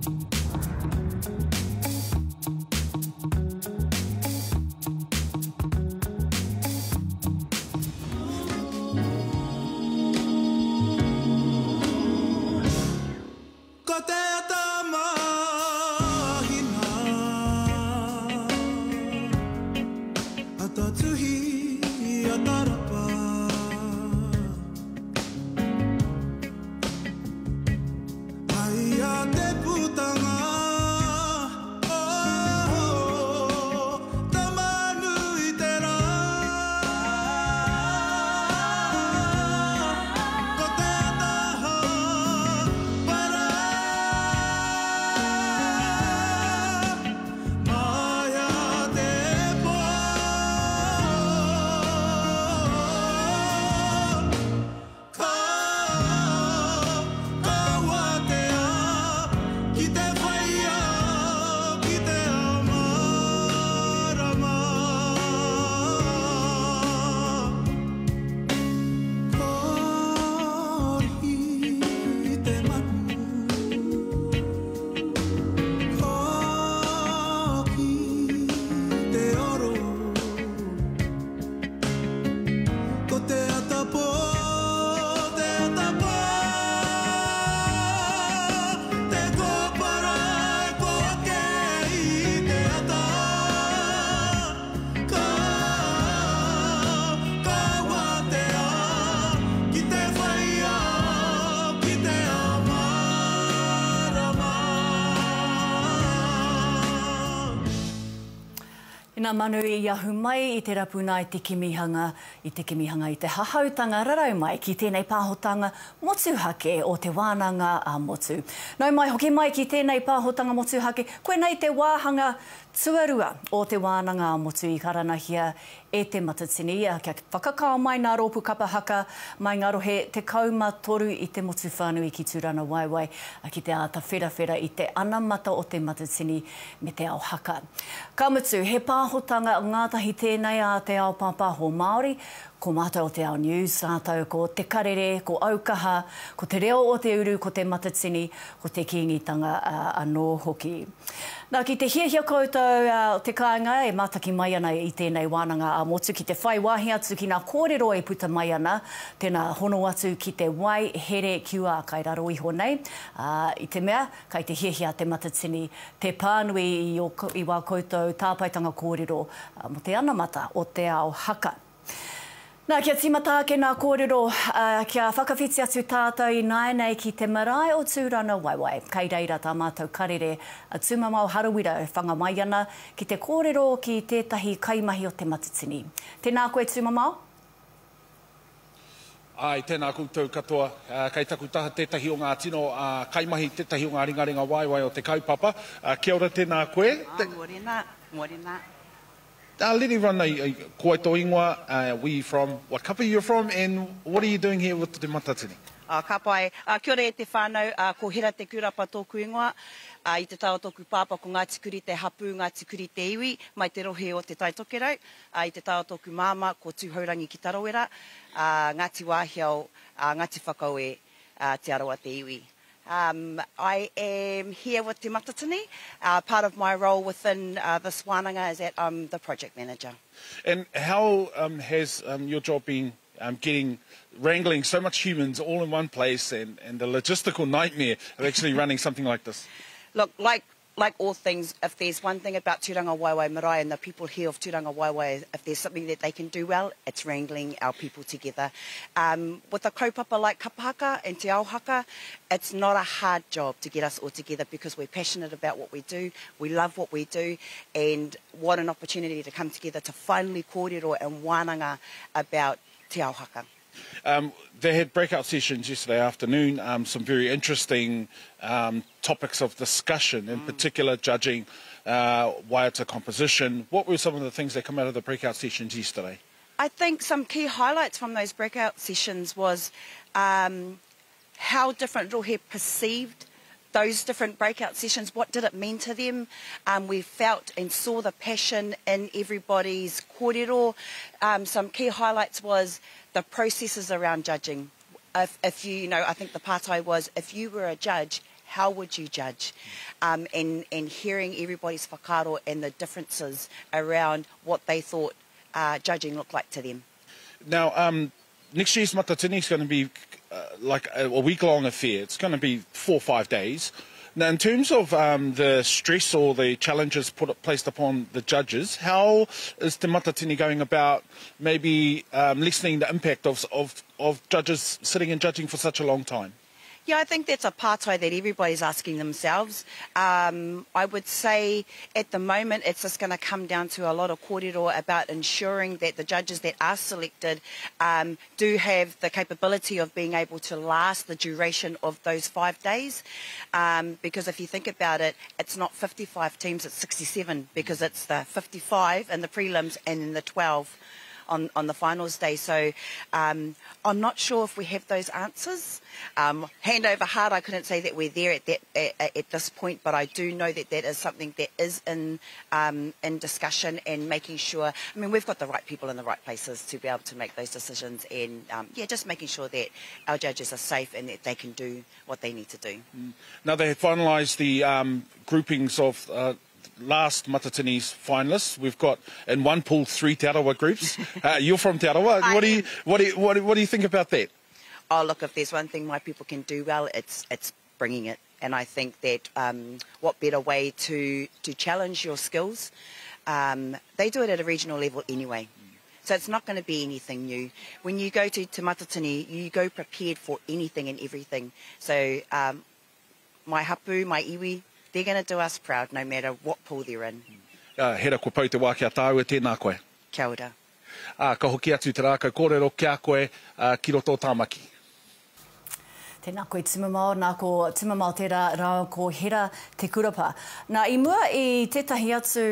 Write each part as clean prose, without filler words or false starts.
Ko te ata mahina Ata tuhi ata rapa Haia te putanga Oh, Tama-nui-te-rā Ko te ata para Maia te pō Ka ka wātea ki te whai ao, ki te ao mārama. Korihi te manu, koki te oro. Ko te ata pō, te ata pō, te kōpara e kō ake i te ata. Ka, ka wātea ki te whai ao, ki te ao mārama. Ina manu i ahu mai i te rapuna i te kimihanga, i te kimihanga i te hahautanga rarau mai ki tēnei pāhotanga motuhake o Te Wānanga ā-Motu. Nau mai hoki mai ki tēnei pāhotanga motuhake, koinei te wāhanga tuarua o Te Wānanga ā-Motu i karanahia e Te Matatini kia whakakao mai nā rōpū kapa haka mai ngā rohe 13 i te motu whānui ki Tūranawaewae ki te āta wherawhera i te anamata o Te Matatini me te ao haka. Ka mutu, he pāhotanga ngātahi tēnei a te ao pāpāho Māori, ko mātou o Te Ao News, rātou ko Te Karere, ko Aukaha, ko Te Reo o te Uru, ko Te Matatini, ko Te Kīngitanga anō hoki. Nā, ki te hiahia koutou o te kāinga e mātaki mai ana i tēnei wānanga ā-motu ki te whai wāhi atu ki ngā kōrero e puta mai ana, tēnā hono atu ki te wai here QR kai raro iho nei, ā, i te mea, Kai te hiahia a Te Matatini te pānui i ō, i wā koutou tāpaetanga kōrero mō te anamata o te ao haka. Nā, kia tīmata ake nā kōrero, kia whakawhiti atu tātou ināianei ki te marae o Tūrangawaewae. Kai reira tā mātou karere a Tūmamao Harawira e whanga mai ana ki te kōrero ki tētahi kaimahi o Te Matatini. Tēnā koe Tūmamao. Āe, tēnā koutou katoa. Kei taku taha tētahi o ngā tino kaimahi, tētahi o ngā ringaringa waewae o te kaupapa. Kia ora, tēnā koe. Ā, mōrena, mōrena. Let everyone know, ko wai tō ingoa, where you from, what kapa you're from and what are you doing here with Te Matatini? Ā, ka pai. Ā, kia ora e te whānau, ā, ko Hera Te Kurapa tōku ingoa. Ā, i te taha o tōku pāpā ko Ngāti Kuri te hapū, Ngāti Kuri te iwi, mai te rohe o Te Tai Tokerau. Ā, i te taha o tōku māmā ko Tūhourangi ki Tarawera, ā, Ngāti Wāhiao, ā, Ngāti Whakaue, ā, Te Arawa te iwi. Um, I am here with Te Matatini. Uh, part of my role within uh, this wānanga is that I'm the project manager. And how um, has um, your job been um, getting, wrangling so much humans all in one place and, and the logistical nightmare of actually running something like this? Look, like like all things, if there's one thing about Tūrangawaewae Marae and the people here of Tūrangawaewae, if there's something that they can do well, it's wrangling our people together. Um, with a kaupapa like Kapahaka and Te Ao Haka, it's not a hard job to get us all together because we're passionate about what we do, we love what we do, and what an opportunity to come together to finally kōrero and wānanga about Te Ao Haka. Um, they had breakout sessions yesterday afternoon, um, some very interesting um, topics of discussion, in mm. particular judging uh, waiata composition. What were some of the things that come out of the breakout sessions yesterday? I think some key highlights from those breakout sessions was um, how different rohe perceived those different breakout sessions, what did it mean to them? Um, we felt and saw the passion in everybody's kōrero. Um, some key highlights was the processes around judging. If, if you, you know, I think the pātai was, if you were a judge, How would you judge? Um, and, and hearing everybody's whakaaro and the differences around what they thought uh, judging looked like to them. Now, um, next year's Matatini is going to be uh, like a, a week-long affair. It's going to be four or five days. Now, in terms of um, the stress or the challenges put, placed upon the judges, how is Te Matatini going about maybe um, lessening the impact of, of, of judges sitting and judging for such a long time? Yeah, I think that's a pātai that everybody's asking themselves. Um, I would say at the moment it's just going to come down to a lot of kōrero about ensuring that the judges that are selected um, do have the capability of being able to last the duration of those five days. Um, because if you think about it, it's not 55 teams, it's 67 because it's the 55 in the prelims and then the 12 on, on the finals day. So um, I'm not sure if we have those answers. Um, hand over heart, I couldn't say that we're there at, that, at, at this point, but I do know that that is something that is in, um, in discussion and making sure, I mean, we've got the right people in the right places to be able to make those decisions and, um, yeah, just making sure that our judges are safe and that they can do what they need to do. Mm. Now, they have finalised the um, groupings of uh, last Matatini's finalists. We've got in one pool three Te Arawa groups. Uh, you're from Te Arawa. What do you what do you, what, what do you think about that? Oh, look, if there's one thing my people can do well, it's it's bringing it. And I think that um, what better way to to challenge your skills? Um, they do it at a regional level anyway. So it's not going to be anything new. When you go to Te Matatini, you go prepared for anything and everything. So um, my hapu, my iwi, they're going to do us proud no matter what pool they're in. Uh, hera ko pau te wā ki a tāua, tēnā koe. Kia ora. Ā, ka hoki atu te rākau kōrero ki a koe, ā, ki roto o Tāmaki. Tēnā koe Tumamao, nā ko Tumamao tērā rāua ko Hera Te Kurapa. Nā, i mua i tētahi atu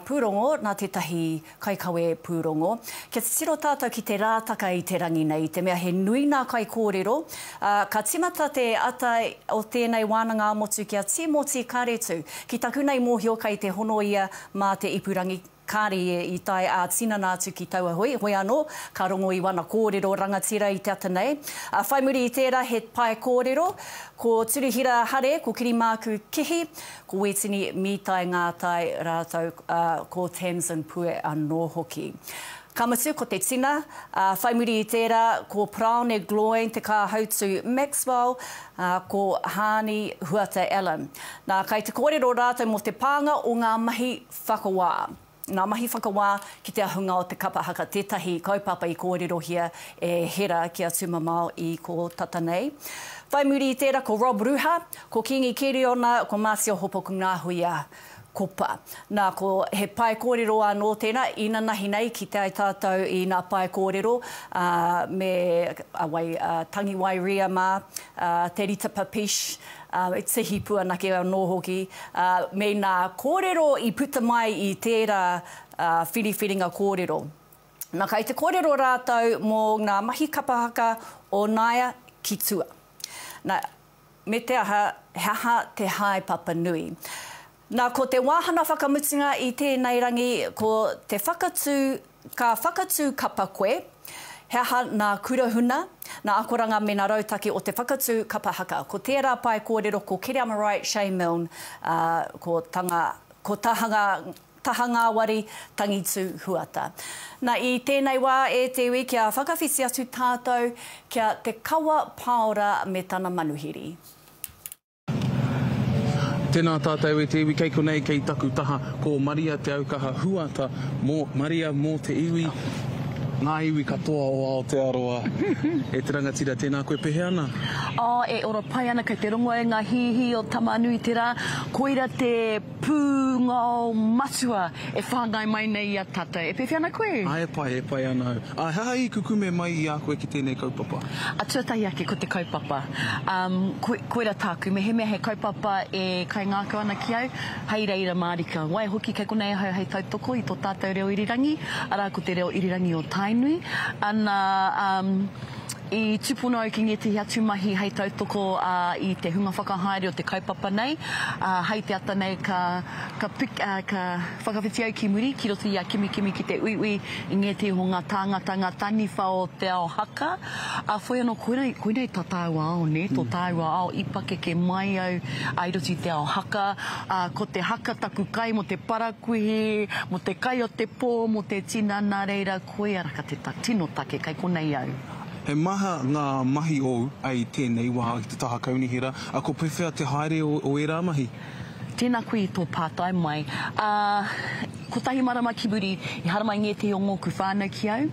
pūrongo, nā tētahi kaikawe pūrongo, kia titiro tātou ki te rātaka i te rangi nei, i te mea he nui nā kaikōrero, ā, ka tīmata te ata o tēnei wānanga ā-motu ki a Tīmoti Karetu. Ki taku nei mōhio kei te hono ia mā te ipurangi, Kāre ia i tae ā-tinana atu ki taua hui, hoi anō, ka rongo i wana kōrero rangatira i te ata nei. Ā, whai muri i tērā he pae kōrero, ko Turihira Hare, ko Kirimāku Kihi, ko Wētini Mītai Ngātai rātou, ā, ko Tamsin Pue anō hoki. Ka mutu, ko te tina, ā, whai muri i tērā, ko Paraone Gloyne Te Kāhautu Maxwell, ā, ko Haani Huata Allen. Nā, kai te kōrero rātou mō te pānga o ngā mahi Whakawā. Ngā mahi whakawā ki te ahunga o te kapa haka tētahi kaupapa i kōrerohia e Hera ki a Tumamao i kō tata nei. Whai muri i tērā ko Rob Ruha, ko Kīngi Keriona, ko Marcia Hopokungahuia Kopa. Nā, ko he pae kōrero anō tēnā, inanahi nei kite ai tātou i nā pae kōrero, ā, me a wai, a Tangiwai Ria mā, a Te Rita Papish, ā, e tihi puanake anō hoki, ā, me nā kōrero i puta mai i tērā, ā, whiriwhiringa kōrero. Nā, kai te kōrero rātou mō ngā mahi kapa haka o naia ki tua. Nā, me te aha, he aha te haepapa nui? Nā, ko te wāhanga whakamutunga i tēnei rangi, ko te whakatū, ka whakatū kapa koe, he aha nā kura huna, nā akoranga me nā rautaki o te whakatū kapa haka. Ko tērā pae kōrero ko Kereama Wright, Shane Milne, ā, ko Tanga, ko Tahanga, Tahangāwari, Tangitū Huata. Nā, i tēnei wā e te iwi kia whakawhiti atu tātou kia Te Kawa Paora me tana manuhiri. Tēnā tātou e te iwi kei konei kei taku taha ko Maria Te Aukaha Huata mō Maria mō te iwi ngā iwi katoa o Aotearoa. E te rangatira tēnā koe pehea ana? Oh e ora pai ana kei te rongo e ngā hīhī o Tamanuiterā koira te pūngao matua e whāngai mai nei i a tātou. E pēwhea ana koe? Ā, e pai, e pai ana au. Ā, he aha i kukume mai i a koe ki tēnei kaupapa? Ā, tuatahi ake ko te kaupapa. Um, ko, koira tāku, mehemea he kaupapa e kaingākau ana ki au, hei reira mārika. Waihoki kei konei ahau hei tautoko i tō tātou reo irirangi, arā ko te reo irirangi o Tainui. Ana, um, I tūpono au ki ngētehi atu mahi hei tautoko i te hunga whakahaere o te kaupapa nei, ā, hei te ata nei ka, ka pik, ā, ka whakawhiti au ki muri, ki roto i a Kimikimi ki te uiui i ngētehi o ngā tāngata, ngā taniwha o te ao haka. Ā, whoi anō, koinei, koinei tā tāua ao, nē, tō tāua ao i pakeke mai au, ā, i roto i te ao haka, ā, ko te haka taku kai mō te parakuihi, mō te kai o te pō, mō te tina, nā reira, Koia raka te tino take kei konei au. He maha ngā mahi ōu i tēnei wā ki te taha kaunihera, a ko pewhea te haere o ērā mahi? Tēnā koe i tō pātai mai. Ā, kotahi marama ki muri, i haramai ngētehi o ngōku whānau ki au,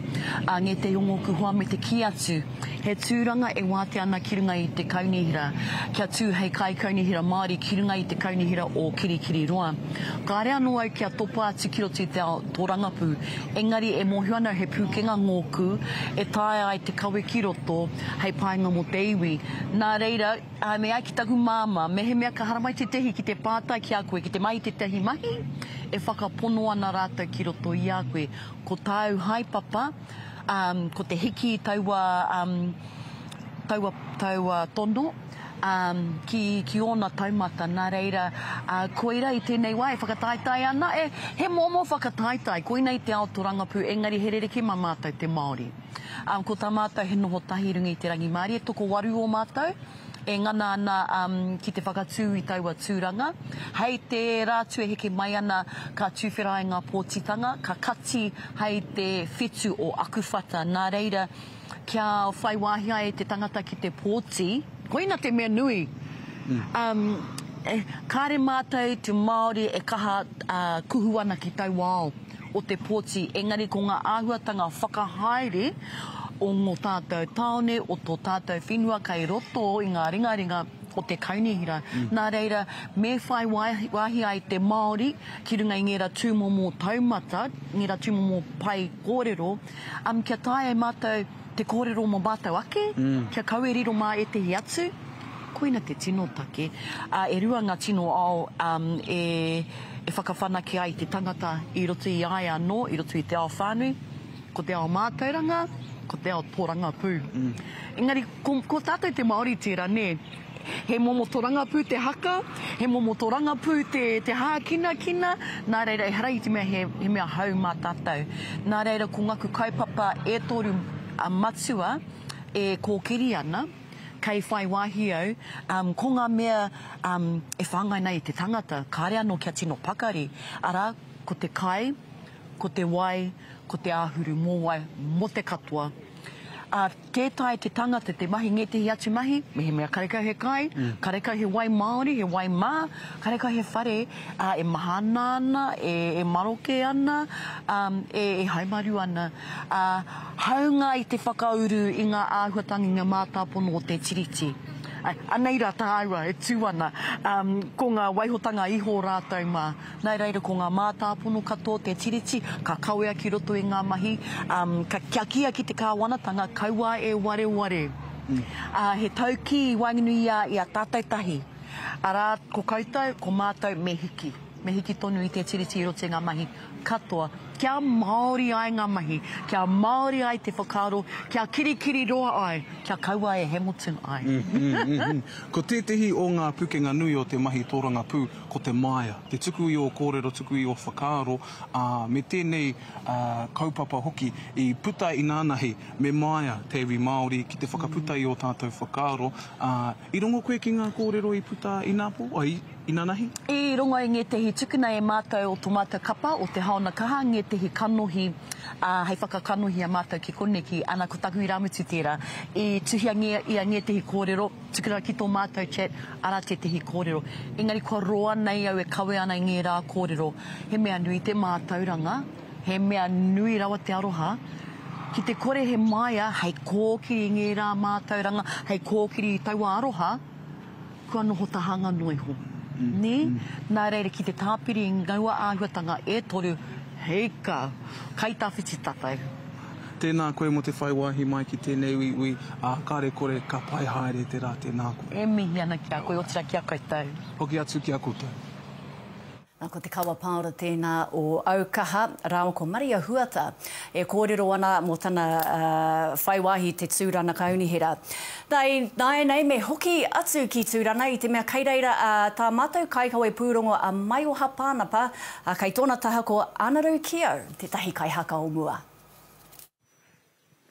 ā, ngētehi o ngōku hoa me te kī atu, he tūranga e wātea ana ki runga i te kaunihera, kia tū hei kaikaunihera Māori ki runga i te kaunihera o Kirikiriroa. Kāre anō au kia topa atu ki roto i te ao tōrangapū, Engari e mōhio ana au he pūkenga ngōku e taea ai te kawe ki roto hei painga mō te iwi. Nā reira, me ai ki taku māmā, mehemea ka haramai tētehi ki te pātai ki a koe, ki te mahi tētehi mahi, e whakapono ana rātou ki roto i a koe. Ko tāu haepapa, ko te hiki i taua, taua, taua tono, ā, ki, ki ōna taumata. Nā reira, ā, koira i tēnei wā e whakataetae ana, e, he momo whakataetae, koinei te ao torangapū, engari he rerekē mā mātou te Māori. Ā, ko tā mātou he noho tahi i runga i te rangimārie, tokowaru o mātou e ngana ana, ā, ki te whakatū i taua tūranga. Hei te rā atu e heke mai ana, ka tuwhera ai ngā pōtitanga, ka kati hei te whetu o Akuwhata. Nā reira, Kia whai wāhi ai te tangata ki te pōti, koina te mea nui. Um, kāre mātou te Māori e kaha uh, kuhu ana ki taua ao o te pōti, engari ko ngā āhuatanga whakahaere o ngō tātou tāone, o tō tātou whenua kei roto i ngā ringaringa o te kaunihera. Nā reira, me whai wāhi ai te Māori ki runga i ngērā tūmomo taumata, ngērā tūmomo pae kōrero, Um, kia taea e mātou te kōrero mō mātou ake, kia kaua e riro mā ētehi atu, koina te tino take. Uh, e rua ngā tino ao um, e, e whakawhanake ai te tangata i roto i a ia anō, i roto i te ao whānui, ko te ao mātauranga, ko te ao tōrangapū. Engari, ko, ko tātou te Māori tērā, nē? He momo torangapū te haka, he momo torangapū te, te hākinakina, nā reira ehara i te mea he, he mea hou mā tātou. Nā reira ko ngaku kaupapa e toru a matua e kōkiri ana, kei whai wāhi au, um, ko ngā mea um, e whāngai nei i te tangata, kāre anō kia tino pakari, arā, ko te kai, ko te wai, ko te āhuru mōwai mō te katoa. Ā, tē taea te tangata te mahi ngētehi atu mahi, mehemea karekau he kai, karekau he wai māori, he wai mā, karekau he whare, ā, e mahana ana, e, e maroke ana, ā, e, e haumaru ana. Ā, hāunga i te whakauru i ngā āhuatanga, i ngā mātāpono o te Tiriti. Ā, anei rā tāua e tū ana, ā, ko ngā waihotanga iho rātou mā. Nā reira ko ngā mātāpono katoa o te Tiriti ka kawea ki roto i ngā mahi, ā, ka kia kīia ki te kāwanatanga kaua e wareware. Ā, he taukī i waenganui i a, i a tātou tahi, arā, ko koutou, ko mātou, me hiki. Me hiki tonu i te Tiriti i roto i ngā mahi katoa, kia Māori ai ngā mahi, kia Māori ai te whakaaro, kia kirikiri roa ai, kia kaua e Hamilton ai. Ko tētehi o ngā pukenga nui o te mahi tōrangapū, ko te māia, te tuku i ō kōrero, tuku i ō whakaaro, ā, me tēnei kaupapa hoki i puta inānahi, me māia te iwi Māori ki te whakaputa i ō tātou whakaaro, ā, i rongo koe ki ngā kōrero i puta ināpō, ai, inanahi? I rongo i ngētehi tukuna e mātou o tō mātou kapa, o Te Haona Kaha, ngētehi kanohi, ā, hei whakakanohi i a mātou ki koneki, ana, ko taku irāmutu tērā, i tuhia ia ngētehi kōrero, Tukuna ki tō mātou chat, arā tētehi kōrero. Engari kua roa nei au e kawe ana i ngērā kōrero. He mea nui te mātauranga, he mea nui rawa te aroha. Ki te kore he māia hei kōkiri i ngērā mātauranga, hei kōkiri i taua aroha, kua noho tahanga noa iho. Nē? Nā reira, ki te tāpiri i ngaua āhuatanga e toru, heika, kai tawhiti tātou. Tēnā koe mō te whai wāhi mai ki tēnei uiui, ā, kāre kore ka pai haere te rā tēnā koe. E mihi ana ki a koe, otirā ki a koutou. Hoki atu ki a koutou. Nā, ko Te Kawa Paora tēnā o Aukaha rāua ko Maria Huata e kōrero ana mō tana whai wāhi i te Tūrana Kaunihera. Nā, i nāianei me hoki atu ki Tūrana i te mea kei reira tā mātou kaikawe pūrongo a Maioha Pānapa, ā, kei tōna taha ko Anaru Keogh, tētahi kaihaka o mua.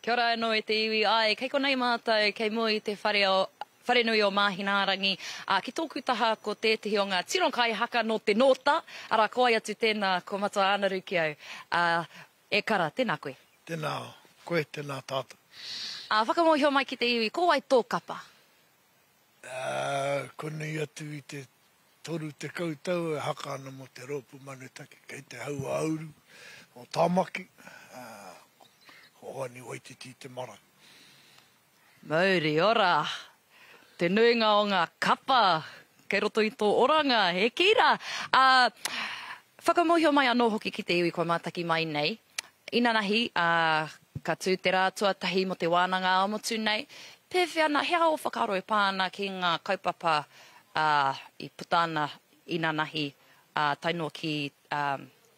Kia ora anō e te iwi, āe, kei konei mātou, kei mua i te whare o, wharenui o Māhinaarangi, ā, ki tōku taha ko tētehi o ngā tino kaihaka nō te Nōta, arā, ko wai atu tēnā, ko Matua Ānaru ki au, ā, e kara, tēnā koe. Tēnā koe, tēnā tātou. Ā, whakamōhio mai ki te iwi, ko wai tō kapa? Ā, konei atu i te 30 tau e haka ana mō te Rōpū Manutaki kei te hauāuru o Tāmaki, ā, ko Hoani Waititi te marae. Mauri ora! Te nuinga o ngā kapa kei roto i tō oranga, e kī rā! Ā, whakamōhio mai anō hoki ki te iwi kua mātaki mai nei, Inanahi, ā, ka tū te rā tuatahi mō te wānanga ā-motu nei. Pēwhea ana, he aha ō whakaaro e pā ana ki ngā kaupapa, ā, i puta ana inanahi, ā, tae noa ki, ā,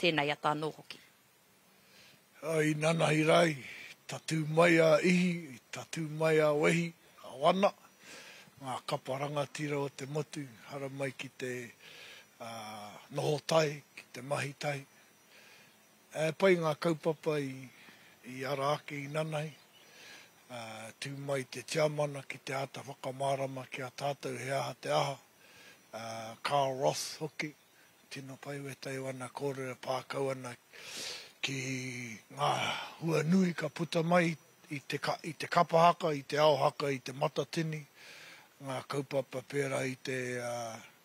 tēnei ata anō hoki? Ā, inanahi rā i tatū mai a Ihi, i tatū mai a Wehi, a Wana, ngā kapa rangatira o te motu, haramai ki te, ā, noho tahi, ki te mahi tahi. E pai ngā kaupapa i ara ake i nanahi, tū mai te tiamana ki te āta whakamārama ki a tātou he aha te aha, Carl Roth hoki, tino pai wētahi o ana kōrero e pā kau ana ki ngā hua nui ka puta mai i te i te kapa haka, i te ao haka, i te matatini, ngā kaupapa pērā i te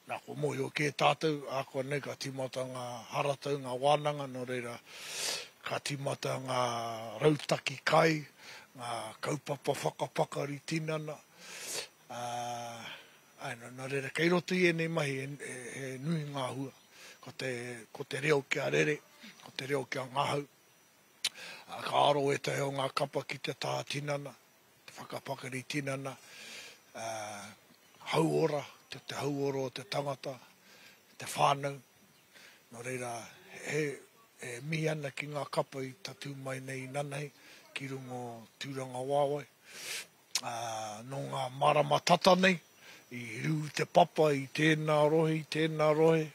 Nā, kua mōhio kē tātou, ākuanei ka tīmata ngā haratau, ngā wānanga, nō reira, ka tīmata ngā rautaki kai, ngā kaupapa whakapakari tinana, ā, āe, nō, nō reira, kei roto i ēnei mahi he, he nui ngā hua. Ko te, ko te reo kia rere, ko te reo kia ngahau, ā, ka aro ētahi o ngā kapa ki te taha tinana, te whakapakari tinana, ā, hauora, te te hauora o te tangata, te whānau. Nō reira, he, e mihi ana ki ngā kapa i tatū mai nei i nanahi, ki runga o Tūrangawaewae. Ā, nō ngā marama tata nei, i rū te papa i tēnā rohe, i tēnā rohe,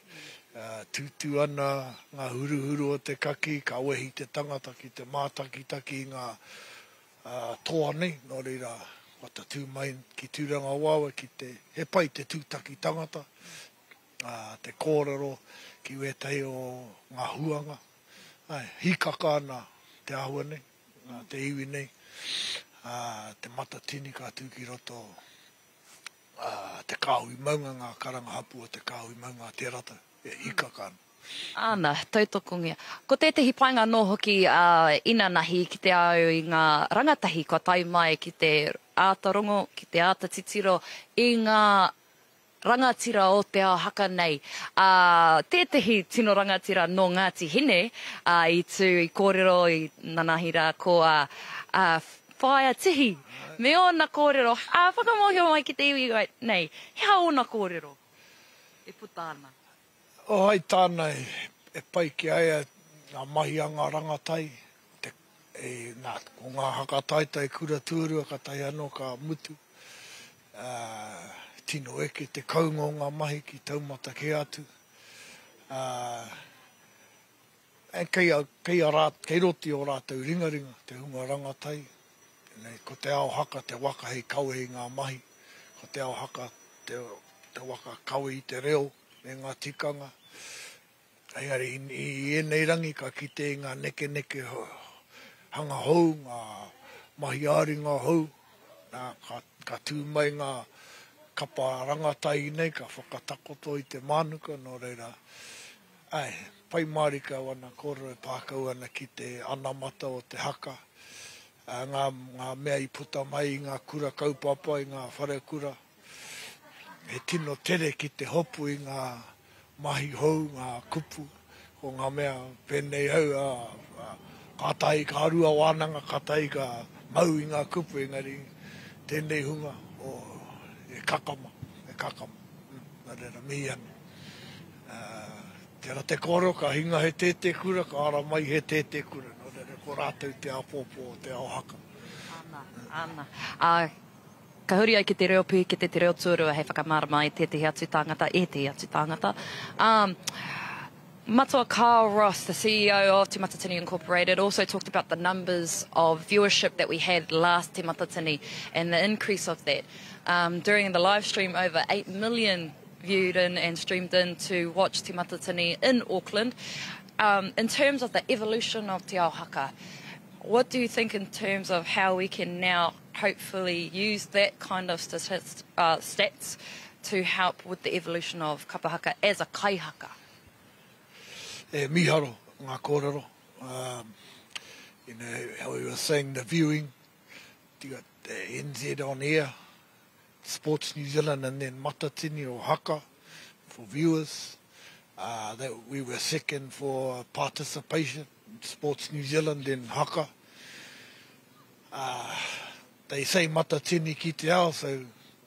ā, tūtū ana ngā huruhuru o te kakī, ka wehi te tangata ki te mātakitaki i ngā toa nei, nō reira, kua tatū mai ki Tūrangawaewae ki te, he pai te tūtaki tangata, te kōrero ki wētahi o ngā huanga, āe, hīkaka ana te āhua nei, te iwi nei, te matatini ka tū ki roto te kāhui maunga, ngā karanga hapū o te kāhui maunga a Te Rata, e hīkaka ana. Āna, tautokongia. Ko tētehi painga anō hoki ā inanahi ki te au i ngā rangatahi kua tae mai ki te āta rongo, ki te āta titiro i ngā rangatira o te ao haka nei. Ā, tētehi tino rangatira nō Ngāti Hine, ā, i tū, i kōrero i nanahi rā ko ā, ā, Whaea Tihi me ōna kōrero, ā, whakamōhio mai ki te iwi nei, he aha ōna kōrero e puta ana? Oh, hai tāna e pai ki a ia ngā mahi a ngā rangatai, te, e, nā, ko ngā haka taetae kura tuarua katahi anō ka mutu, ā, tino eke te kounga o ngā mahi ki taumata kē atu, ā, e, kei a, kei a rā, kei roto i ō rātou ringaringa te hunga rangatai, nei, ko te ao haka te waka hei kawe i ngā mahi, ko te ao haka te, te waka kawe i te reo, me ngā tikanga. Engari i ēnei rangi ka kite i ngā nekeneke hanga hou, ngā mahi ā-ringa hou, nā, ka, ka tū mai ngā kapa rangatahi nei, ka whakatakoto i te mānuka, nō reira, āe, pai mārika wana kōrero e pā kau ana ki te anamata o te haka, ā, ngā, ngā mea i puta mai i ngā kura kaupapa, i ngā wharekura, He tino tere ki te hopu i ngā mahi hou, ngā kupu, ko ngā mea pēnei au, ā, kātahi ka rua wānanga, kātahi ka mau i ngā kupu, engari tēnei hunga, oh, e kakama, e kakama. Nā reira, mihi ana. Tērā te kōrero ka hinga he tētēkura, ka ara mai he tētēkura. Nō reira, ko rātou te āpōpō o te ao haka. Ana, ana. Ā, ka huri au ki te reo pūkete, te reo tuarua hei whakamārama i tētehi atu tāngata, ētehi atu tāngata. Ā, Matua Carl Ross, the CEO of Te Matatini Incorporated, also talked about the numbers of viewership that we had last Te Matatini and the increase of that. Um, during the live stream, over 8 million viewed in and streamed in to watch Te Matatini in Auckland. Um, in terms of the evolution of Te Ao Haka, what do you think in terms of how we can now hopefully use that kind of statist, uh, stats to help with the evolution of kapa haka as a kaihaka? E miharo ngā kōrero. Um, you know, how we were saying the viewing, you got the NZ on air, Sports New Zealand and then Matatini or Haka for viewers. Uh, that we were second for participation, Sports New Zealand then Haka. Uh, they say Matatini ki te ao, so,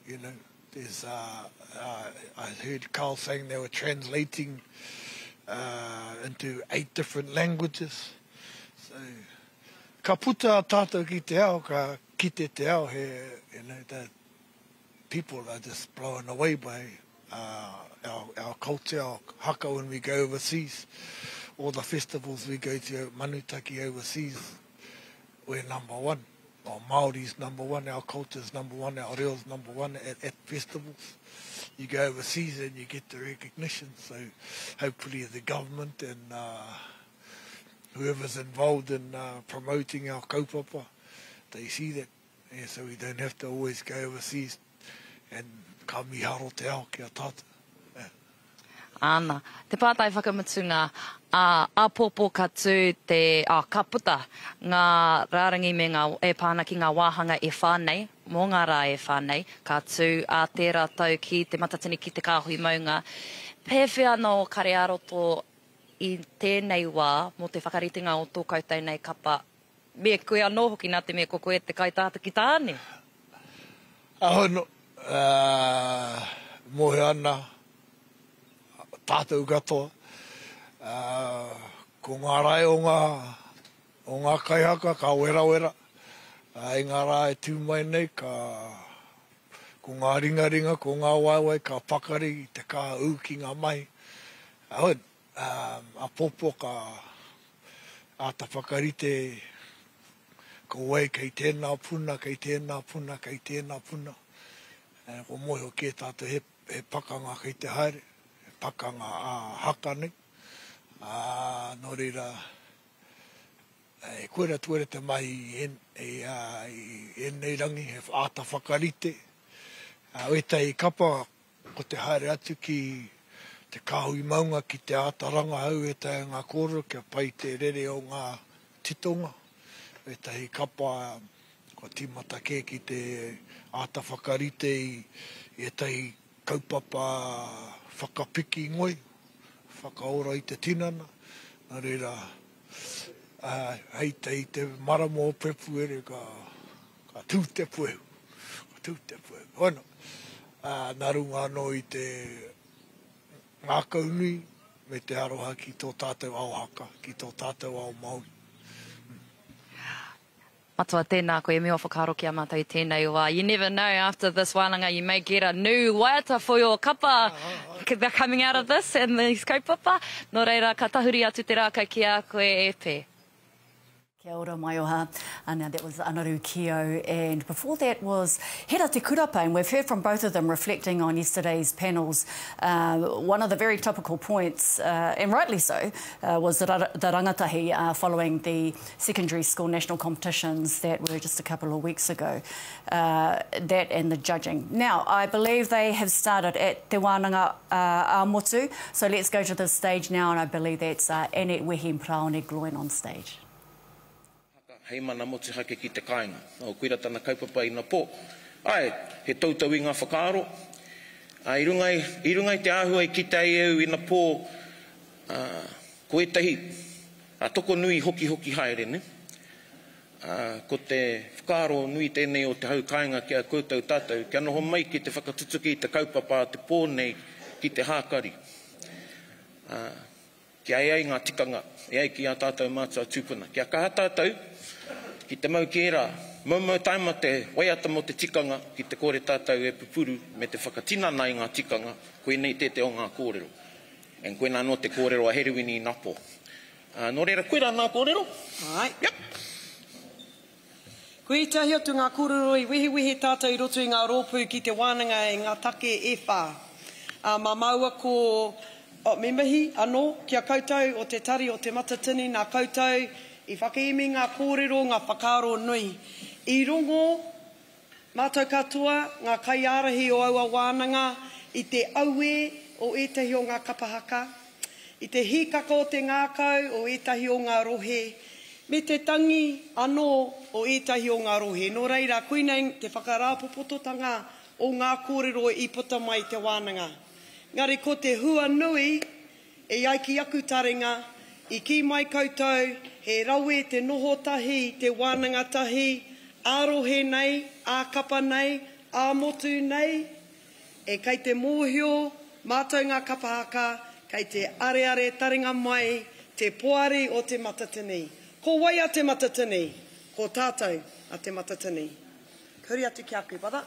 you know, there's, uh, uh, I heard Carl saying they were translating uh, into eight different languages. So, ka puta tātou ki te ao, ka kite te ao, he, you know, the people are just blown away by uh, our, our culture, our haka when we go overseas. All the festivals we go to, Manutaki overseas, we're number one. Our Māori's number one, our culture's number one, our reo's number one at, at festivals. You go overseas and you get the recognition. So hopefully the government and uh, whoever's involved in uh, promoting our kaupapa, they see that. Yeah, so we don't have to always go overseas and ka miharo te ao ki a tātou. Yeah. Āna. Te pātai whakamutunga, ā, āpōpō ka tū te, ā, ka puta ngā rārangi me ngā, e pā ana ki ngā wāhanga e whā nei, mō ngā rā e whā nei, ka tū ā tērā tau ki Te Matatini ki Te Kāhui Maunga. Pēwhea ana ō kare ā-roto i tēnei wā mō te whakaritenga o tō koutou nei kapa Me koe anō hoki nā te mea ko koe te kaitātaki tāne. Ahono, mōhio ana tātou katoa, ko ngā rae o ngā, o ngā kaihaka ka werawera, i ngā rā e tū mai nei ka, ko ngā ringaringa, ko ngā waewae ka pakari i te kaha ū ki ngā mahi. Ahono, Āpōpō ka āta whakarite ko wai kei tēnā puna, kei tēnā puna, kei tēnā puna. Kua mōhio kē tātou he, he pakanga kei te haere, he pakanga ā-haka nei. Ā, nō reira, e koira tuere te mahi i, i, i ēnei rangi, he āta whakarite. Ētahi kapa Ko te haere atu ki te kāhui maunga ki te āta rangahau ētahi o ngā kōrero kia pai te rere o ngā titonga, ētahi kapa kua tīmata kē ki te āta whakarite i ētahi kaupapa whakapiki ngoi, whakaora i te tinana, nā reira, hei te marama o Pepuere ka Ka tū te puehu, ka tū te puehu. Hoi anō, ā, nā runga anō i te ngākaunui me te aroha ki tō tātou ao haka, ki tō tātou ao Māori. Matua, tēnā koe, me ō whakaaro ki a mātou i tēnei wā. You never know, after this wānanga you may get a new waiata for your kapa coming out of this and these kaupapa. Nō reira, ka tahuri atu te rākau ki a koe e Pē. Kia ora maioha. Uh, now that was Anaru Kio and before that was Hera Te Kurapa and we've heard from both of them reflecting on yesterday's panels. Uh, one of the very topical points, uh, and rightly so, uh, was the, the rangatahi uh, following the secondary school national competitions that were just a couple of weeks ago. Uh, that and the judging. Now, I believe they have started at Te Wānanga uh, Motu, so let's go to the stage now and I believe that's uh, Annette Wehi and Praone Gloyne on stage. Hei mana motuhake ki te kāinga. O, koira tana kaupapa inapō. Āe, he toutou i ngā whakaaro. Ā, i runga i, i runga i te āhua i kite ai e au inapō, ā, ko ētahi, ā, tokonui hokihoki haere, nē. Ā, ko te whakaaro nui tēnei o te hau kāinga ki a koutou tātou, kia noho mai ki te whakatutuki i te kaupapa a te pō nei ki te hākari. Ā. Kia e ai ngā tikanga e ai ki ā tātou mātua tūpuna. Kia kaha tātou ki te mau ki ērā moumou taima te waiata mō te tikanga ki te kore tātou e pupuru me te whakatinana i ngā tikanga, koinei tētehi o ngā kōrero. And koinā anō te kōrero a Herewini Inapo. Ā, nō reira, koirā ngā kōrero. Āe. Yep. Ko ētahi atu ngā kōrero i wehewehe tātou i roto i ngā rōpū ki te wānanga i ngā take e whā. Ā, mā māua ko, oh, me mihi anō ki a koutou o te Tari o Te Matatini nā koutou i whakaemi ngā kōrero, ngā whakaaro nui. I rongo Mātou katoa, ngā kaiārahi o aua wānanga, i te auē o ētahi o ngā kapa haka, i te hīkaka o te ngākau o ētahi o ngā rohe, me te tangi anō o ētahi o ngā rohe. Nō reira, koinei te whakarāpopototanga o ngā kōrero i puta mai i te wānanga. Engari ko te hua nui, E ai ki aku taringa, i kī mai koutou he rawe te noho tahi, te wānanga tahi, ā-rohe nei, ā-kapa nei, ā-motu nei. E kei te mōhio mātou ngā kapa haka, kei te areare taringa mai te poari o Te Matatini. Ko wai a Te Matatini? Ko tātou a Te Matatini. Huri atu ki aku, brother.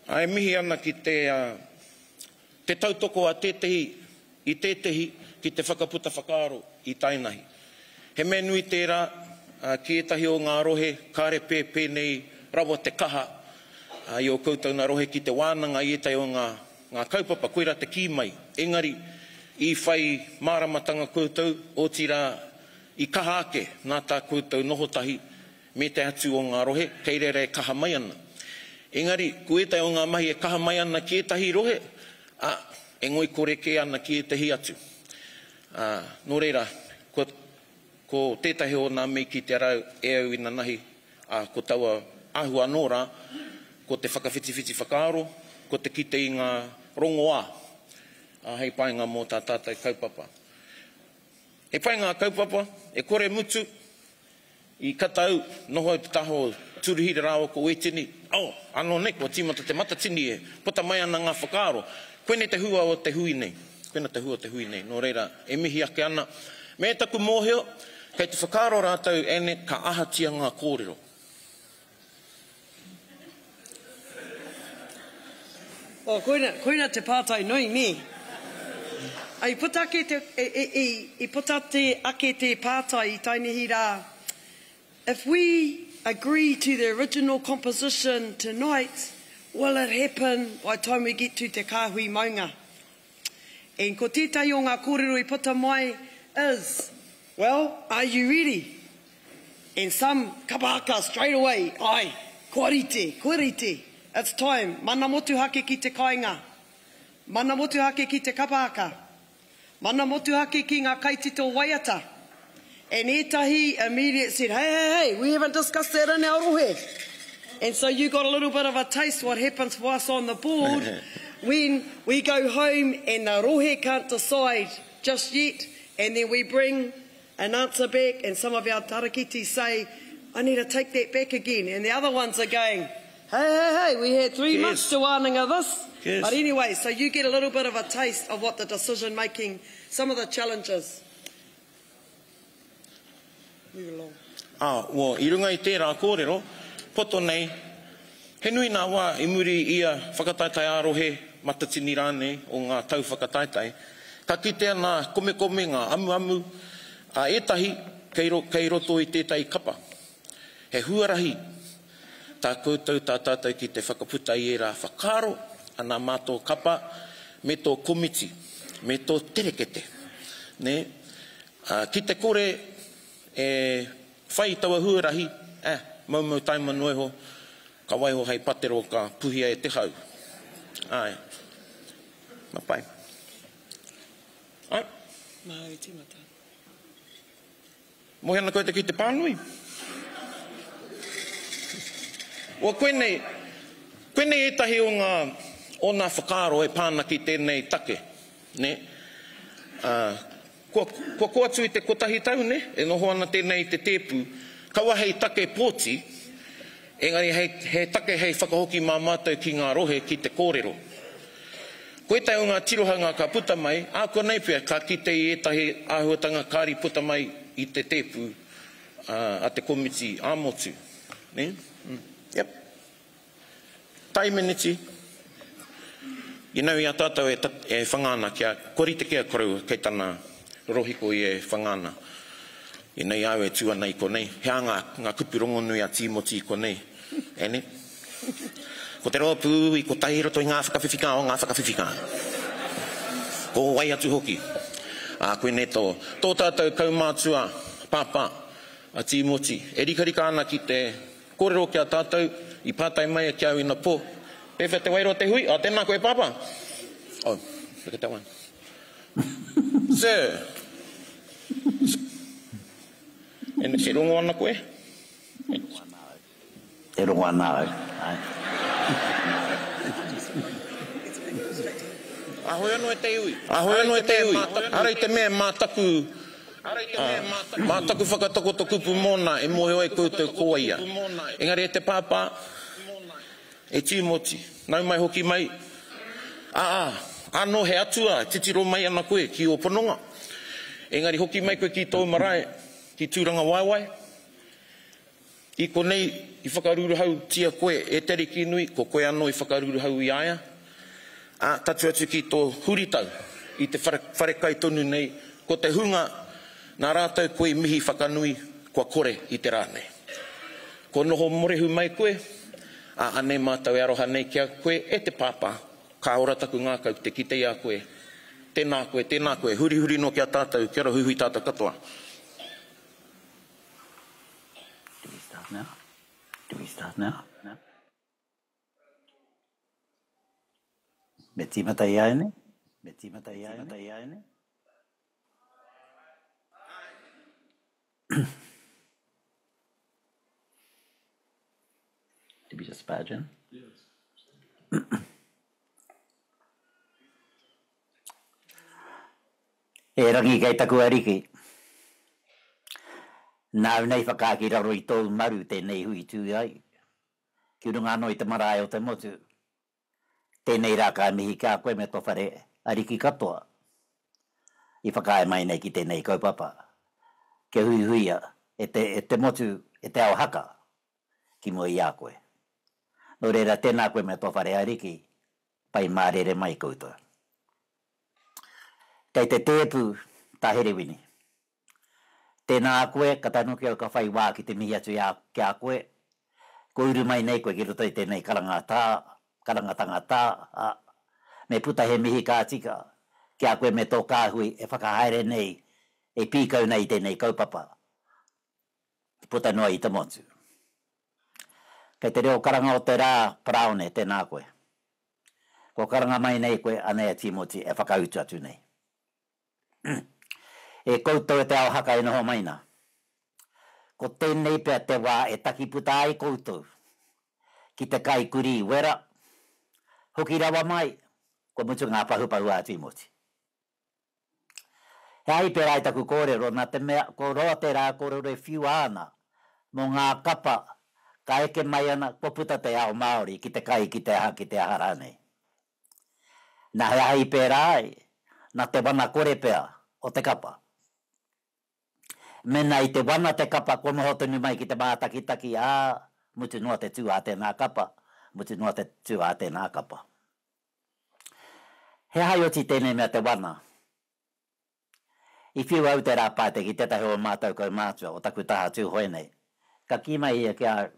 E mihi ana ki te Te tautoko a tētehi i tētehi ki te whakaputa whakaaro i tainahi. He mea nui tērā ki ētahi o ngā rohe kāre pē pēnei rawa te kaha i ō koutou nā rohe ki te wānanga i ētahi o ngā ngā kaupapa, koirā te kī mai. Engari, i whai māramatanga koutou, otirā, i kaha ake nā tā koutou noho tahi me te atu o ngā rohe kei reira e kaha mai ana. Engari, ko ētahi o ngā mahi e kaha mai ana ki ētahi rohe, ā, e ngoikore kē ana ki ētahi atu. Ā, nō reira, kua, ko tētahi o nā mei ki te rau e au inanahi, ā, ko taua āhua anō rā, ko te whakawhitiwhiti whakaaro, ko te kite i ngā rongoā, ā, hei painga mō tā tātou kaupapa. He pai ngā kaupapa, e kore mutu, I kata au, noho au te taha o Turuhira rāua ko Wetini, oh, anō nei kua tīmata te matatini e puta mai ana ngā whakaaro. Koinei te hua o te hui nei, koina te hua o te hui nei, nō reira, e mihi ake ana. Me taku mōhio, kei te whakaaro rātou ene ka ahatia ngā kōrero. Oh, koina, koina te pātai nui, nē? I puta ake te, i, i, i, i puta te, ake te pātai i Tainihi rā, If we agree to the original composition tonight, will it happen by time we get to Te Kāhui Maunga? And ko tētahi o ngā kōrero i puta mai is, well, are you ready? And some kapa haka straight away, aye, kua rite, kua rite, it's time, mana motuhake ki te kāinga, mana motuhake ki te kapa haka, mana motuhake ki ngā kaitito waiata. And ētahi immediate said, hey, hey, hey, we haven't discussed that in our rohe. And so you got a little bit of a taste what happens for us on the board when we go home and the rohe can't decide just yet, and then we bring an answer back, and some of our tarakiti say, I need to take that back again. And the other ones are going, hey, hey, hey, we had three yes. months to wānanga this. Yes. But anyway, so you get a little bit of a taste of what the decision making, some of the challenges. Move along. Ā, well, i runga i tērā kōrero, poto nei, he nui nā wā i muri i ia whakataetae ā-rohe, matatini rānei, o ngā tau whakataetae, ka kitea ngā komekome, ngā amuamu a ētahi kei, kei roto i tētahi kapa. He huarahi tā koutou, tā tātou ki te whakaputa i ērā whakaaro, ana mā tō kapa, me tō komiti, me tō terekete, nē? Ā, ki te kore e whai i taua huarahi, eh, moumou taima noa iho, ka waiho hei patero ka puhia e te hau. Āe. Ka pai. Āe. Māu e tīmata. Moe ana koutou ki te pānui? Ua koinei, koinei ētahi o ngā, o nā whakaaro e pā ana ki tēnei take, nē? Ā, kua, kua kō atu i te kotahi tau, nē, e noho ana tēnei i te tēpu, kaua hei take pōti, engari hei, he take hei whakahoki mā mātou ki ngā rohe ki te kōrero. Ko ētahi o ngā tirohanga ka puta mai, ākonei pea ka kite i ētahi āhuatanga kāri puta mai i te tēpu a te komiti ā-motu. Nē? Yep. Tai meneti. You know, i a tātou e, e whanga ana kia, kua rite kē a koroua kei tana rorohiko ia e whanga ana. You know, i a au e tū ana i konei, he aha ngā, ngā kupu rongonui a Tīmoti i konei? E nē? Ko te rōpū i kotahi i roto i ngā whakawhiwhika o ngā whakawhiwhika. Ko wai atu hoki? Ā, koinei tō, tō tātou kaumātua, pāpā, a Tīmoti, e rikarika ana ki te Kōrero ki a tātou, i pātai mai ki au inapō, Pēwhea te wairua o te hui? Oh, tēnā koe Pāpā. Oh, look at that one. Sir. E, e rongo ana koe? E rongo ana au, āe. A hoi anō e te iwi. A hoi anō e te iwi. Ara i te mea mā taku Ā, mā taku whakatakoto kupu mōna e mōhio ai koutou ko wai ia. Engari e te pāpā, e Tīmoti, nau mai hoki mai, ā, ānō he atua e titiro mai ana koe ki ō pononga. Engari hoki mai koe ki tōu marae, ki Tūrangawaewae. I konei i whakaruruhautia koe e Te Arikinui, ko koe anō i whakaruruhau i a ia, ā, tatū atu ki tō huritau i te wharekai tonu nei, ko te hunga nā rātou koe i mihi whakanui kua kore i te rā nei. Kua noho morehu mai koe, ā, anei mātou e aroha nei ki a koe, e te Pāpā, ka ora taku ngākau ki te kite i a koe. Tēnā koe, tēnā koe, hurihuri noa ki a tātou, kia ora huihui tātou katoa. Do we start now? Do we start now? No. Me tīmata i āianei? Me tīmata i āianei? Did we just barge in? Yes. E Rangi kei taku ariki. Nāu nei whakaae ki raro i tōu maru tēnei hui tū ai, ki runga anō i te marae o te motu. Tēnei rā ka mihi ki a koe me tō whare ariki katoa i whakaae mai nei ki tēnei kaupapa, kia huihuia e te, e te motu, e te ao haka ki mua i a koe. Nō reira, tēnā koe me tō whare ariki, pai mārere mai koutou. Kei te tēpu tā Herewini. Tēnā koe, ka tae noki au ka whai wā ki te mihi atu i a, ki a koe. Kua uru mai nei koe ki roto i tēnei karanga tā, karangatanga tā, ā, me puta he mihi ka tika ki a koe me tō kāhui e whakahaere nei, e pīkau nei i tēnei kaupapa, puta noa i te motu. Kei te reo karanga o te rā, Paraone, tēnā koe. Kua karanga mai nei koe, anei a Tīmoti e whakautu atu nei. E koutou e te ao haka e noho mai na. Ko tēnei pea te wā e taki puta ai koutou ki te kai kurī wera, hoki rawa mai, kua mutu ngā pahupahu a Tīmoti. He aha i pērā ai taku kōrero, nā te mea kua roa tērā kōrero e whiua ana mō ngā kapa ka eke mai ana kua puta te ao Māori ki te kai, ki te aha, ki te aha rānei. Nā, he aha i pērā ai? Nā te wana kore pea o te kapa. Mēnā i te wana te kapa kua noho tonu mai ki te mātakitaki, ā, mutu noa te tū a tēnā kapa, mutu noa te tū a tēnā kapa. He aha i oti tēnei mea te wana? I whiu au te rā pātai ki tētahi o mātou kaumātua o taku taha Tūhoe nei. Ka kī mai ia ki a au,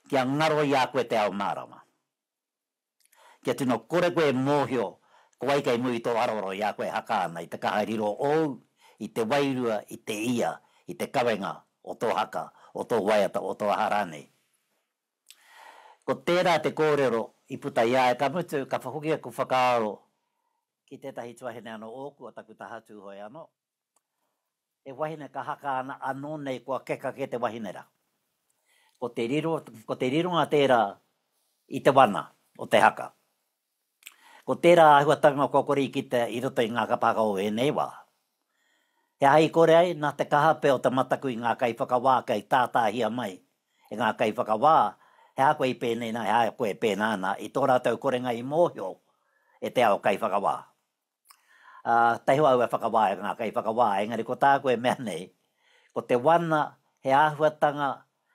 Kia ngaro i a koe te ao mārama. Kia tino kore koe e mōhio ko wai kei muri i tō aroaro i a koe e haka ana i te kaha riro ōu, i te wairua, i te ia, i te kawenga o tō haka, o tō waiata, o tō aha rānei. Ko tērā te kōrero i puta i a ia, ka mutu, ka whakoki aku whakaaro ki tētahi tuahine anō ōku o taku taha Tūhoe anō. He wahine ka haka ana anō nei kua keka kē te wahine rā. Ko te riro, ko te rironga tērā i te wana o te haka. Ko tērā āhuatanga kua kore i kitea i roto i ngā kapa haka o ēnei wā. He aha i kore ai? Nā te kaha pea o te mataku i ngā kaiwhakawā kei tātāhia mai e ngā kaiwhakawā, he aha koe i pēnei nā, he aha koe e pēnā nā, i tō rātou korenga i mōhio, e te ao kaiwhakawā. Ā, taihoa au e whakawā e ngā kaiwhakawā, engari ko tāku e mea nei, ko te wana he āhuatanga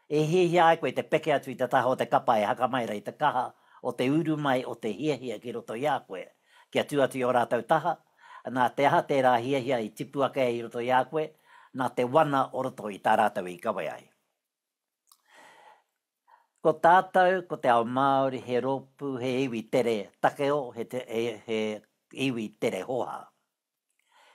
e hiahia ai koe te peke atu i te taha o te kapa e haka mai rā i te kaha o te uru mai o te hiahia ki roto i a koe, kia tū atu i ō rātou taha, nā te aha tērā hiahia i tipu ake ai i roto i a koe, nā te wana o roto i tā rātou i kawe ai. Ko tātou, ko te ao Māori, he rōpū, he iwi tere takeo, he, he, he iwi tere hōhā.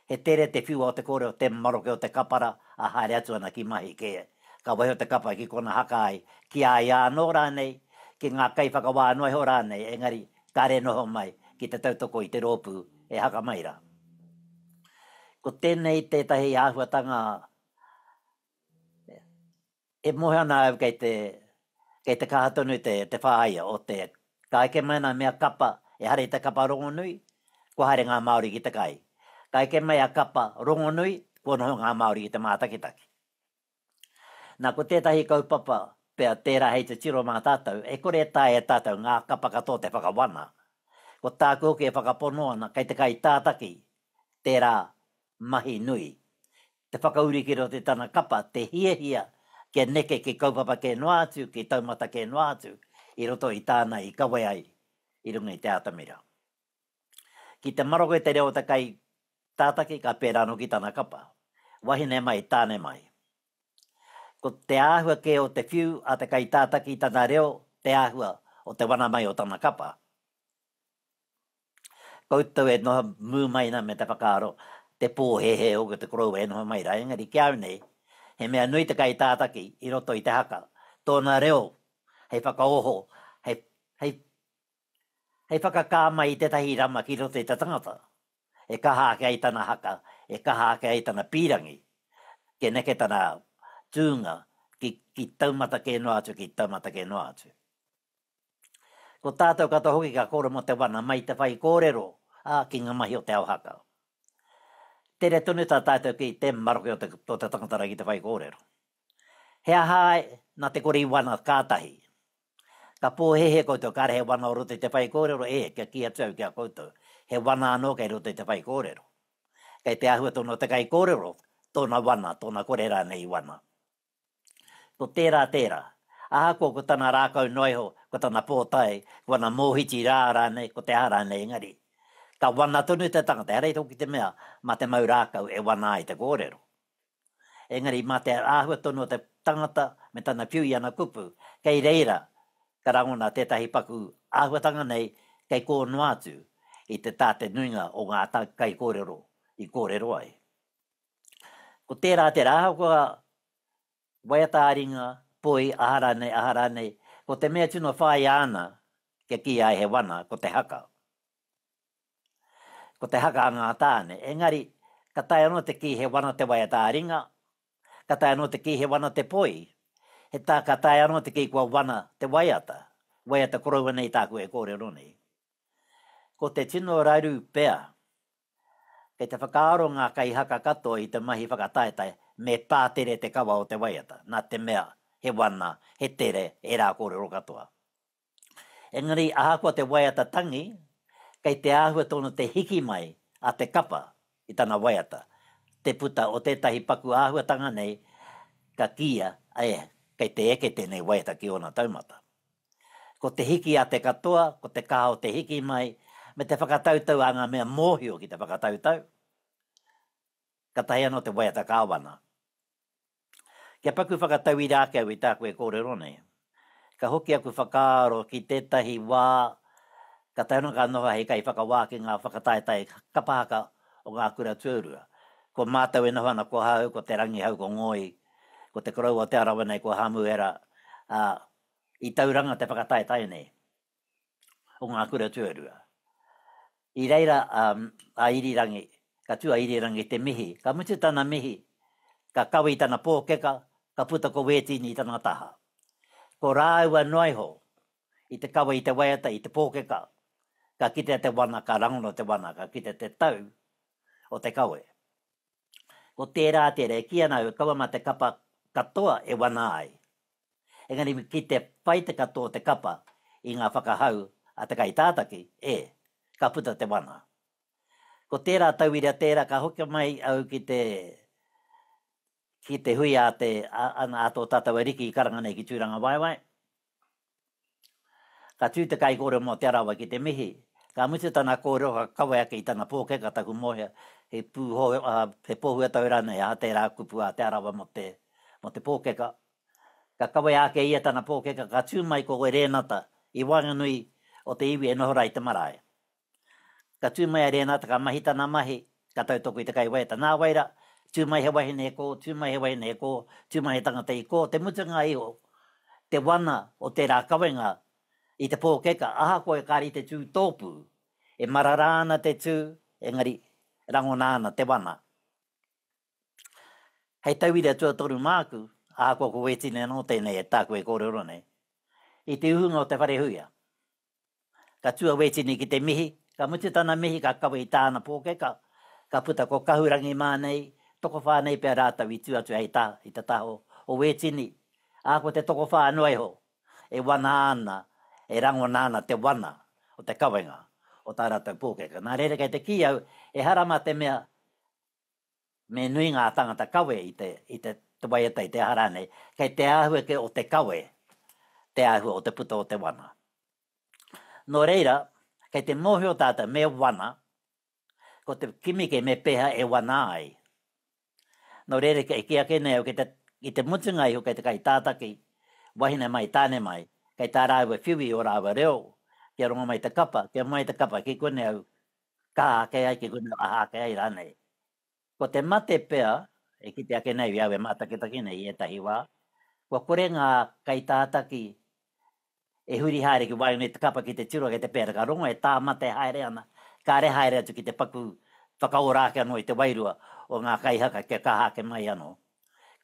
He tere te whiua o te kōrero, te maroke o te kapara, a haere atu ana ki mahi kē. Ka waiho te kapa ki kona haka ai, ki a ia anō rānei, ki ngā kaiwhakawā noa iho rānei, engari kāre noho mai ki te tautoko i te rōpū e haka mai rā. Ko tēnei tētahi āhuatanga E mōhio ana au kei te, kei te kaha tonu te, te whāia o te, ka eke mai ana mea kapa, ehara i te kapa rongonui, kua haere ngā Māori ki te kai. Ka eke mai a kapa rongonui, kua noho ngā Māori ki te mātakitaki. Nā, ko tētahi kaupapa pea tērā hei titiro mā tātou, e kore e taea e tātou ngā kapa katoa te whakawana. Ko tāku hoki e whakapono ana, kei te kaitātaki tērā mahi nui. Te whakauri ki roto i tana kapa, te hiahia kia neke ki kaupapa kē noa atu, ki taumata kē noa atu i roto i tāna i kawe ai i runga i te atamira. Ki te maroke te reo o te kai tātaki ka pērā anō ki tana kapa. Wahine mai, tāne mai. Ko te āhua kē o te whiu a te kaitātaki i tana reo te āhua o te wana mai o tana kapa. Koutou e noho mū mai ana me te whakaaro, te pōhēhē hoki o te koroua e noho mai rā, engari ki au nei, he mea nui te kaitātaki i roto i te haka, tōna reo hei whakaoho, hei, hei, hei whakakā mai i tētahi rama ki roto i te tangata, e kaha ake ai tana haka, e kaha ake ai tana pīrangi, kia neke tana tūnga ki, ki taumata kē noa atu, ki taumata kē noa atu. Ko tātou katoa hoki ka kōrero mō te wana mai te whaikōrero, ā, ki ngā mahi o te ao haka. Tere tonu tā tātou ki te maroke o te, o te tangata rā ki te whaikōrero. He aha ai, nā te kore i wana kātahi. Ka pōhēhē koutou kāre he wana o roto i te whaikōrero, ē, kia kī atu au ki a koutou, he wana anō kei roto i te whaikōrero. Kei te āhua tonu o te kaikōrero, tōna wana, tōna kore rānei i wana. Ko tērā tērā. Ahakoa ko tana rākau noa iho, ko tana pōtae, ko ana mōhiti rā rānei, ko te aha rānei, engari, ka wana tonu te tangata, ehara i hoki te mea mā te mau rākau e wana ai te kōrero. Engari, mā te āhua tonu o te tangata me tana whiu i ana kupu, kei reira ka rangona tētahi paku āhuatanga nei kei kō noa atu i te tā te nuinga o ngā kaikōrero i kōrero ai. Ko tērā tērā, ahakoa waiata ā-ringa, poi, aha rānei, aha rānei, ko te mea tino whāia ana kia kīia ai he wana, ko te haka. Ko te haka a ngā tāne. Engari, ka taea anō te kī he wana te waiata ā-ringa, ka taea anō te kī he wana te poi, he tā, ka taea anō te kī kua wana te waiata, waiata koroua nei tāku e kōrero nei. Ko te tino raru pea, Kei te whakaaro ngā kaihaka katoa i te mahi whakataetae me pātere te kawa o te waiata, nā te mea he wana, he tere ērā kōrero katoa. Engari ahakoa te waiata tangi, kei te āhua tonu te hiki mai a te kapa i tana waiata, te puta o tētahi paku āhuatanga nei ka kīia, e, kei te eke tēnei waiata ki ōna taumata. Ko te hiki a te katoa, ko te kaha o te hiki mai, me te whakatautau a ngā mea mōhio ki te whakatautau. Katahi anō te waiata kāwana. Kia paku whakatauira ake au i tāku e kōrero nei. Ka hoki aku whakaaro ki tētahi wā ka tae anō ka noho hei kaiwhakawā ki ngā whakataetae kapa haka o ngā kura tuarua. Ko mātou e noho ana ko hau, ko Te Rangihau, ko Ngoi, ko te koroua o Te Arawa nei, ko Hamuera, ā, I Tauranga te whakataetae nei o ngā kura tuarua. I reira a Irirangi, ka tū a Irirangi te mihi, ka mutu tana mihi, ka kawe i tana pōkeka, ka puta ko Wētini i tana taha. Ko rāua noa iho i te kawe i te waiata, i te pōkeka, ka kitea te wana, ka rangona te wana, ka kitea te tau o te kawe. Ko tērā tērā, e kī ana au, kaua mā te kapa katoa e wana ai. Engari ki te whai te katoa o te kapa i ngā whakahau a te kaitātaki, e, ka puta te wana. Ko tērā tauira tērā ka hoki mai au ki te ki te hui a te a, a tō tātou ariki i karanga nei ki Tūrangawaewae. Ka tū te kaikōrero mō Te Arawa ki te mihi. Ka mutu tana kōrero ka kawe ake i tana pōkeka taku mōhio, he pū, he pōhuatau rānei aha tērā kupu a Te Arawa mō te, mō te pōkeka. Ka kawea ake ia tana pōkeka ka tū mai ko Rēnata i waenganui o te iwi e noho rā i te marae. Ka tū mai a Rēnata ka mahi tana mahi, ka tautoko i te kaiwaiata. Nāwai rā, tū mai he wahine e kō, tū mai he wahine e kō, tū mai he tangata i kō, te mutunga iho, te wana o tērā kawenga i te pōkeka, ahakoa kāre i te tū tōpū, e marara ana te tū, engari rangona ana te wana. Hei tauira tuatoru māku, ahakoa ko Wētini anō tēnei e tāku e kōrero nei, i te uhunga o te whare huia. Ka tū a Wētini ki te mihi, ka mutu tana mihi ka kawe i tāna pōkeka, ka puta ko Kahurangi mā nei, tokowhā nei pea rātou i tū atu hei taha i te taha o Wētini, ā, ko te tokowhā noa iho e wana ana, e rangona ana te wana o te kawenga o tā rātou pōkeka. Nā reira kei te kī au, ehara mā te mea me nui ngā tangata kawe i te, i te, te waiata i te aha rānei, kei te āhua kē o te kawe te āhua o te puta o te wana. Nō reira, kei te mōhio tātou me wana, ko te kimi kē me pēhea e wana ai. Nō reira, e kī ake nei au kei te, i te mutunga iho kei te kaitātaki, wahine mai, tāne mai, kei tā rāua whiu i ō rāua reo, kia rongo mai te kapa, kia mai te kapa ki konei au kaha ake ai, ki konei au aha ake ai rānei. Ko te mate pea, e kite ake nei i au e mātakitaki nei i ētahi wā, kua kore ngā kaitātaki e huri haere ki waenganui i te kapa ki te tiro kei te pēra ka rongo e tāmate haere ana, kāre haere atu ki te paku whakaora ake anō i te wairua o ngā kaihaka kia kaha ake mai anō.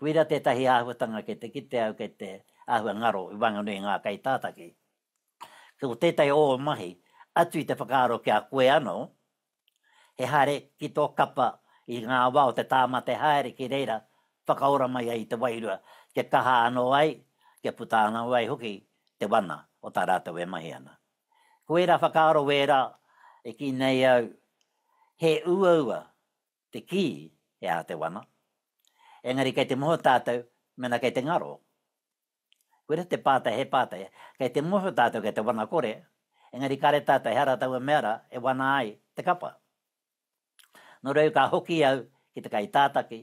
Koira tētahi āhuatanga kei te kite au kei te āhua ngaro i waenganui i ngā kaitātaki. Ko tētahi o ō mahi, atu i te whakaaro ki a koe anō, he haere ki tō kapa i ngā wā o te tāmate haere ki reira whakaora mai ai i te wairua kia kaha anō ai, kia puta anō ai hoki te wana o tā rātou e mahi ana. Ko ērā whakaaro wērā e kī nei au, he uaua te kī he aha te wana, engari kei te moho tātou mēnā kei te ngaro. Koira te pātai, he pātai. Kei te mōhio tātou kei te wana kore, engari kāre tātou ehara taua mea rā e wana ai te kapa. Nō reira ka hoki au ki te kaitātaki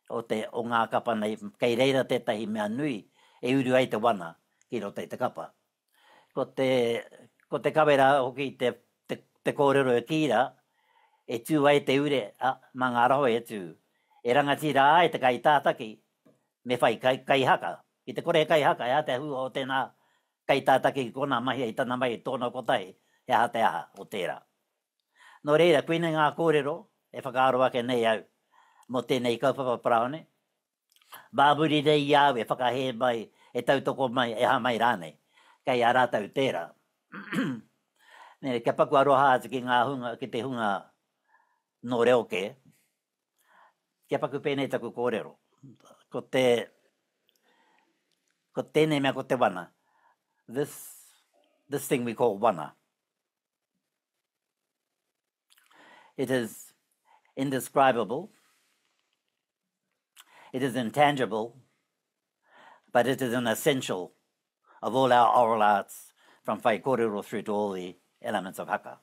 o te, o ngā kapa nei, kei reira tētahi mea nui e uru ai te wana ki roto i te kapa. Ko te, ko te kawe rā hoki te, te, te kōrero e kī rā, e tū ai te ure, ā, mā ngā raho e tū. E rangatira ai te kaitātaki, Me whai kai, kaihaka. Ki te kore he kaihaka, he aha te hua o tēnā kaitātaki ki konā mahia i tana mahi tōna kotahi, he aha te aha o tērā. Nō reira, koinei ngā kōrero e whakaaro ake nei au mō tēnei kaupapa parāone. Mā muri nei i a au e whakahē mai, e tautoko mai, e aha mai rānei, kei a rātou tērā. Nē, kia paku aroha atu ki ngā hunga, ki te hunga nō reo kē, Kia paku pēnei taku kōrero. Ko te, ko tēnei mea ko te wana. This, this thing we call wana. It is indescribable. It is intangible, but it is an essential of all our oral arts from whaikōrero through to all the elements of haka.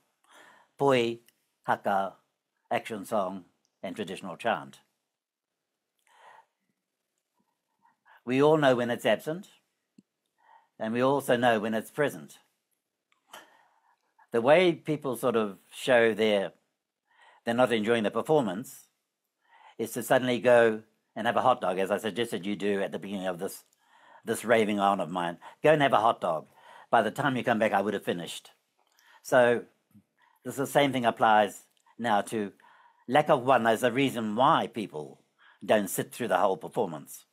Poi, haka, action song and traditional chant. We all know when it's absent, and we also know when it's present. The way people sort of show their they're not enjoying the performance is to suddenly go and have a hot dog, as I suggested you do at the beginning of this this raving on of mine. Go and have a hot dog. By the time you come back, I would have finished. So this the same thing applies now to lack of one as a reason why people don't sit through the whole performance.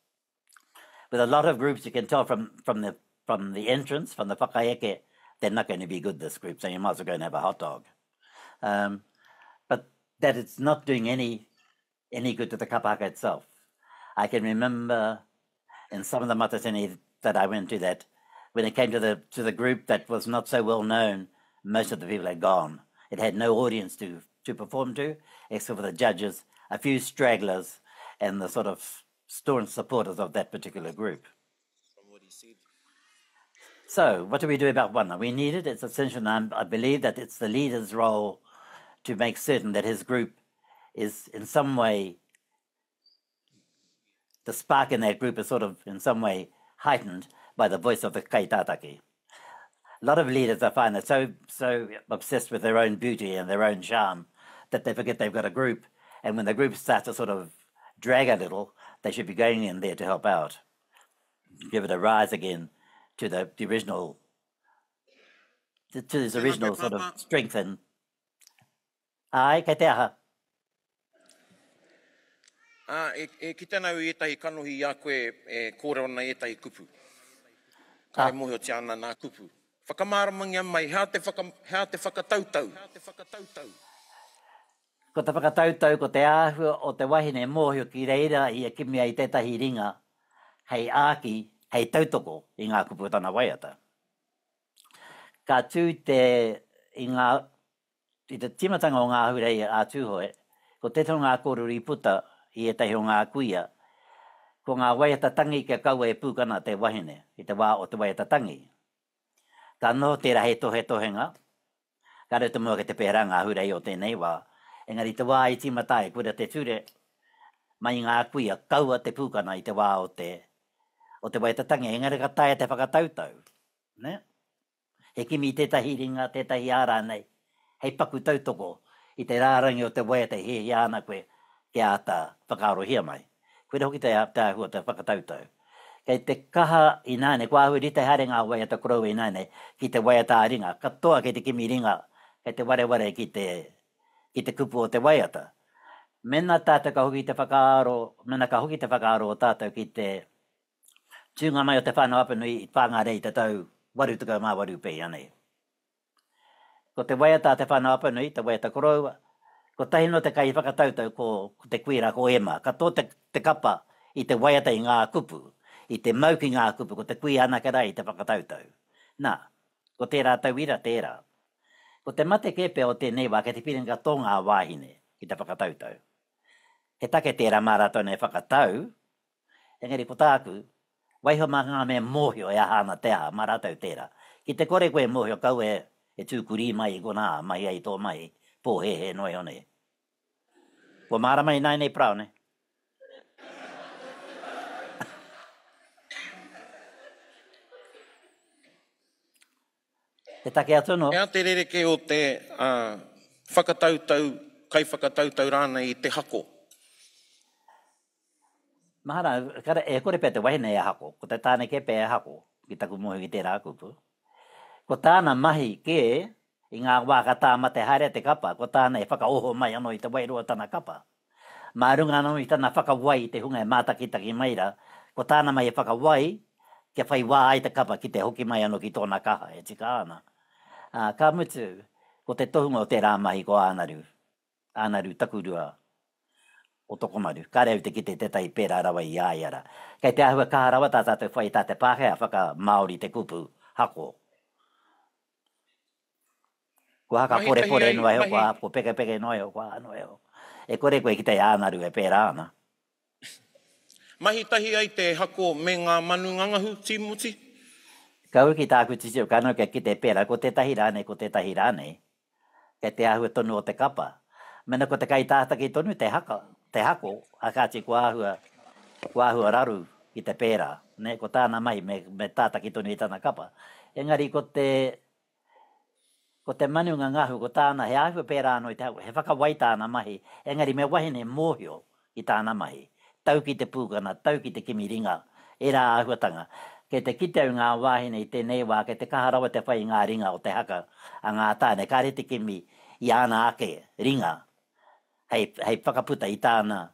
With a lot of groups, you can tell from, from, the, from the entrance, from the whakaeke, they're not going to be good, this group, so you might as well go and have a hot dog. Um, but that it's not doing any, any good to the kapahaka itself. I can remember in some of the matatini that I went to that when it came to the, to the group that was not so well known, most of the people had gone. It had no audience to, to perform to, except for the judges, a few stragglers, and the sort of staunch supporters of that particular group. So, what do we do about one? We need it, it's essential, and I believe that it's the leader's role to make certain that his group is in some way, the spark in that group is sort of in some way heightened by the voice of the kaitataki. A lot of leaders I find are so, so obsessed with their own beauty and their own charm that they forget they've got a group. And when the group starts to sort of drag a little, they should be going in there to help out, give it a rise again to the, the original, to, to this original sort of strength and Ai, kei te aha? Ā, e, e kite ana au i ētahi kanohi i a koe e kōrero ana i ētahi kupu. Kāre mōhiotia ana nā kupu. Whakamāramangia mai, he aha te whaka, he aha te whakatautau? Ko te whakatautau ko te āhua o te wahine mōhio ki reira ia kimi ai tētahi ringa hei āki, hei tautoko i ngā kupu o tana waiata. Ka tū te, i ngā, I te tīmatanga o ngā ahurei a Tūhoe, ko tētahi o ngā kōrero i puta i ētahi o ngā kuia, ko ngā waiata tangi kia kaua e pūkana te wahine i te wā o te waiata tangi. Ka noho tērā hei tohetohenga, kāre te mua ki te pērā ngā ahurei o tēnei wā, engari i te wā i tīmata ai koira te ture mai i ngā kuia kaua te pūkana i te wā o te o te waiata tangi, engari ka taea te whakatautau, nē? He kimi i tētahi ringa, tētahi ā rānei, hei paku tautoko i te rārangi o te waiata e hiahia ana koe kia āta whakaarohia mai. Koira hoki te āhua o te whakatautau. Kei te kaha ināianei, kua āhua rite haere ngā waiata koroua ināianei ki te waiata ā-ringa. Katoa kei te kimi ringa, kei te wareware ki te, ki te kupu o te waiata. Mēnā tātou ka hoki te whakaaro, mēnā ka hoki te whakaaro o tātou ki te Tūnga mai o Te Whānau-a-Apanui i Whāngārei i te tau 88 pea nei. Ko te waiata a Te Whānau-a-Apanui, te waiata koroua, kotahi noa te kaiwhakatautau ko te kuira ko Emma. Ka tō te, te kapa i te waiata i ngā kupu, i te mau ki ngā kupu, ko te kuia anake rā i te whakatautau. Nā, ko tērā tauira tērā. Ko te mate kē pea o tēnei wā kei te whiringa tō ngā wāhine ki te whakatautau. He take tērā mā rātou nei whakatau, Engari ko tāku, waiho mā ngā mea mōhio e aha ana te aha, mā rātou tērā. Ki te kore koe e mōhio kaua e tū kurī mai i konā, mahi ai tō mahi, pōhēhē noa iho nei. Kua mārama ināianei Paraone? He take atu anō? He aha te rerekē o te whakatautau, kaiwhakatautau rānei i te hako? Mahara, kare, e kore pea te wahine e hako, ko te tāne kē pea e hako, ki taku mōhio ki tērā kupu. Ko tāna mahi kē, i ngā wā ka tāmate haere te kapa, ko tāna e whakaoho mai anō i te wairua o tana kapa. Mā runga anō i tana whakawai i te hunga e mātakitaki mai rā, ko tāna mahi e whakawai, kia whai wā ai te kapa ki te hoki mai anō ki tōna kaha e tika ana. Ā, ka mutu, ko te tohunga o tērā mahi ko Ānaru. Ānaru Takurua o Tokomaru. Kāre au te kite tētahi pērā rawa i a ia rā. Kei te āhua kaha rawa tā tātou whai i tā te Pākehā whakamāori te kupu hako. Kua haka Mahi tahi porepore ai, noa iho, mahi. kua kua pekepeke noa iho, kua aha noa iho. E kore koe ki te Ānaru e pērā ana. Mahi tahi ai te hako me ngā manu ngangahu, Tīmoti? Kaua ki tāku titiro, ka noho kia kite pērā, ko tētahi rānei, ko tētahi rānei. Kei te āhua tonu o te kapa. Mena ko te kaitātaki tonu te haka, te hako, a kāti kua āhua, kua āhua raru ki te pērā, nē, ko tāna mahi me, me tātaki tonu i tana kapa. Engari ko te, ko te manu ngangahu, ko tāna, he āhua pērā anō i te hako, he whakawai tāna mahi, engari me wahine mōhio i tāna mahi. Tau ki te pūkana, tau ki te kimi ringa, ērā āhuatanga. Kei te kite au ngā wāhine i tēnei wā kei te kaha rawa te whai i ngā ringa o te haka a ngā tāne, kāre te kimi i āna ake ringa hei, hei whakaputa i tāna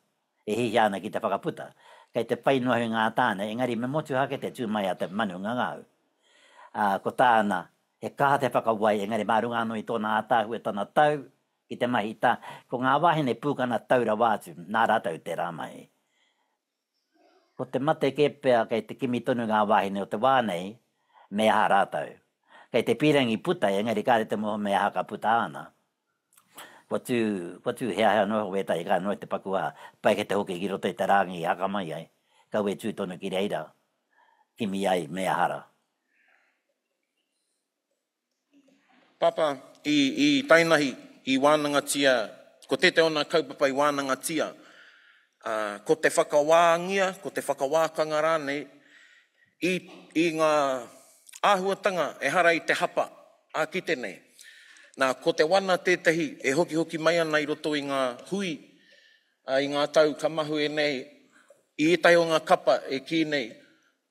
e hiahia ana ki te whakaputa. Kei te whai noa iho i ngā tāne, engari me motuhake te tū mai a te manu ngangahau. Ā, ko tāna, he kaha te whakawai, engari mā runga anō i tōna ātaahua, tana tau, Ki te mahi tā, ko ngā wāhine pūkana tau rawa atu, nā rātou tērā mahi. Ko te mate kē pea kei te kimi tonu ngā wāhine o te wā nei me aha rātou. Kei te pīrangi puta engari kāre te moho me aha ka puta ana. Kua tū, kua tū heahea noa iho wētahi ka noa te paku aha, pai kei te hoki ki roto i te rāngi i haka mai ai, kaua e tū tonu ki reira, kimi ai me aha ra. Papa, i, i tainahi, i wānangatia, ko tētahi o nā kaupapa i wānangatia, ā, ko te whakawāngia, ko te whakawākanga rānei, i, i ngā āhuatanga ehara i te hapa ā-kite nei. Nā, ko te wana tētahi e hokihoki mai ana i roto i ngā hui, ā, i ngā tau ka mahue nei, i ētahi o ngā kapa e kī nei,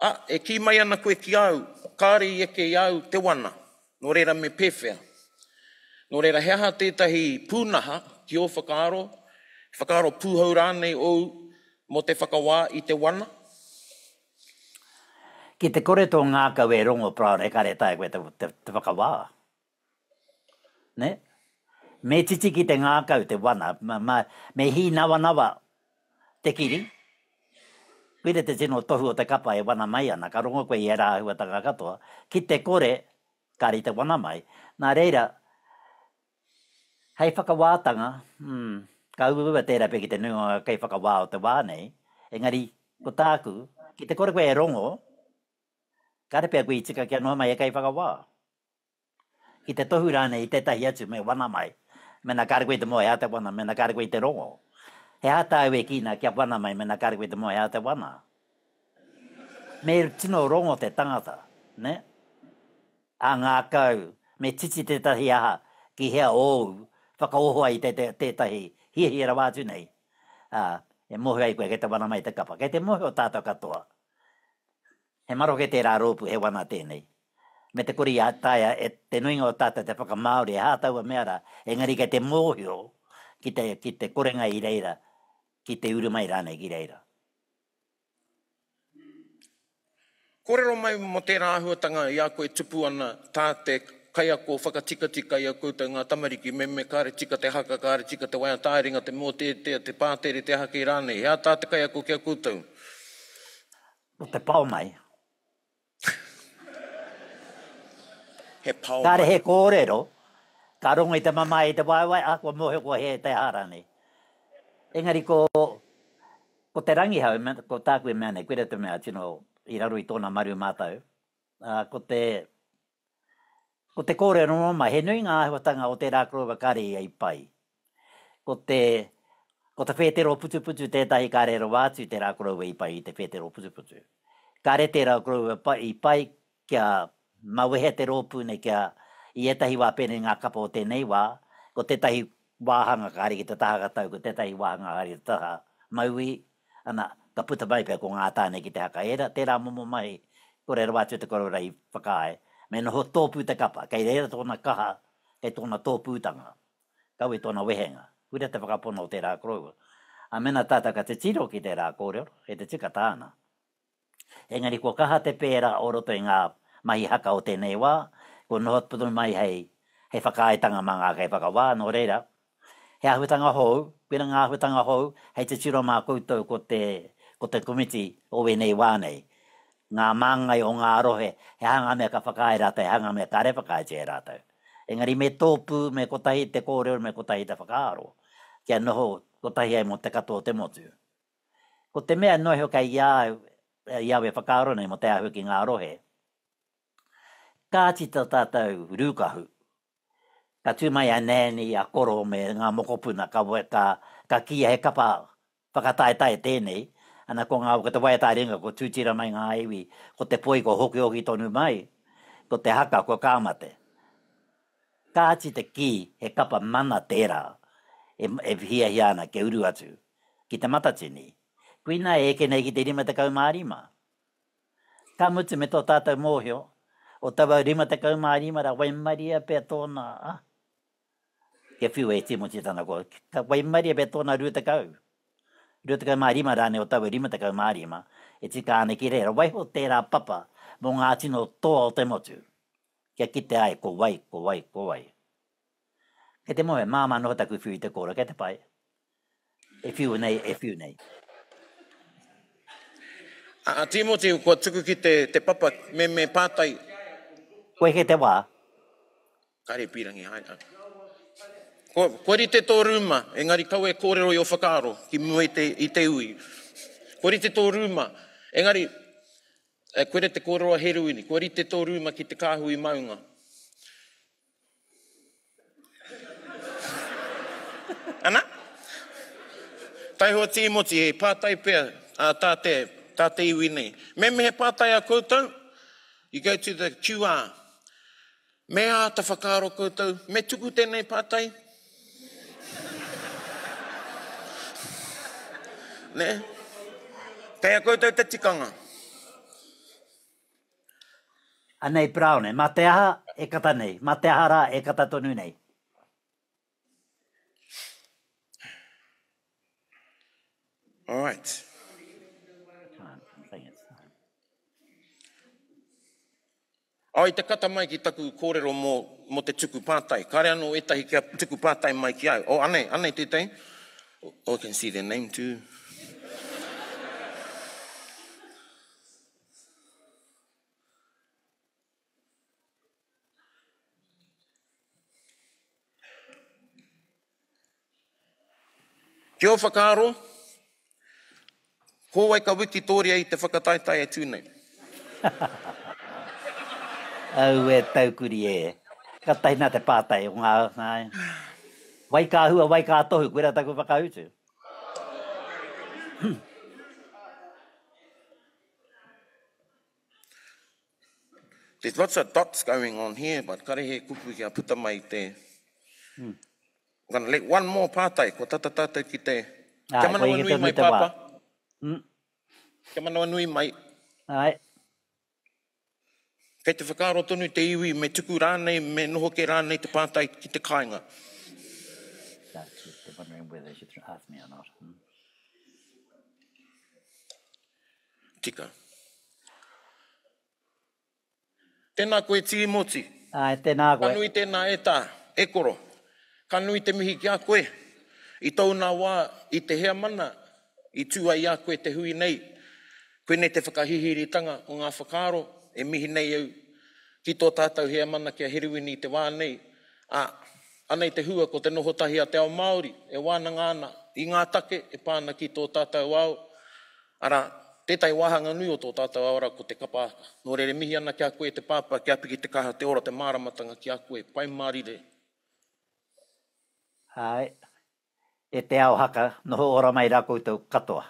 Ā, e kī mai ana koe ki a au, kāore i eke i a au te wana, nō reira me pēwhea? Nō reira, he aha tētahi pūnaha ki ō whakaaro, he whakaaro pūhou rānei ōu mō te whakawā i te wana? Ki te kore tō ngākau e rongo Paraone kāre e taea koe te whakawā. Nē? Me titi ki te ngākau te wana, me hīnawanawa te kiri. Koira te tino tohu o te kapa e wana mai ana, ka rongo koe i ērā āhuatanga katoa. Ki te kore, kāre i te wana mai. Nā reira, hei whakawātanga, hmm, ka uaua tērā pea ki te nuinga o ngā kaiwhakawā o te wā nei, engari, ko tāku, ki te kore koe e rongo, kāre pea koe i tika kia noho mai he kaiwhakawā. Ki te tohu rānei i tētahi atu me wana mai, mēnā kāre koe i te moe hea te wana, mēnā kāre koe i te rongo. He aha tāu e kī nā kia wana mai mēnā kāre koe i te moe hea te wana? Me tino rongo te tangata, nē? Ā-ngākau, me titi tētahi aha ki hea ōu whakaoho ai tētahi hiahia rawa atu nei, ā, e mōhio ai koe kei te wana mai te kapa. Kei te mōhio tātou katoa, he maroke tērā rōpū, he wana tēnei. Me te kore i taea e te nuinga o tātou te whakamāori he aha taua mea rā, engari kei te mōhio ki te, ki te korenga i reira, ki te uru mai rānei ki reira. Kōrero mai mō tērā āhuatanga i a koe tupu ana, tā te kaiako whakatikatika i a koutou ngā tamariki, me me kāre tika te haka, kāre tika te waiata ā-ringa, te mōteatea, te pātere, te aha kē rānei. He aha tā te kaiako ki a koutou? Ko te pao mai. He pao Kāre mai. he kōrero, ka rongo i te mamae i te waewae, ā, kua mōhio kua hē te aha rānei. Engari ko, ko te rangihau, ko tāku e mea nei, koira te mea tino i raro i tōna maru mātau, ā, ko te, ko te kōrero mamae, he nui ngā āhuatanga o tērā koroua kāre ia i pai. Ko te, ko te whētero putuputu tētahi kāre rawa atu tērā koroua i pai i te whētero putuputu. Kāre tērā koroua i pai kia mawehe te rōpū nei kia, i ētahi wā pēnei ngā kapa o tēnei wā, ko tētahi wāhanga ka haere ki te taha katau, ko tētahi wāhanga ka haere ki te taha mauī, ana, ka puta mai pea ko ngā tāne ki te haka. Ērā, tērā momo mahi, kore rawa atu te koroua i whakaae, me noho tōpū te kapa, kei reira tōna kaha, kei tōna tōpūtanga. Kawe tōna wehenga. Koira te whakapono o tērā koroua. Ā, mēnā tātou ka titiro ki tērā kōrero, kei te tika tāna. Engari kua kaha te pērā o roto i ngā mahi haka o tēnei wā, kua noho tonu mai hei, hei whakaaetanga mā ngā kaiwhakawā, nō reira, he āhuatanga hou, koira ngā āhuatanga hou hei titiro mā koutou ko te, ko te komiti o ēnei wā nei. Ngā māngai o ngā rohe, he aha ngā mea ka whakaae rātou, he aha ngā mea kāre whakaaetia e rātou. Engari me tōpū, me kotahi te kōrero, me kotahi te whakaaro, kia noho kotahi ai mō te katoa o te motu. Ko te mea noa iho kei a au, i au e whakaaro nei mō te āhua ki ngā rohe, kāti tō tātou rūkahu, ka tū mai a Nanny, a Koro me ngā mokopuna, ka, ka, ka kīia he kapa whakataetae tēnei, ana ko ngā, ko te waiata ringa ko tūtira mai ngā iwi, ko te poi ko hokihoki tonu mai, ko te haka ko ka mate. Kāti te kī he kapa mana tērā e, e hiahia ana kia uru atu ki Te Matatini. Koinā e eke nei ki te 55. Ka mutu me tō tātou mōhio, o taua 55 rā waimaria pea tōna, ah, Kia whiua e Timoti tana koa, ka waimarie pea tōna 20, 25 rānei o taua 55 e tika ana ki reira. Waiho tērā papa mō ngā tino toa o te motu, kia kite ai ko wai, ko wai, ko wai. Kei te moe, māmā noa taku whiu i te kōrero, kei te pai. E whiu nei, e whiu nei. A Timoti, kua tuku ki te, te papa me, me pātai. Koe kei te wā. Kare pirangi haere. Kua, kua rite tō rūma, engari kaua e kōrero i ō whakaaro ki mua i te, i te ui. Kua rite tō rūma, engari, e, koira te kōrero a Herewini, kua rite tō rūma ki te kāhui maunga. Ana? Taihoa Tīmoti, he pātai pea ā, tā te, tā te iwi nei. Me me he pātai a koutou, you go to the QR. Me āta whakaaro koutou, me tuku tēnei pātai? Nē? Kei a koutou te tikanga. Anei Paraone, ma te aha e kata nei, ma te aha ra e kata tonu nei. All right. Oh, i te kata mai ki taku kōrero mō, mō te tuku pātai. Kāre anō ētahi kia tuku pātai mai ki au. Oh, anei, anei tētahi. Oh, I can see their name too. Ki ō whakaaro, ko wai ka wikitōria i te whakataetae e tū nei? Aue taukuri e. Katahi na te pātai o ngā, āe. Wai ka hua, wai ka tohu, koira taku whakautu. There's lots of dots going on here, but kare he kupu kia puta mai te... I'm gonna let one more pātai, kua tata tātou ki te... Āe, Kia koia manawanui tonu mai, te wā. Pāpā. Kia manawanui mai. Āe. Kei te whakaaro tonu te iwi me tuku rānei, me noho kē rānei te pātai ki te kāinga. That's it, they're wondering whether they should ask me or not. Tika. Tēnā koe Tīmoti. Āe, tēnā koe. Ka nui tēnā e tā, e koro. Ka nui te mihi ki a koe. I tōu nā wā, i te heamana, i tū ai i a koe te hui nei. Koinei te whakahihiritanga o ngā whakaaro e mihi nei au ki tō tātou heamana ki a Herewini i te wā nei, ā, anei te hua ko te noho tahi a te ao Māori e wānanga ana i ngā take e pā ana ki tō tātou ao, Arā, tētahi wāhanga nui o tō tātou ao arā ko te kapa haka. Nō reira e mihi ana ki a koe e te pāpā kia piki te kaha, te ora, te māramatanga ki a koe. Pai mārire. Āe, e te ao haka, noho ora mai rā koutou katoa.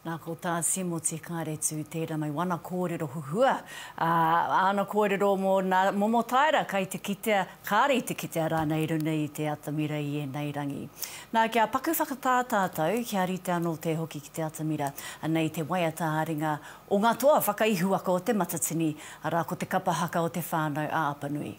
Nā, ko tā Simoti Kāretu tērā mai wana kōrero huhua, ā, āna kōrero mō nā momo taera kai te kitea, kāre i te kitea rānei i runga i te atamira i ēnei rangi. Nā, kia paku whakatā tātou, kia rite anō te hoki ki te atamira, anei te waiata ā-ringa o ngā toa whakaihuwaka o Te Matatini, arā, ko te kapa haka o Te Whānau a Apanui.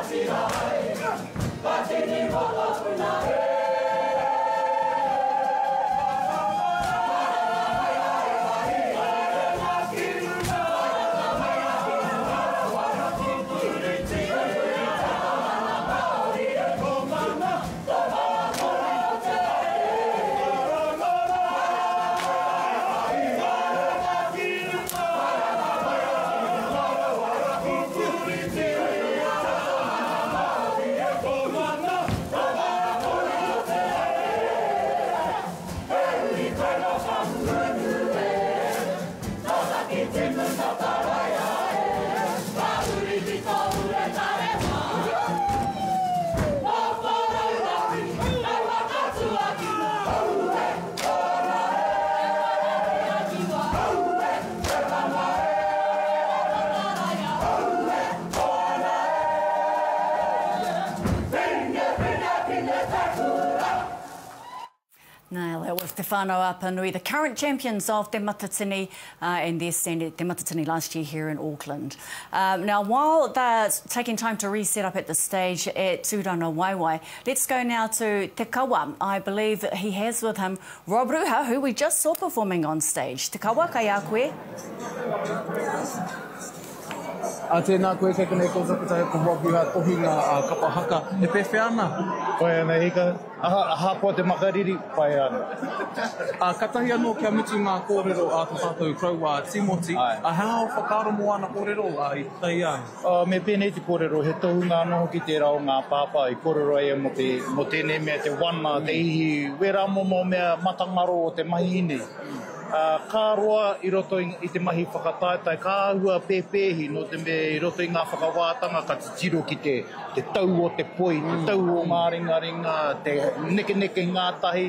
rangatira ai, Ka tini mokopuna e. Now, that was Te Whānau-a-Apanui, the current champions of Te Matatini, uh, and their stand at Te Matatini last year here in Auckland. Um, now, while they're taking time to reset up at the stage at Tūrangawaewae, let's go now to Te Kawa. I believe he has with him Rob Ruha, who we just saw performing on stage. Te Kawa, kei a koe. A tēnā koe, kei konei koutou ko tahi ko Rob Ruha, tohunga a kapa haka. E pēwhea ana? Pai ana hika. Aha, ahakoa te makariri, pai ana. A, katahi anō kia mutu ngā kōrero a to tātou koroua a Timoti. A, he aha ō whakaaro mō āna kōrero a, i puta i a ia? Uh, me pēnei te kōrero, he tohunga anō hoki tērā o ngā pāpā i kōrero ai mō te, mō tēnei mea, te wana, te ihi, wērā momo mea matangaro o te mahi nei. Ā, ka roa i roto i te mahi whakataetae, ka āhua pēpēhi nō te mea i roto i ngā whakawātanga ka titiro ki te, te tau o te poi, te tau o ngā ringaringa, te nekeneke ngātahi,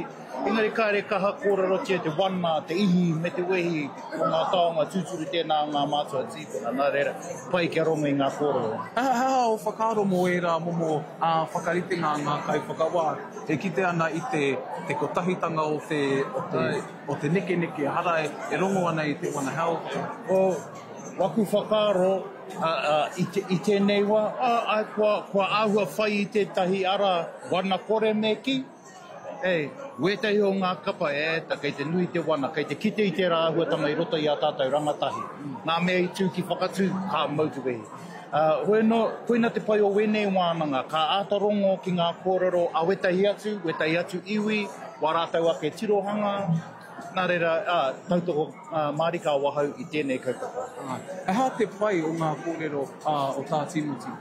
engari kāre kaha kōrerotia te wana, te ihi me te wehi o ngā taonga tūturu tēnā o ngā mātua tīpuna, nā reira, pai kia rongo i ngā kōrero. He aha ō whakaaro mō ērā momo whakaritenga a ngā kaiwhakawā e kite ana i te, te kotahitanga o te, o te. O te nekeneke, ehara e rongo ana i te wana hell. O waku whakaaro i tenei wa, ae kua ahua whai i tetahi ara wana kore me ki, e, wetahi o nga kapa, e, ta, kei te nui te wana, kei te kite i tera ahuatanga i roto i a tatou rangatahi. Nga mea i tu ki Whakatu, ka mau te wehi. Hoi ano, koina te pai o wenei wananga, ka ata rongo ki nga korero a wetahi atu, wetahi atu iwi, wā rātou ake tirohanga, nā reira, ā, tautoko mārika awahau i tēnei kaupapa. Āe. He aha te pai o ngā kōrero o Tā Tīmoti?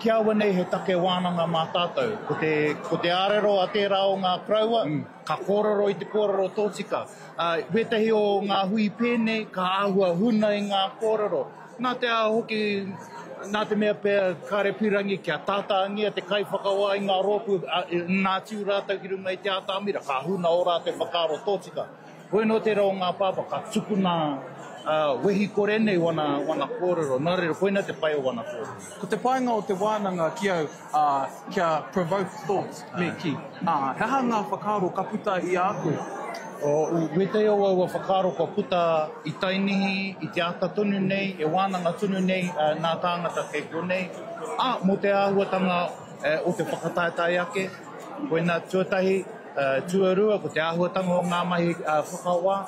Ki a au nei he take wānanga mā tātou. Ko te, ko te ārero a tērā o ngā koroua, ka kōrero i te kōrero tōtika. Ā, wētahi o ngā hui pēnei, ka āhua huna i ngā kōrero. Nā te aha hoki, nā te mea pea kāre pīrangi kia tātāngia te kaiwhakawā i ngā rōpū, nā tū rātou ki runga i te atamira, ka huna ō rātou whakaaro tōtika. Hoi nō tērā o ngā pāpā, ka tukuna wehi kore nei wana, wana kōrero, nā reira koina te pai o wana kōrero. Ko te painga o te wānanga ki au, kia provoke thought, me kī. Ā, he aha ngā whakaaro ka puta i a koe? Wētahi o aua whakaaro kua puta i Tainihi, i te ata tonu nei, e wānanga tonu nei nā tāngata kei konei, ā, mō te āhuatanga o te whakataetae ake, koinā tuatahi, tuarua ko te āhuatanga o ngā mahi whakawā,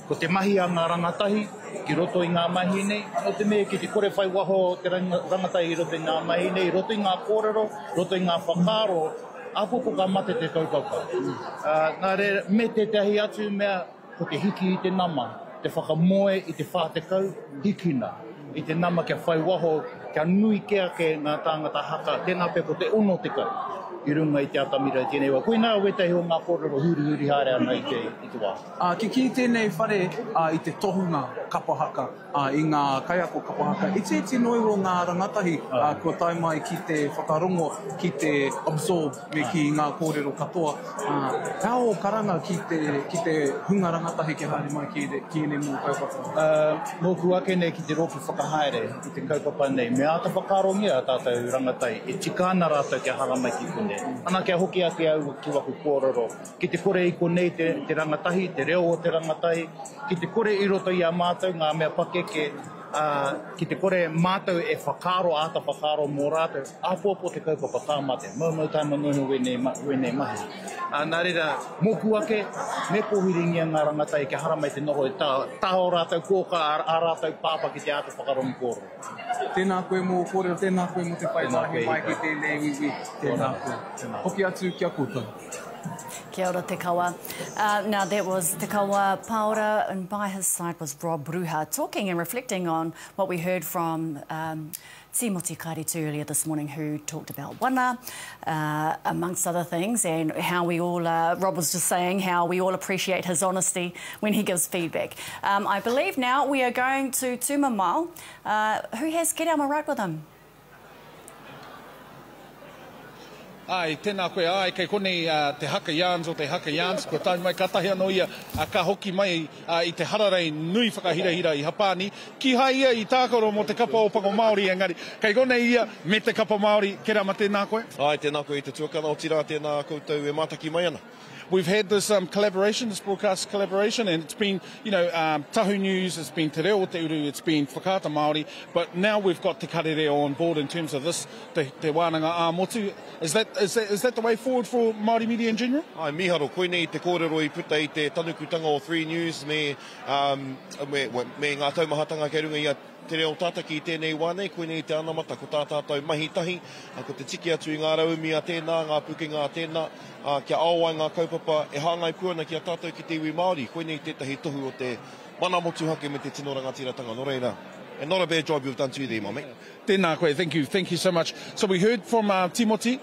ko te mahi a ngā rangatahi ki roto i ngā mahi nei, nō te mea ki te kore whai waho te rangatahi i roto i ngā mahi nei, i roto i ngā kōrero, i roto i ngā whakaaro, Āpōpō ka mate te kaupapa. Nā reira, me tētahi atu mea, ko te hiki i te nama, te whakamoe i te 40, hikina i te nama kia whai waho, kia nui kē ake ngā tāngata haka, tēnā pea ko te 60 i runga i te atamira i tēnei wā. Koinā wētahi o ngā kōrero hurihuri haere ana i te, i te wā. Ā, kikī tēnei whare i te tohunga kapa haka. ā, i ngā kaiako kapa haka. Itiiti noa iho ngā rangatahi kua tae mai ki te whakarongo, ki te absorb me kī i ngā kōrero katoa. Ā, he aha ō karanga ki te, ki te hunga rangatahi kia haere mai ki, ki ēnei momo kaupapa? Ā, mōku ake nei ki te rōpū whakahaere i te kaupapa nei, me āta whakaarongia ā tātou rangatahi e tika ana rātou kia haramai ki konei. Ana kia hoki ake au ki waku kōrero, ki te kore i konei te, te rangatahi, te reo o te rangatahi, Ki te kore i roto i a mātou ngā mea pakeke, ā, ki te kore mātou e whakaaro, āta whakaaro mō rātou, āpōpō te kaupapa ka mate, moumou taima noa iho wēnei, wēnei mahi. Ā, nā reira, mōku ake, me pōhiringia ngā rangatahi kia haramai te noho i tā, tā ō rātou kōkā, ā rātou pāpā ki te āta whakarongo kōrero. Tēnā koe mō ō kōrero, tēnā koe mō te whai wāhi mai ki tēnei uiui, tēnā koe. Hoki atu ki a koutou. Kia ora Te Kawa. Now that was Te Kawa Paora and by his side was Rob Ruha talking and reflecting on what we heard from um, Timoti Kāretu earlier this morning who talked about wana, uh, amongst other things, and how we all, uh, Rob was just saying how we all appreciate his honesty when he gives feedback. Um, I believe now we are going to Tumamao, uh, who has Kereama right with him. Āe, tēnā koe, āe, kei konei te Haka Yarns o te Haka Yarns, kua tae mai, kātahi anō ia ka hoki mai i te hararei nui whakahirahira i Hapāni. Kīhai ia i tākaro mō te kapa Ōpango Māori, engari, kei konei ia me te kapa Māori. Kerama, tēnā koe. Āe, tēnā koe i te tuakana, otirā tēnā koutou e mātaki mai ana. We've had this um, collaboration, this broadcast collaboration, and it's been, you know, um, Tahu News, it's been Te Reo o Te Uru, it's been Whakaata Māori, but now we've got Te Karere on board in terms of this, Te, te Wānanga ā-Motu. Is that, is, that, is that the way forward for Māori media in general? Ai, mīharo, koinei te kōrero i puta i te tanukutanga o 3 News me, um, me, me ngā taumahatanga kei runga i a Te reo tātaki i tēnei wā nei, koinei te anamata, ko tā tātou mahi tahi, ko te tiki atu i ngā rauemi a tēnā, ngā pukenga a tēnā, ā, kia ao ai ngā kaupapa e hāngai pū ana ki a tātou ki te iwi Māori. Koinei tētahi tohu o te mana motuhake me te tino rangatiratanga. Nō reira, and not a bad job you've done too there, my mate. Tēnā koe, thank you, thank you so much. So we heard from uh, Timoti,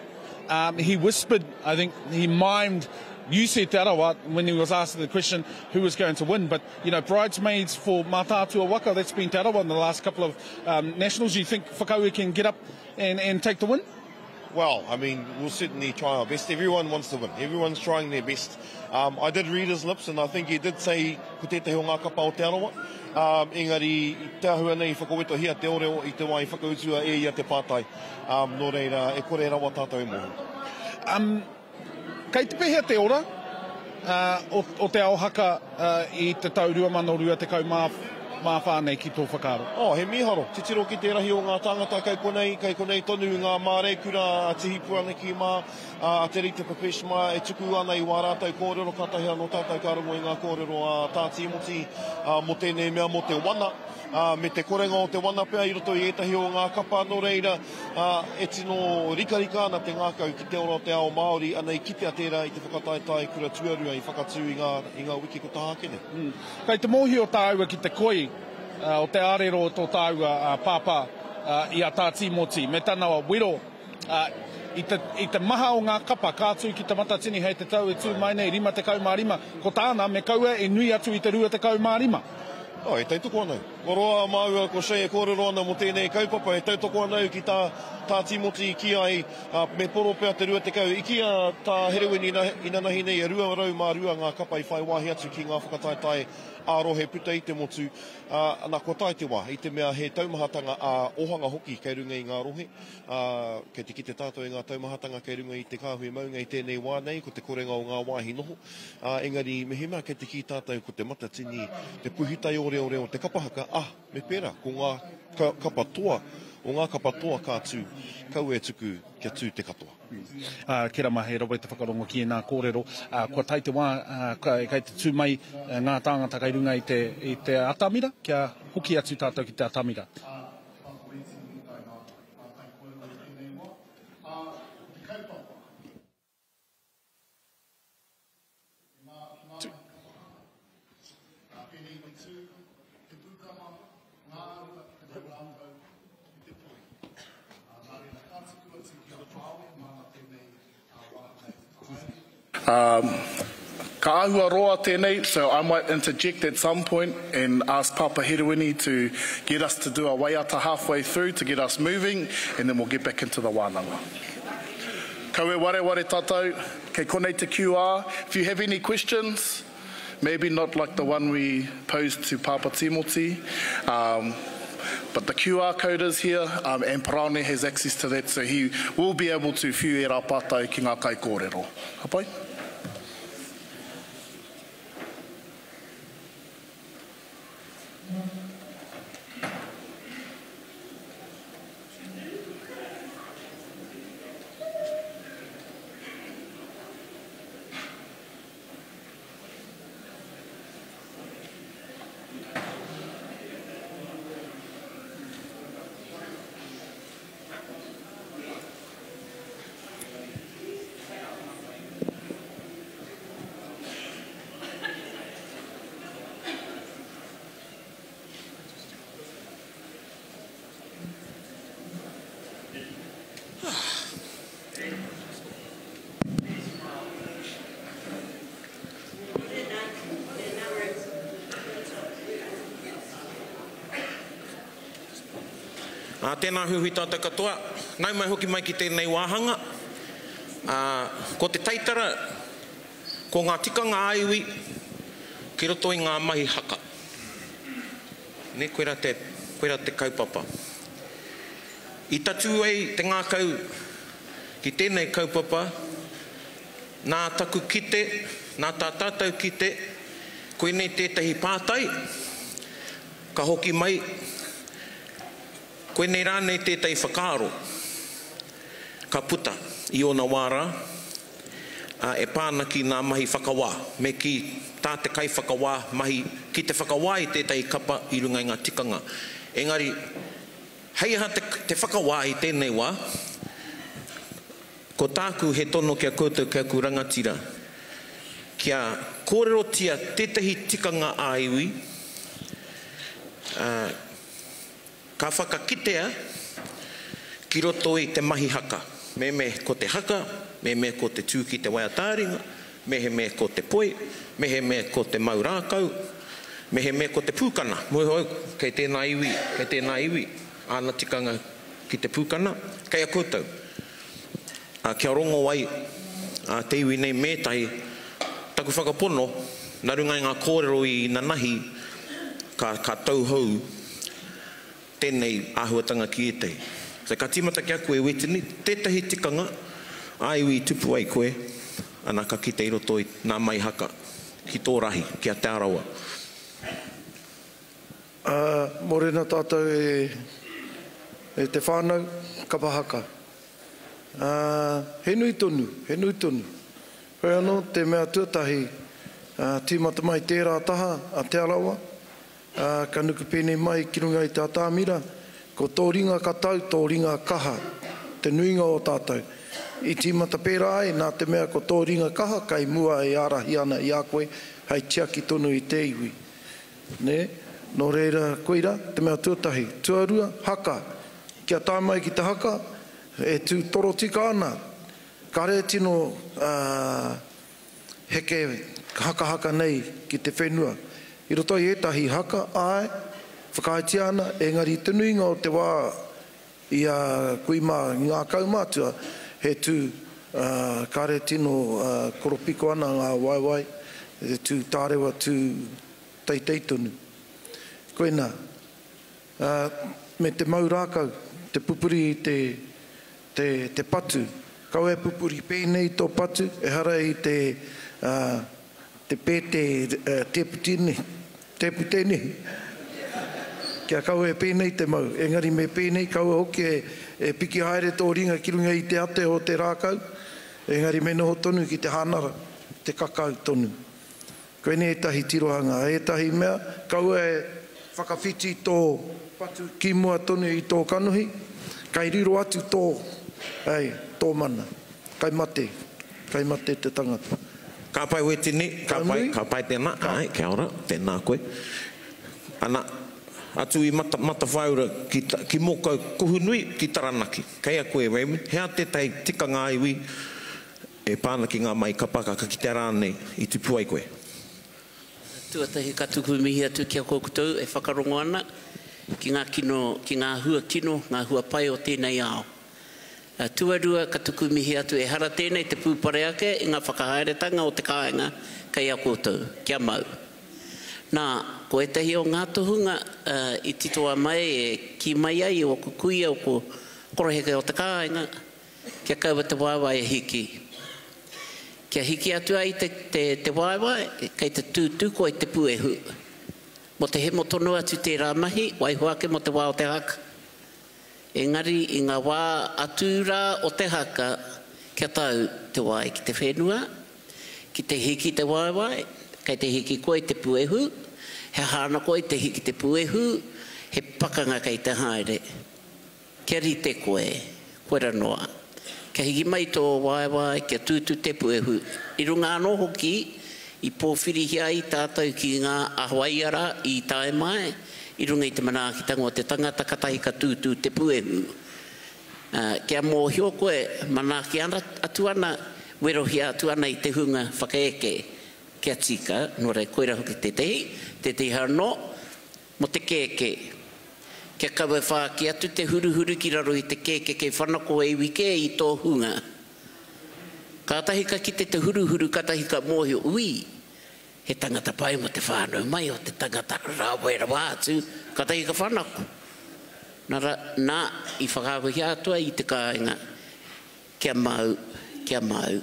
um, he whispered, I think he mimed you said Te Arawa when he was asked the question who was going to win, but you know, bridesmaids for Mātaatua Waka, that's been Te Arawa in the last couple of um, nationals. You think Whakaue can get up and, and take the win? Well, I mean, we'll certainly try our best. Everyone wants to win. Everyone's trying their best. Um, I did read his lips, and I think he did say ko tētahi o ngā kapa o Te Arawa. Um, engari, te ahua nei whakawetohia te oreo i te wā i whakautua e ia te pātai. Um, nō reira, e kore rawa tātou e mōhio. Um, Kei te pehea te ora o, o te ao haka i te tau 2024 nei ki tō whakaaro? Oh, he mīharo. Titiro ki te rahi o ngā tāngata kei konei, kei konei tonu ngā māreikura a Tihi Puanaki mā, a Te Rita Papesch mā e tuku ana i wā rātou kōrero, kātahi anō tātou ka rongo i ngā kōrero a Tā Tīmoti mō tēnei mea mō te wana, me te korenga o te wana pea i roto i ētahi o ngā kapa, nō reira, Ā, e tino rikarika ana te ngākau ki te ora o te ao Māori, ana i kitea tērā i te whakataetae kura tuarua i whakatū i ngā, i ngā wiki ko taha ake nei. Kei te mōhio tāua ki te koi o te ārero o tō tāua pāpā i a Tā Tīmoti me tana wero i te, i te maha o ngā kapa ka tū ki Te Matatini hei te tau e tū mai nei, 55, ko tāna me kaua e nui atu i te 25. Oh, e tautoko ana au. Kua roa a māua ko Shay e kōrero ana mō tēnei kaupapa, e tautoko ana au ki tā Tā Tīmoti i kī ai, ā, me poro pea te 20. I kī a Tā Herewini inanahi nei e 202 ngā kapa i whai wāhi atu ki ngā whakataetae ā-rohe puta i te motu, ā, nā, kua tae te wā, i te mea he taumahatanga ā-ōhanga hoki kei runga i ngā rohe, ā, kei te kite tātou i ngā taumahatanga kei runga i te kāhui maunga i tēnei wā nei, ko te korenga o ngā wāhi noho, ā, engari mehemea kei te kī tātou ko te Matatini, te puhitaioreore o te kapa haka, ā, me pērā, ko ngā kapa toa, o ngā kapa toa ka tū, kaua e tuku kia tū te katoa. Ā, Kerama, he rawe te whakarongo ki ēnā kōrero. Ā, kua tae te wā, ā, kei te tū mai ngā tāngata kei runga i te, i te atamira, kia hoki atu tātou ki te atamira. Um, ka āhua roa tēnei, so I might interject at some point and ask Papa Herewini to get us to do a waiata halfway through to get us moving and then we'll get back into the wānanga. Kau e wareware tātou, kei konei te QR. If you have any questions, maybe not like the one we posed to Papa Timoti, um, but the QR code is here um, and Paraone has access to that so he will be able to whiu ērā pātai ki ngā kaikōrero. Ka pai? Ā, tēnā huihui tātou katoa, nau mai hoki mai ki tēnei wāhanga. Ā, ko te taitara, ko ngā tikanga ā-iwi ki roto i ngā mahi haka. Nē, koirā te, koirā te kaupapa. I tatū ai te ngākau ki tēnei kaupapa, nā taku kite, nā tā tātou kite, koinei tētahi pātai, Ka hoki mai, koinei rānei tētahi whakaaro ka puta i ōna wā rā, ā, e pā ana ki ngā mahi whakawā, me kī, tā te kaiwhakawā mahi ki te whakawā i tētahi kapa i runga i ngā tikanga. Engari, hei aha te, te whakawā i tēnei wā? Ko tāku he tono ki a koutou ki aku rangatira, kia kōrerotia tētahi tikanga ā-iwi, ā, ka whakakitea ki roto i te mahi haka. Mehemea ko te haka, mehemea ko te tū ki te waiata-ā-ringa, mehemea ko te poi, mehemea ko te mau rākau, mehemea ko te pūkana. Moe hou, kei tēnā iwi, kei tēnā iwi, āna tikanga ki te pūkana, kei a koutou. Ā, kia rongo ai ā te iwi nei me ētahi, taku whakapono, nā runga i ngā kōrero i nanahi, ka, ka tauhou tēnei āhuatanga ki ētahi. So, ka tīmata ki a koe, Wetini, tētahi tikanga ā iwi i tupu ai koe, ana ka kite i roto i nā mai haka ki tō rahi, ki a Te Arawa. Ā, mōrena tātou e, e te whānau, kapa haka. Ā, he nui tonu, he nui tonu. Heoi anō, te mea tuatahi, ā, tīmata mai tērā taha a Te Arawa, ā, ka nuku pēnei mai ki runga i te atamira, ko tō ringa katau, tō ringa kaha, te nuinga o tātou. I tīmata pērā ai, nā te mea ko tō ringa kaha kai mua e ārahi ana i a koe hei tiaki tonu i te iwi. Nē? Nō reira, koirā te mea tuatahi. Tuarua, haka. Kia tae mai ki te haka, e tū torotika ana, kare tino heke hakahaka nei ki te whenua. I roto i ētahi haka, āe, whakaaetia ana, engari i te nuinga o te wā i a kui mā, i ngā kaumātua, he tū kare tino koropiko ana ngā waewae, he tū tārewa, tū teitei tonu. Koinā. Ā, me te mau rākau, te pupuri i te, te, te patu. Kaua e pupuri pēnei tō patu, ehara i te, ā, te pēte, ā, tēpu tēnehi, tēpu tēnehi. Kia kaua e pēnei te mau, engari me pēnei, kaua hoki e, e piki haere tō ringa ki runga i te ate o te rākau, engari me noho tonu ki te hānara, te kakau tonu. Koinei ētahi tirohanga, ētahi mea, kaua e whakawhiti tō patu ki mua tonu i tō kanohi, kai riro atu tō, ei, tō mana. Kai mate, kai mate te tangata. Ka pai Wetini, ka pai, ka pai tēnā, āe, kia ora, tēnā koe. Ana, atu i Mata, Matawhāura ki, ki Mōkau Kohunui, ki Taranaki. Kei a koe Raymond, he aha tētahi tikanga ā-iwi E pā ana ki ngā mahi kapa ka kitea rānei i tupu ai koe. Tuatahi ka tuku mihi atu ki a koutou e whakarongo ana ki ngā kino, ki ngā hua kino, ngā hua pai o tēnei ao. Tuarua ka tuku mihi atu ehara tēnei te pūpare ake i ngā whakahaeretanga o te kāinga kei a koutou, kia mau. Nā, ko ētahi o ngā tohunga i titoa mai e kī mai ai ōku kuia, ōku koroheke o te kāinga, Kia kaua te waewae e hiki. Kia hiki atu ai te, te, te waewae, kei te tūtū koe i te puehu. Mō te hemo tonu atu tērā mahi, waiho ake mō te wā o te haka. Engari i ngā wā atu rā o te haka, kia tau te wae ki te whenua, ki te hiki te waewae, kei te hiki koe i te puehu, he aha ana koe i te hiki te puehu, he pakanga kei te haere. Kia rite koe, koera noa. Kia hiki mai tō waewae, kia tūtū te puehu. I runga anō hoki, i pōwhirihia ai tātou ki ngā ahwaiara i tae mai, i runga i te manaakitanga o te tangata katahi ka tūtū te puehu. Kia mōhio koe, manaaki atu ana, werohia atu ana i te hunga whakaeke kia tika, nō reira koira hoki tētehi, tētehi anō, mō te kēkē. Kia kaua e whāki atu te huruhuru ki raro i te kēkē kei whanako e iwi kē i tō hunga. Kātahi ka kite te huruhuru katahi ka mōhio, ui, he tangata pai mō te whānau mai o te tangata rawe rawa atu, katahi ka whanako. Nā, nā, i whakaarohia atu ai i te kāinga kia mau, kia mau.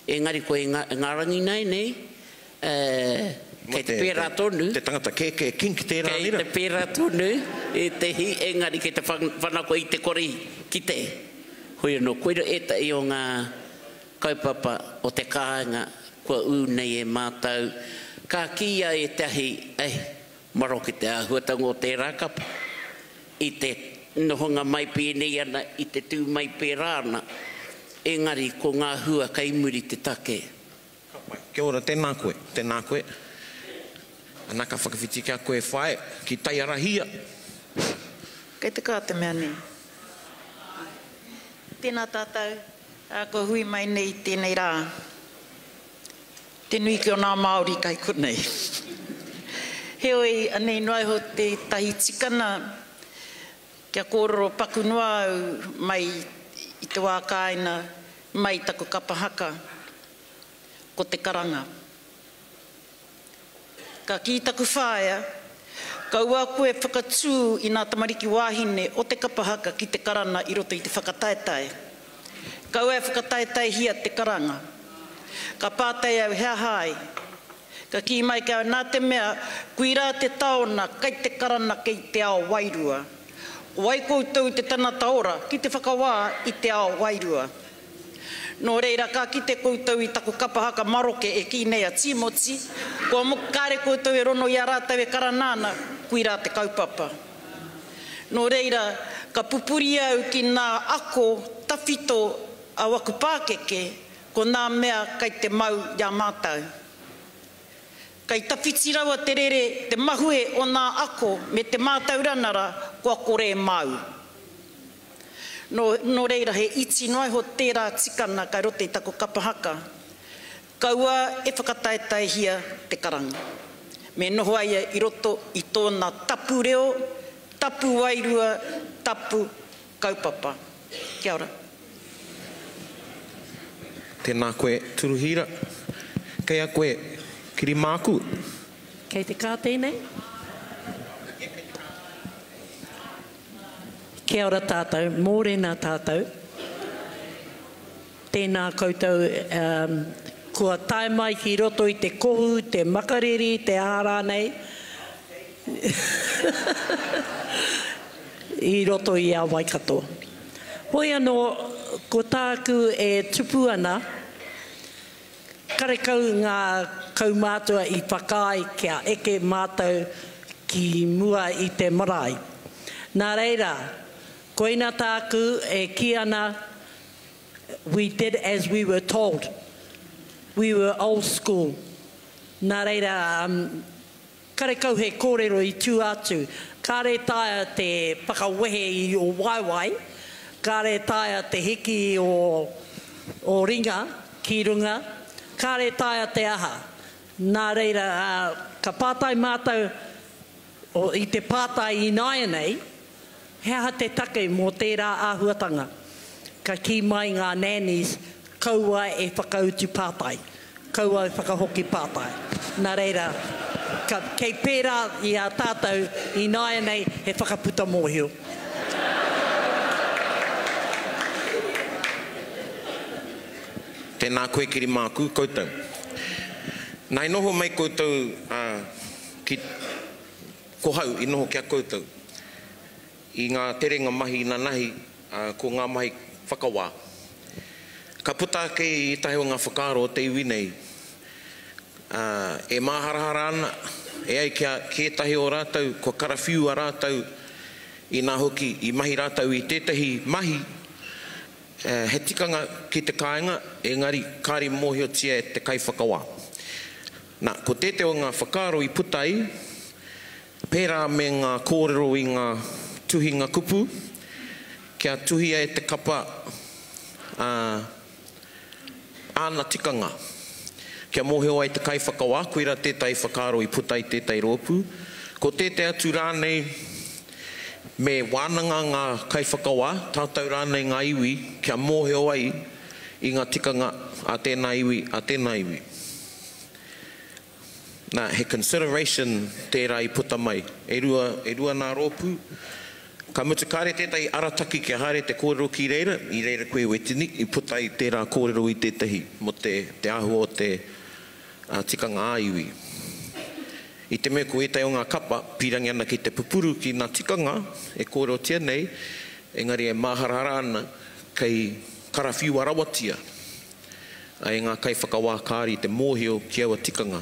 Engari ko ngā rangi nei, kei te pērā tonu. Te tangata kēkē kink tērā nera. Kei te pērā tonu ētehi, engari kei te whanako i te kore kite. Hoi anō, koira ētahi o ngā kaupapa o te kāinga kua ū nei e mātou. Ka kīia ētahi, eh, Maroke te āhuatanga o tērā kapa i te nohonga mai pēnei ana, i te tū mai pērā ana, engari ko ngā hua kei muri te take. Ka pai. Kia ora, tēnā koe, tēnā koe. Ana ka whakawhiti ki a koe whae, ki Taiarahia. Kei te kā te mea nei. Āe. Tēnā tātou, kua hui mai nei i tēnei rā. Te nui ki o nā Māori kai konei. Heoi, anei noa iho tētahi tikana kia kōrero paku noa au mai i te wā kāina, mai i taku kapa haka, ko te karanga. Ka kī taku whaea, Kaua koe whakatū i nā tamariki wāhine o te kapa haka ki te karana i roto i te whakataetae. Kaua e whakataetaehia te karanga. Ka pātai au he aha ai? Ka kī mai ki au nā te mea kuirā te taona kai te karana kei te ao wairua. Ko wai koutou te tanata ora ki te whakawā i te ao wairua? Nō reira ka kite koutou i taku kapa haka maroke e kī nei a Tīmoti, kua moku kāre koutou e rono i a rātou e karana ana, kuirā te kaupapa. Nō reira, ka pupuri au ki nā ako tawhito a waku pākeke, ko nā mea kai te mau i a mātou. Kai tawhiti rawa te rere, te mahue o nā ako me te mātauranara kua kore e mau. Nō, nō reira he iti noa iho tērā tikana kai roto i taku kapa haka. Kaua e whakataetaehia te karanga. Me noho a ia i roto i tōna tapu reo, tapu wairua, tapu kaupapa. Kia ora. Tēnā koe, Turuhira. Kei a koe, Kirimāku. Kei te kā tēnei? Kia ora tātou, mōrena tātou. Tēnā koutou kua tae mai ki roto i te kohu, te makariri, te aha rānei, i roto i a Waikato. Hoi anō, ko tāku e tupu ana, Karekau ngā kaumātua i whakaae kia eke mātou ki mua i te marae. Nā reira, koina tāku e kī ana we did as we were told. We were old school. Nā reira, Karekau he kōrero i tua atu. Kāre taea te whakawehe i ō waewae, kāre taea te hiki i ō ringa ki runga, kāre taea te aha. Nā reira, ka pātai mātou i te pātai ināianei, He aha te take mō tērā āhuatanga? Ka kī mai ngā nannies, kaua e whakautu pātai, kaua e whakahoki pātai. Nā reira, ka, kei pērā i a tātou ināianei he whakaputa mōhio. Tēnā koe Kirimākū, koutou. Nā i noho mai koutou ki. Ko hau i noho ki a koutou i ngā terenga mahi inanahi, ā, ko ngā mahi whakawā. Ka puta ake i ētahi o ngā whakaaro o te iwi nei, ā, e māharahara ana, e ai ki a, ki ētahi o rātou, kua karawhiua rātou, inā hoki, i mahi rātou i tētahi mahi, he tikanga ki te kāinga, engari kāre i mōhiotia e te kaiwhakawā. Na, ko tētehi o ngā whakaaro i puta ai, pērā me ngā kōrero i ngā tuhinga kupu, kia tuhia e te kapa ā, āna tikanga, kia mōhio ai te kaiwhakawā, koirā tētahi whakaaro i puta i tētahi rōpū. Ko tētehi atu rānei, Me wānanga ngā kaiwhakawā, tātou rānei ngā iwi, kia mōhio ai i ngā tikanga a tēnā iwi, a tēnā iwi. Nā, he consideration tērā i puta mai. E rua, e rua nā rōpū. Ka mutu kāre tētahi arataki kia haere te kōrero ki reira, i reira koe Wetini, i puta ai tērā kōrero i tētahi mō te, te āhua o te tikanga ā-iwi. I te mea ko ētahi o ngā kapa, pīrangi ana ki te pupuru ki ngā tikanga e kōrerotia nei, engari e māharahara ana kei karawhiua rawatia e ngā kaiwhakawā kāri te mōhio ki aua tikanga.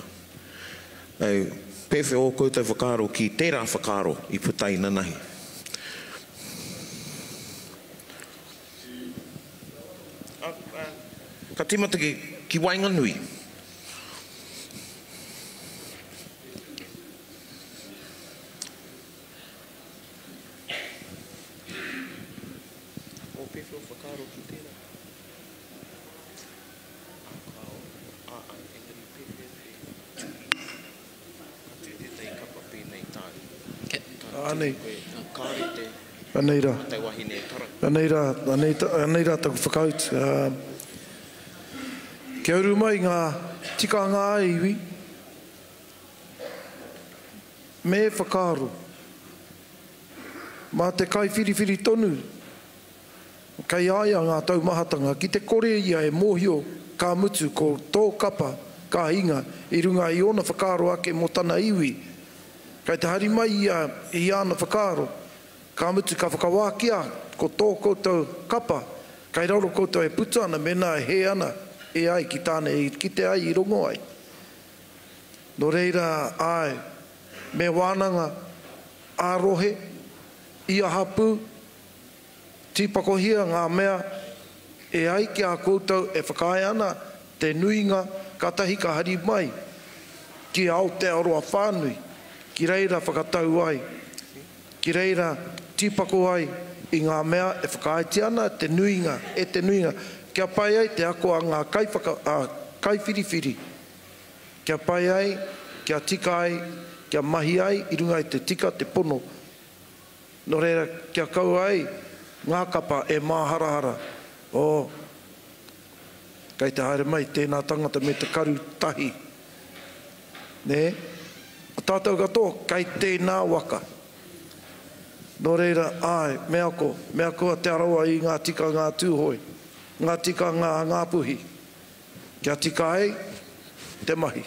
Au, pēwhea ō koutou whakaaro ki tērā whakaaro i puta inanahi? Ka tīmata ki, ki waenganui. Ō pēwhea ō whakaaro ki tērā? Ā, kāo, ā, āe, engari pēwhea te tuhi? Ka tū tētahi kapa pēnei tāu. Ka tū Anei. koe, kāore te Anei rā. te wahine e karanga. Anei rā, anei, anei rā taku whakautu. Kia uru mai ngā tikanga ā-iwi, me whakaaro, mā te kaiwhiriwhiri tonu kei a ia ngā taumahatanga, ki te kore ia e mōhio ka mutu ko tō kapa ka hinga i runga i ōna whakaaro ake mō tana iwi, kei te hari mai ia i āna whakaaro, Ka mutu ka whakawākia ko tō koutou kapa, kai raro koutou e puta ana mēnā e hē ana e ai ki tāna i kite ai, i rongo ai. Nō reira, āe, me wānanga ā-rohe, ia hapū, tīpakohia ngā mea e ai ki a koutou e whakaae ana te nuinga kātahi ka hari mai ki Aotearoa whānui, ki reira whakatau ai. Ki reira tīpako ai i ngā mea e whakaaetia ana te nuinga, e te nuinga, kia pai ai te ako a ngā kaiwhaka, a, kaiwhiriwhiri, kia pai ai, kia tika ai, kia mahi ai i runga i te tika, te pono. Nō reira, kia kaua ai ngā kapa e māharahara, oh, kei te haere mai tēnā tangata me te karu tahi. Nē? Ko tātou katoa kei tēnā waka. Nō reira, āe, me ako, me ako a Te Arawa i ngā tikanga a Tūhoe, ngā tikanga a Ngāpuhi, kia tika ai te mahi.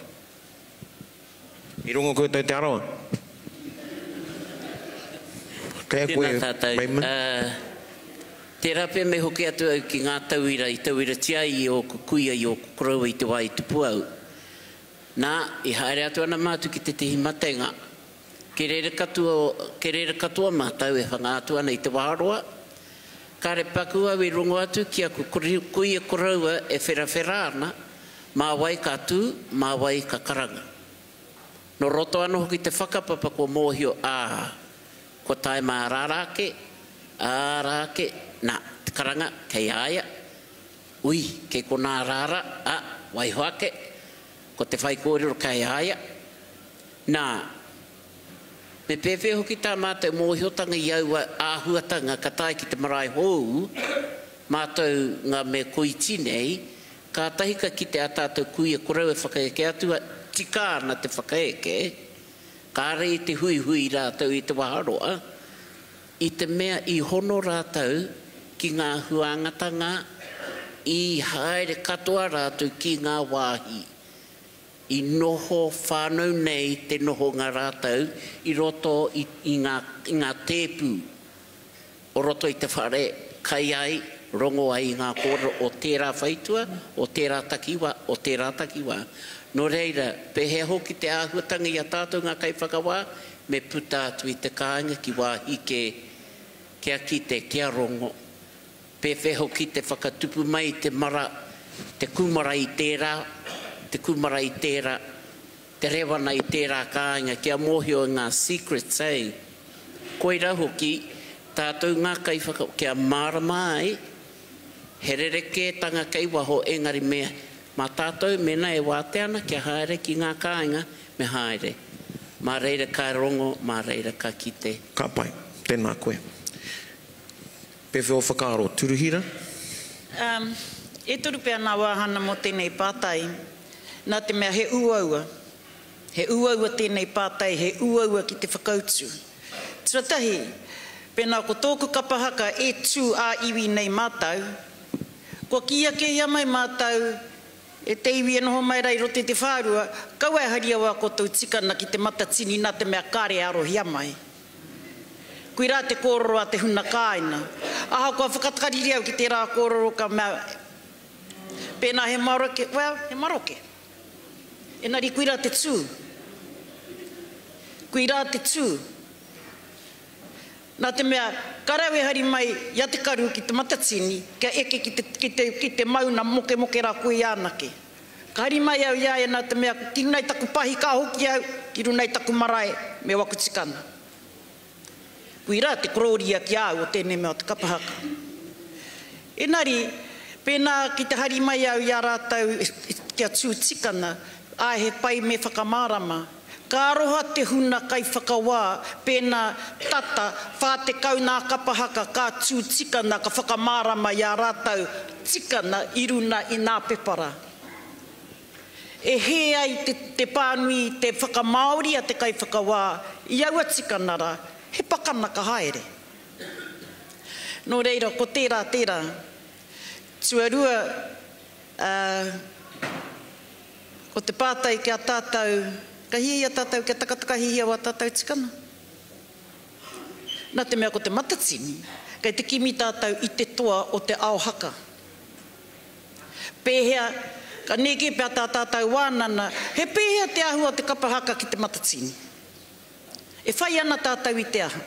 I rongo koutou Te Arawa? Kei a koe, Tēnā tātou. Raymond. Tērā pea me hoki atu au ki ngā tauira i tauiratia ai i ōku kuia, i ōku koroua i te wā i tupu au. Nā, i haere atu ana mātou ki tētehi matenga, kei reira katoa, kei reira katoa mātou e whanga atu ana i te waharoa. Kāre paku au i rongo atu ki aku kuia koroua e wherawhera ana, mā wai ka tū, mā wai ka karanga. Nō roto anō hoki te whakapapa kua mōhio, ā, kua tae mā rāra ake, ā, rā ake, nā, te karanga, kei a ia, Ui, kei konā rāra, ā, waiho ake, ko te whaikōrero kei a ia. Nā, me pēwhea hoki tā mātou mōhiotanga i aua āhuatanga ka tae ki te marae hou, mātou ngā me koiti nei, kātahi ka kite ā tātou kuia korou e whakaeke atu, tika ana te whakaeke, kāre i te huihui rātou i te waharoa, I te mea i hono rātou ki ngā huāngatanga, i haere katoa rātou ki ngā wāhi i noho whānau nei te nohonga rātou i roto i ngā, i ngā tēpu o roto i te whare, kai ai, rongo ai i ngā kōrero o tērā whaitua, o tērā takiwā, o tērā takiwā. Nō reira, pēhea hoki te āhuatanga i a tātou ngā kaiwhakawā, Me puta atu i te kāinga ki wāhi kē, kia kite, kia rongo. Pēwhea hoki te whakatupu mai i te mara, te kūmara i tērā, te kūmara i tērā, te rewana i tērā kāinga, kia mōhio i ngā secrets, hey. Koirā hoki, tātou ngā kaiwhaka, kia mārama ai, he rerekētanga kei waho, engari me, mā tātou, mēnā e wātea ana kia haere ki ngā kāinga, me haere. Mā reira ka rongo, mā reira ka kite. Ka pai. Tēnā koe. Pēwhea ō whakaaro, Turuhira? Um, e toru pea nā wāhana mō tēnei pātai, nā te mea he uaua. He uaua tēnei pātai, he uaua ki te whakautu. Tuatahi, pēnā ko tōku kapa haka e tū ā-iwi nei mātou, kua kīia kēhia mai mātou e te iwi e noho mai rā i roto i te whārua, kaua e haria wā koutou tikana ki te matatini nā te mea kāre e arohia mai. Koirā te kōrero a te huna kāina. Ahakoa whakatakariri au ki tērā kōrero ka mea, pēnā he maroke, well, he maroke. Engari koirā te tū. Koirā te tū. Nā te mea, ka rau e hari mai i a Te Karu ki Te Matatini kia eke ki te, ki te, ki te mauna mokemoke rā koia anake. Ka hari mai au i a ia nā te mea ki runga i taku pahi ka hoki au, ki runga i taku marae me waku tikanga. Koirā te korōria ki a au o tēnei mea o te kapa haka. Engari, pēnā ki te hari mai au i a rātou kia tū tikana, āe he pai me whakamārama. Ka aroha te huna kaiwhakawā pēnā tata 40 nā kapa haka ka tū tikana ka whakamārama i a rātou tikana i runa i nā pepa rā. E hē ai te te pānui i te whakamāori a te kaiwhakawā i aua tikana rā, he pakana ka haere. Nō reira, ko tērā tērā. Tuarua, ā, ko te pātai ki a tātou, ka hiahia tātou kia takatakahihia wā tātou tikanga? Nā te mea ko te Matatini, kei te kimi tātou i te toa o te ao haka. Pēhea, ka neke pea tā tātou wānana, he pēhea te āhua o te kapa haka ki te Matatini? E whai ana tātou i te aha?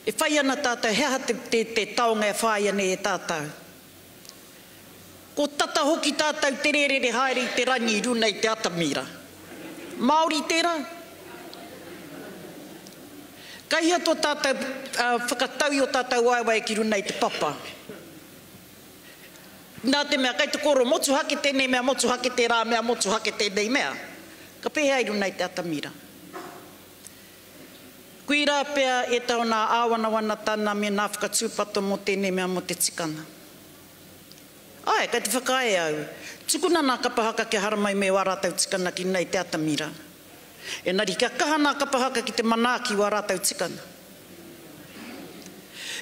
E whai ana tātou, he aha te, te, te taonga e whāia nei e tātou? Ko tata hoki tātou te rērere haere i te rangi i runa i te atamira. Māori tērā? Kei hea tō tātou whakatau i ō tātou waewae ki runa i te papa? Nā te mea, kei te kōrero motuhake tēnei mea, motuhake tērā mea, motuhake tēnei mea. Ka pēhea i runa i te atamira? Koirā pea ētahi o nā āwanawanatana me nā whakatūpato mō tēnei mea mō te tikanga. Āe, kei te whakaae au. Tukuna nā kapa haka kia haramai me wā rātou tikanga ki runa i te atamira. Engari kia kaha nā kapa haka ki te manaaki wā rātou tikanga.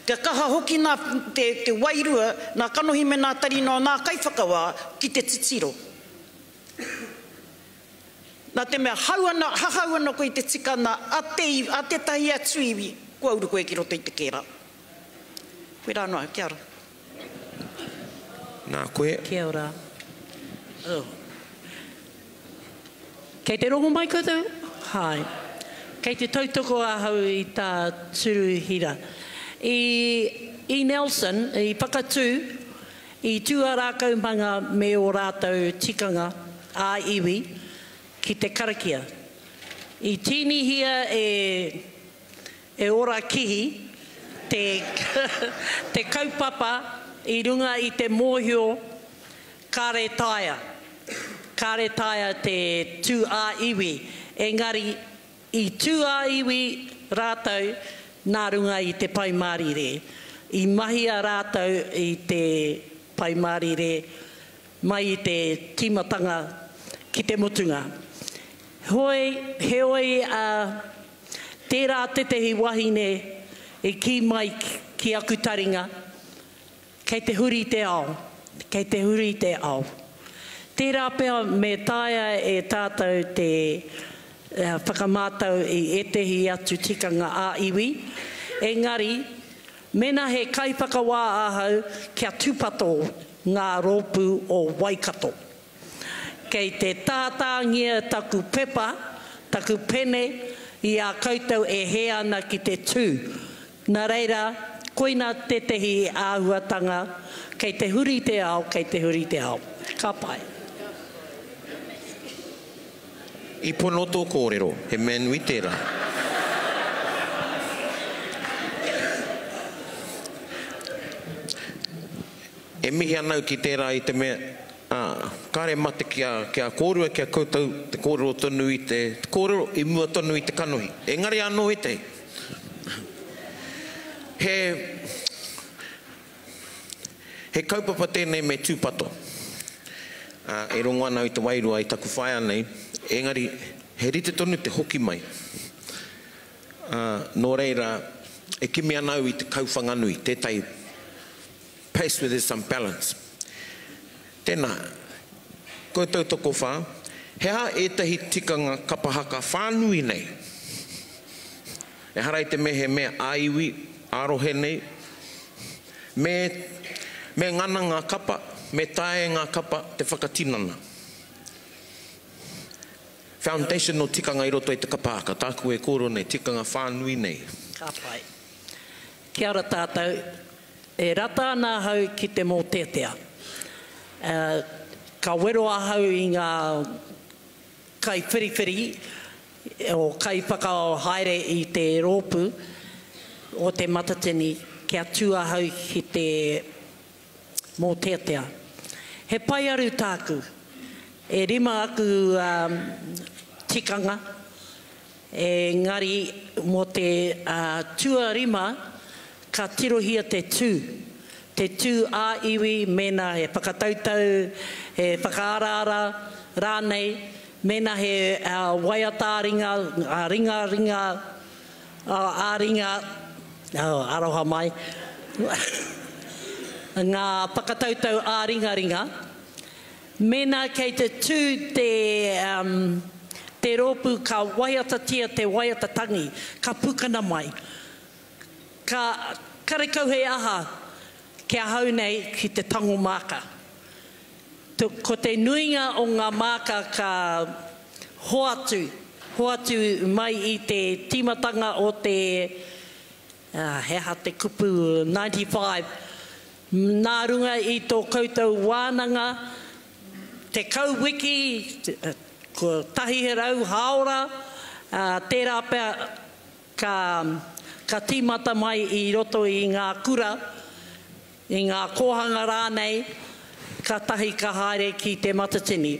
Kia kaha hoki nā te, te wairua, nā kanohi me nā tarina o nā kaiwhakawā ki te titiro. Nā te mea hau ana, hahau ana koe i te tikanga a te iwi, a tētahi atu iwi, kua uru koe ki roto i te kēra. Koirā noa, kia ora. Nā koe. Kia ora. Oh. Kei te rongo mai koutou? Hae. Kei te tautoko ahau i tā Turuhira. I, i Nelson, i Whakatū, i tū a Rākaumanga me ō rātou tikanga ā-iwi ki te karakia. I tīnihia e, e Ora Kihi te, te kaupapa i runga i te mōhio Kāre taea. Kāre taea te tū ā-iwi, engari i tū ā-iwi rātou nā runga i te Pai Mārire. I mahia rātou i te Pai Mārire mai i te tīmatanga ki te mutunga. Hoi, heoi, ā, tērā tētehi wahine i kī mai ki aku taringa, Kei te huri te ao, kei te huri te ao. Tērā pea me taea e tātou te whakamātau i ētehi atu tikanga ā-iwi, engari mēnā he kaiwhakawā ahau kia tūpato ngā rōpū o Waikato. Kei te tātāngia taku pepa, taku pene i a koutou e hē ana ki te tū. Nā reira, koina tētehi āhuatanga, kei te huri te ao, kei te huri te ao. Ka pai. I pono tō kōrero, he mea nui tērā. E mihi ana au ki tērā i te mea, ā, kāre mate ki a, ki a kōrua, ki a koutou te kōrero tonu i te, te kōrero i mua tonu i te kanohi. Engari anō ētehi. He, he kaupapa tēnei me tūpato. Ā, e rongo ana au i te wairua i taku whaea nei, engari he rite tonu te hoki mai. Ā, nō reira, e kimi ana au i te kauwhanganui, tētahi place where there's some balance. Tēnā, koutou tokowhā, he aha ētahi tikanga kapa haka whānui nei? Ehara i te mea he mea ā-iwi, ā-rohe nei. Me, me ngana ngā kapa, me taea e ngā kapa te whakatinana. Foundational tikanga i roto i te kapa haka, tāku e kōrero nei, tikanga whānui nei. Ka pai. Kia ora tātou. E rata ana ahau ki te mōteatea. Ka wero ahau i ngā kaiwhiriwhiri o kaiwhakahaere i te rōpū o Te Matatini kia tū ahau ki te mōteatea. He paearu tāku. E rima aku tikanga, engari mō te tuarima ka tirohia te tū, te tū ā-iwi mēnā he whakatautau, he whakaaraara rānei, mēnā he waiata ā-ringa, ā-ringaringa, ā-ringa, aroha mai, ngā whakatautau ā-ringaringa. Mēnā kei te tū te, te rōpū ka waiatatia te waiata tangi, ka pūkana mai. Ka, karekau he aha ki ahau nei ki te tango māka. Ko te nuinga o ngā māka ka hoatu, hoatu mai i te tīmatanga o te, he aha te kupu, 95, nā runga i tō koutou wānanga, 10 wiki, 100 hāora, tērā pea ka, ka tīmata mai i roto i ngā kura, i ngā kōhanga rānei, kātahi ka haere ki Te Matatini.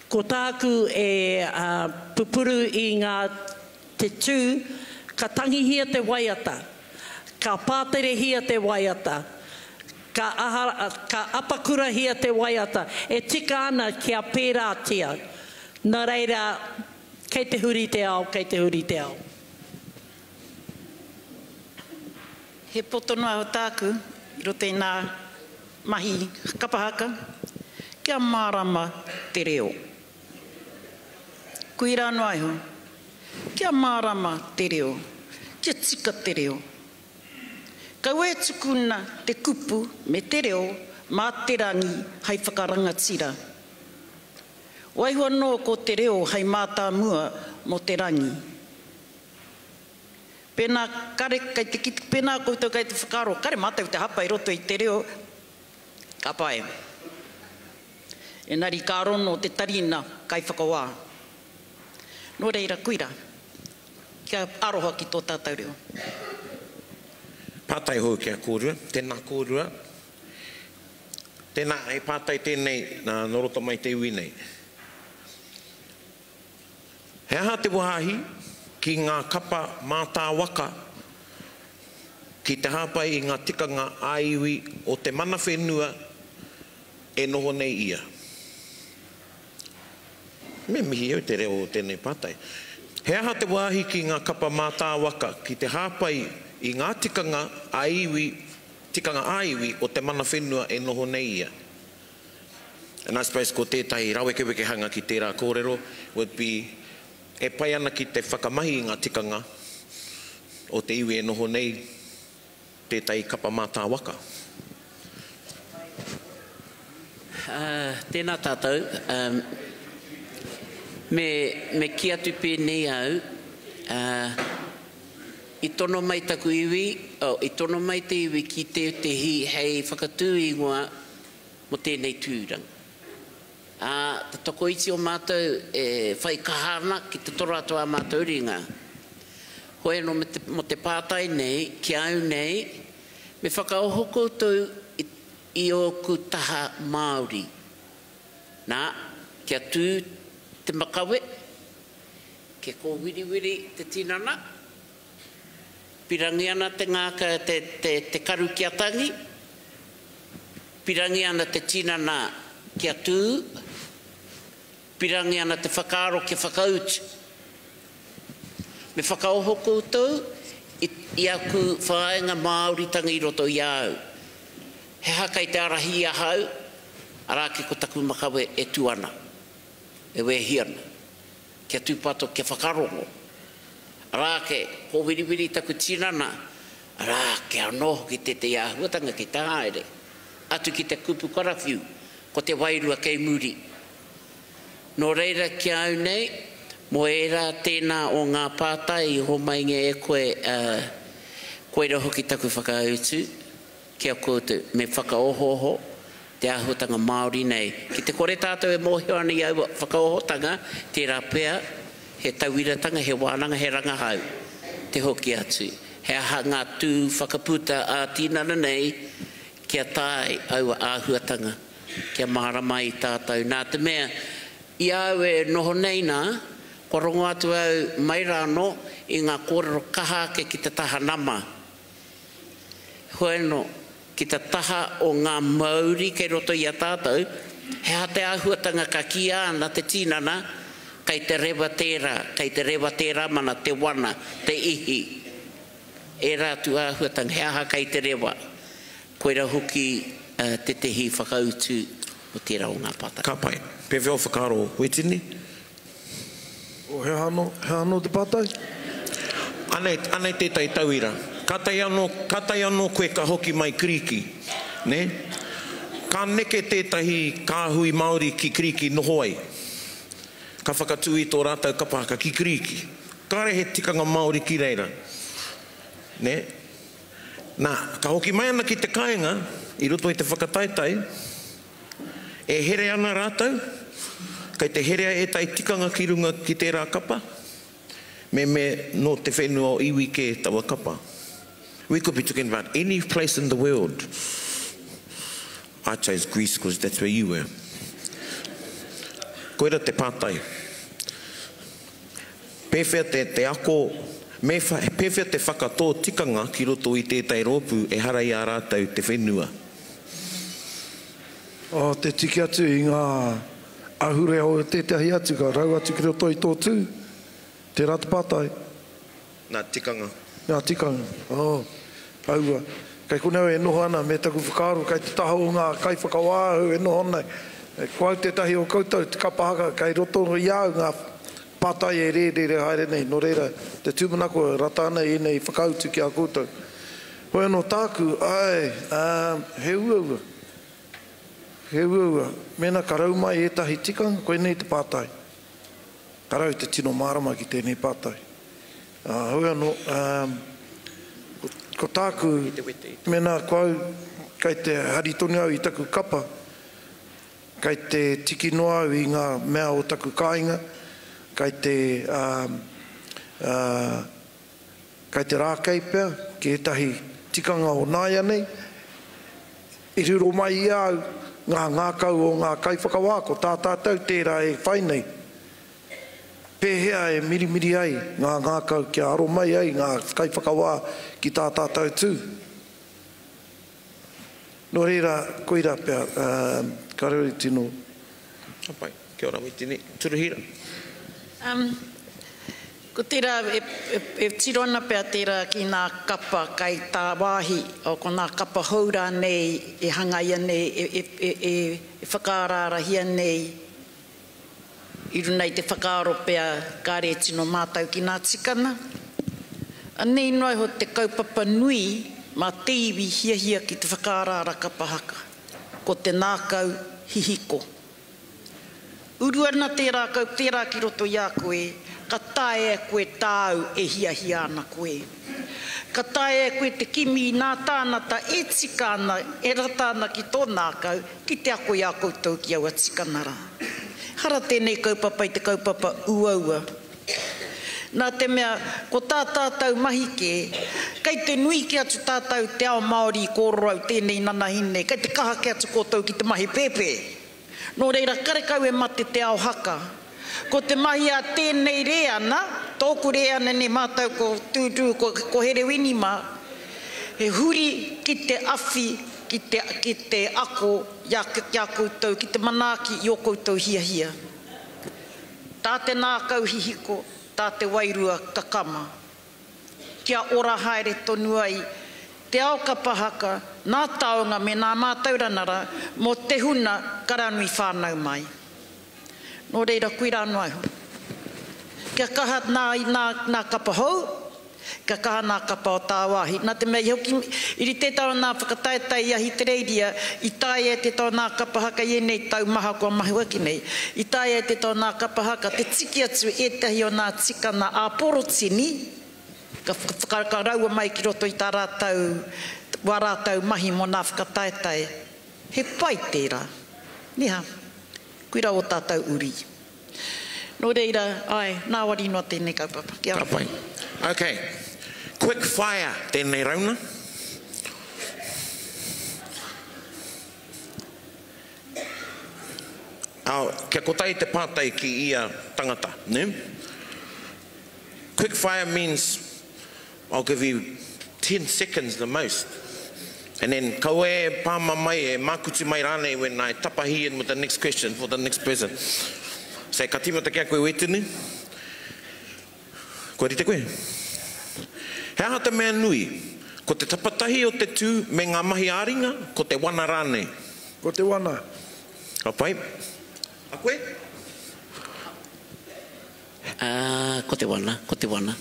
Ko tāku e pupuru i ngā te tū, ka tangihia te waiata, ka pāterehia te waiata, ka aha, ka apakurahia te waiata, e tika ana kia pērātia. Nā reira, kei te huri te ao, kei te huri te ao. He poto noa iho tāku i roto i nā mahi kapa haka, kia mārama te reo. Koirā noa iho, kia mārama te reo, kia tika te reo. Kaua e tukuna te kupu me te reo mā te rangi hai whakarangatira. Waiho anō ko te reo hai mātāmua mō te rangi. Pēnā kare kei te kite, pēnā koutou kei te whakaaro, kare mātou te hapa i roto i te reo, ka pai. Engari ka rono te tarina kaiwhakawā. Nō reira, koira, kia aroha ki tō tātou reo. Pātai hou ki a kōrua, tēnā kōrua. Tēnā, he pātai tēnei nō roto mai te iwi nei. He aha te wāhi ki ngā kapa mātāwaka ki te hāpai i ngā tikanga ā-iwi o te mana whenua e noho nei ia? Me mihi au te reo o tēnei pātai. He aha te wāhi ki ngā kapa mātāwaka ki te hāpai i ngā tikanga ā-iwi, tikanga ā-iwi o te mana whenua e noho nei ia? And I suppose ko tētahi rawekewekehanga ki tērā kōrero would be e pai ana ki te whakamahi i ngā tikanga o te iwi e noho nei tētahi kapa mātāwaka. Tēnā tātou. Me, me kī atu pēnei au, i tono mai taku iwi, oh, i tono mai te iwi ki tētehi hei whakatū ingoa mō tēnei tūranga. Ā, te tokoiti o mātou e whai kaha ana ki te toro atu ā mātou ringa. Hoi anō me te, mō te pātai nei, ki a au nei, me whakaoho koutou i, i ōku taha Māori. Nā, kia tū te makawe, kia kōwiriwiri te tinana. Pirangi ana te ngākau, te, te, te karu kia tangi, pirangi ana te tinana kia tū, pirangi ana te whakaaro kia whakautu. Me whakaoho koutou i, i aku whāinga Māoritanga i roto i a au. He aha kei te ārahi i ahau, arā ki ko taku makawe e tū ana, e wēhi ana. Kia tūpato, kia whakarongo. Arā ake, kōwiriwiri taku tinana, arā ake anō hoki tētehi āhuatanga kei te haere. Atu ki te kupu karawhiu, ko te wairua kei muri. Nō reira ki a au nei, mō ērā tēnā o ngā pātai i homaingia e koe, ā, koira hoki taku whakautu. Ki a koutou, me whakaohooho te āhuatanga Māori nei. Ki te kore tātou e mōhio ana i aua whakaohotanga, tērā pea he tauiratanga, he wānanga, he rangahau te hoki atu. He aha ngā tū whakaputa ā-tinana nei kia tae aua āhuatanga, kia mārama ai tātou. Nā te mea, i a au e noho nei nā, kua rongo atu au mai rānō i ngā kōrero kaha ake ki te taha nama. Heoi anō, ki te taha o ngā mauri kei roto i a tātou, he aha te āhuatanga ka kīia ana te tinana, kei te rewa tērā, kei te rewa tērā mana, te wana, te ihi, ērā atu āhuatanga, he aha kei te rewa? Koira hoki tētehi whakautu o tērā o ngā pātai. Ka pai. Pēwhea ō whakaaro, Wetini? Oh, he aha anō, he aha anō te pātai? Anei, anei tētahi tauira. Kātahi anō, kātahi anō koe ka hoki mai Kiriki, nē? Ka neke tētahi kāhui Māori ki Kiriki noho ai. Ka whakatū i tō rātou kapa haka ki Kiriki. Kāre he tikanga Māori ki reira, nē? Nā, ka hoki mai ana ki te kāinga i roto i te whakataetae, E here ana rātou, kei te herea ētahi tikanga ki runga ki tērā kapa, me me nō te whenua o iwi kē taua kapa. We could be talking about any place in the world. I chose Greece because that's where you were. Koira te pātai. Pēwhea te, te ako, me pēwhea te whakatō tikanga ki roto i tētahi rōpū ehara i a rātou te whenua? O te tiki atu i ngā ahurea o tētahi atu ka rau atu ki roto i tō tū? Tērā te pātai. Ngā tikanga. Ngā tikanga, oh, aua. Kei konei au e noho ana me taku whakaaro kei te taha o ngā kaiwhakawā au e noho nei. Ko au tētahi o koutou, te kapa haka, kei roto i a au ngā pātai e rērere haere nei, nō reira, te tūmanako e rata ana ēnei whakautu ki a koutou. Hoi anō tāku, āe, ā, he uaua. He uaua. Mēnā ka rau mai ētahi tikanga, koinei te pātai. Ka rau te tino mārama ki tēnei pātai. Ā, hoi anō, ā, ko, ko tāku, mēnā ko au, kei te hari tonu au i taku kapa, kei te tiki noa au i ngā mea o taku kāinga, kei te, ā, ā, Kei te rākei pea ki ētahi tikanga o nāianei, i riro mai i a au ngā ngākau o ngā kaiwhakawā, ko tā tātou tērā e whai nei. Pēhea e mirimiri ai ngā ngākau kia aro mai ai ngā kaiwhakawā ki tā tātou tū? Nō reira, koirā pea, kāore au i tino. Ka pai. Kia ora Wetini. Turuhira. Um, ko tērā, e, e, e tiro ana pea tērā ki nā kapa kai tāwāhi, o, ko nā kapa hou rānei e hangaia nei, e, e, e, e, e whakaaraarahia nei I runa i te whakaaro pea kāre e tino mātau ki nā tikana. Anei noa iho te kaupapa nui mā te iwi hiahia ki te whakaaraara kapa haka, ko te nākau hihiko. Uru ana tērā kau tērā ki roto i a koe, ka taea e koe tāu e hiahia ana koe. Ka taea e koe te kimi i nā tānata e tika ana, e rata ana ki tō nākau, ki te ako i a koutou ki aua tikana rā. Ehara tēnei kaupapa i te kaupapa uaua. Nā te mea, ko tā tātou mahi kē, kei te nui kē atu tātou te ao Māori i kōrero au tēnei nanahi nei, kei te kaha kē atu koutou ki te mahi pēpē. Nō reira, karekau e mate te ao haka. Ko te mahi a tēnei rēana, Tōku reanga nei mātou ko Tūtū, ko, ko Herewini mā, he huri ki te awhi, ki te, ki te ako i a, ki a koutou, ki te manaaki i ō koutou hiahia. Tā te nākau hihiko, tā te wairua kakama. Kia ora haere tonu ai te ao kapa haka, nā taonga me nā mātaurana rā mō te huna karanui whānau mai. Nō reira, koirā noa iho. Kia kaha nā, nā, nā kapa hou, kia kaha nā kapa o tāwāhi. Nā te mea i hoki, i rite tā nā whakataetae i Ahitereiria, i taea e te tō nā kapa haka i ēnei tau maha kua mahue ake nei, i taea e te tō nā kapa haka te tiki atu ētahi o nā tikana ā-porotini, ka, ka, ka raua mai ki roto i tā rātou, wā rātou mahi mō nā whakataetae. He pai tērā. Nē hā? Koirā ō tātou uri. Nō reira, āe, nāwari noa tēnei kaupapa. Kia ora. Ka pai. Ok. Quick fire tēnei rauna. Ao, kia kotahi te pātai ki ia tangata, nē? Quick fire means I'll give you 10 seconds the most. And then kaua e pāmamae, e mākutu mai rānei when I tapahi in with the next question for the next person. Say, ka tīmata ki a koe Wetini. Kua rite koe? He aha te mea nui? Ko te tapatahi o te tū me ngā mahi ā-ringa, ko te wana rānei? Ko te wana. Ka pai. A koe? Ā, ko te wana, ko te wana.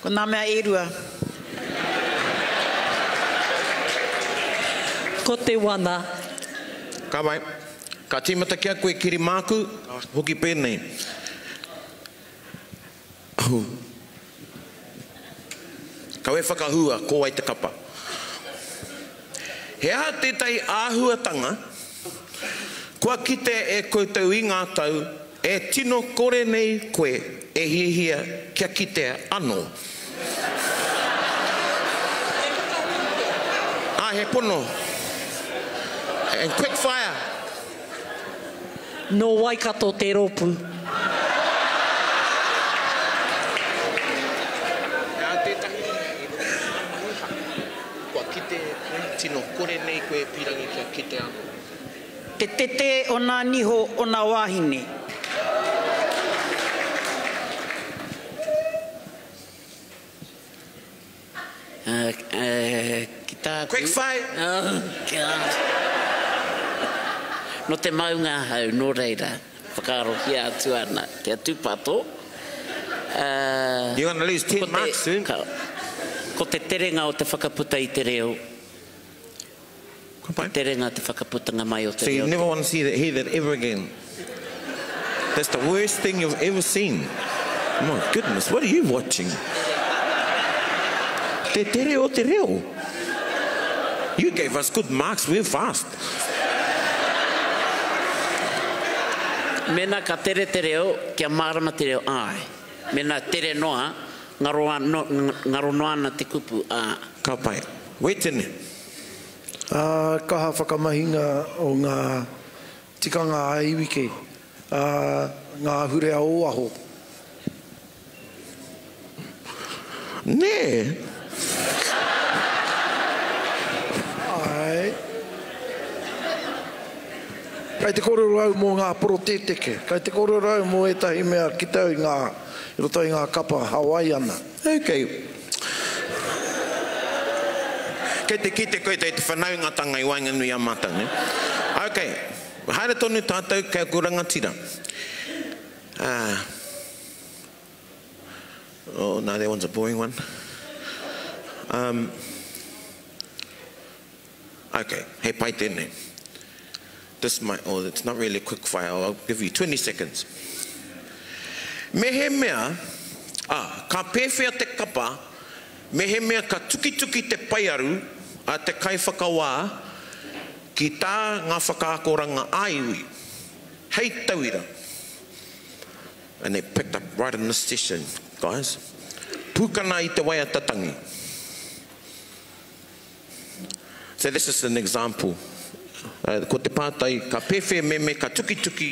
Ko nā mea e rua. Ko te wana. Ka pai. Ka tīmata ki a koe Kiri māku, hoki pēnei. Kawe whakahua, ko wai te kapa? He aha tētahi āhuatanga kua kite e koutou i ngā tau e tino kore nei koe e hiahia kia kitea anō? Ā, he pono. And quick fire! Nō Waikato te rōpū. He aha tētahi i roto i ngā mahi haka kua kite e koe, tino kore nei koe e pīrangi kia kite anō? Te tetē o nā niho o nā wāhine. Ki tāku. Quick fire! Oh God! Nō te maunga ahau, nō reira, whakaarohia atu ana kia tūpato. You're gonna lose 10 marks soon. Ko te terenga o te whakaputa i te reo, te terenga te whakaputanga mai o te reo. So you never want to see that, hear that ever again. That's the worst thing you've ever seen. My goodness, what are you watching? Te tere o te reo. You gave us good marks, we're fast. Mēnā ka tere te reo, kia mārama te reo, āe. Mēnā tere noa, ngaro, ngaro noa ana te kupu, ā. Ka pai. Wetene. Ā, kaha whakamahinga o ngā tikanga ā-iwi kē, ā, ngā ahurea o waho. Nē? Āe. Kei te kōrero au mō ngā porotēteke, kei te kōrero au mō ētahi mea kite au i ngā, i roto i ngā kapa Hawaiiana. Okay. Kei te kite koutou i te whanaungatanga i waenganui i a mātou, nē? Okay. Haere tonu tātou kei aku rangatira. Ah. Oh, no, that one's a boring one. Um, okay, he pai tēnei. This might, oh, it's not really a quick fire, I'll give you 20 seconds. Mehemea, ah, ka pēwhea te kapa, mehemea ka tukituki te paearu a te kaiwhakawā ki tā ngā whakaakoranga ā-iwi. Hei tauira. And they picked up right in this session, guys. Pūkana i te waiata tangi. So this is an example. Uh, ko te pātai, ka pēwhea meme, ka tukituki.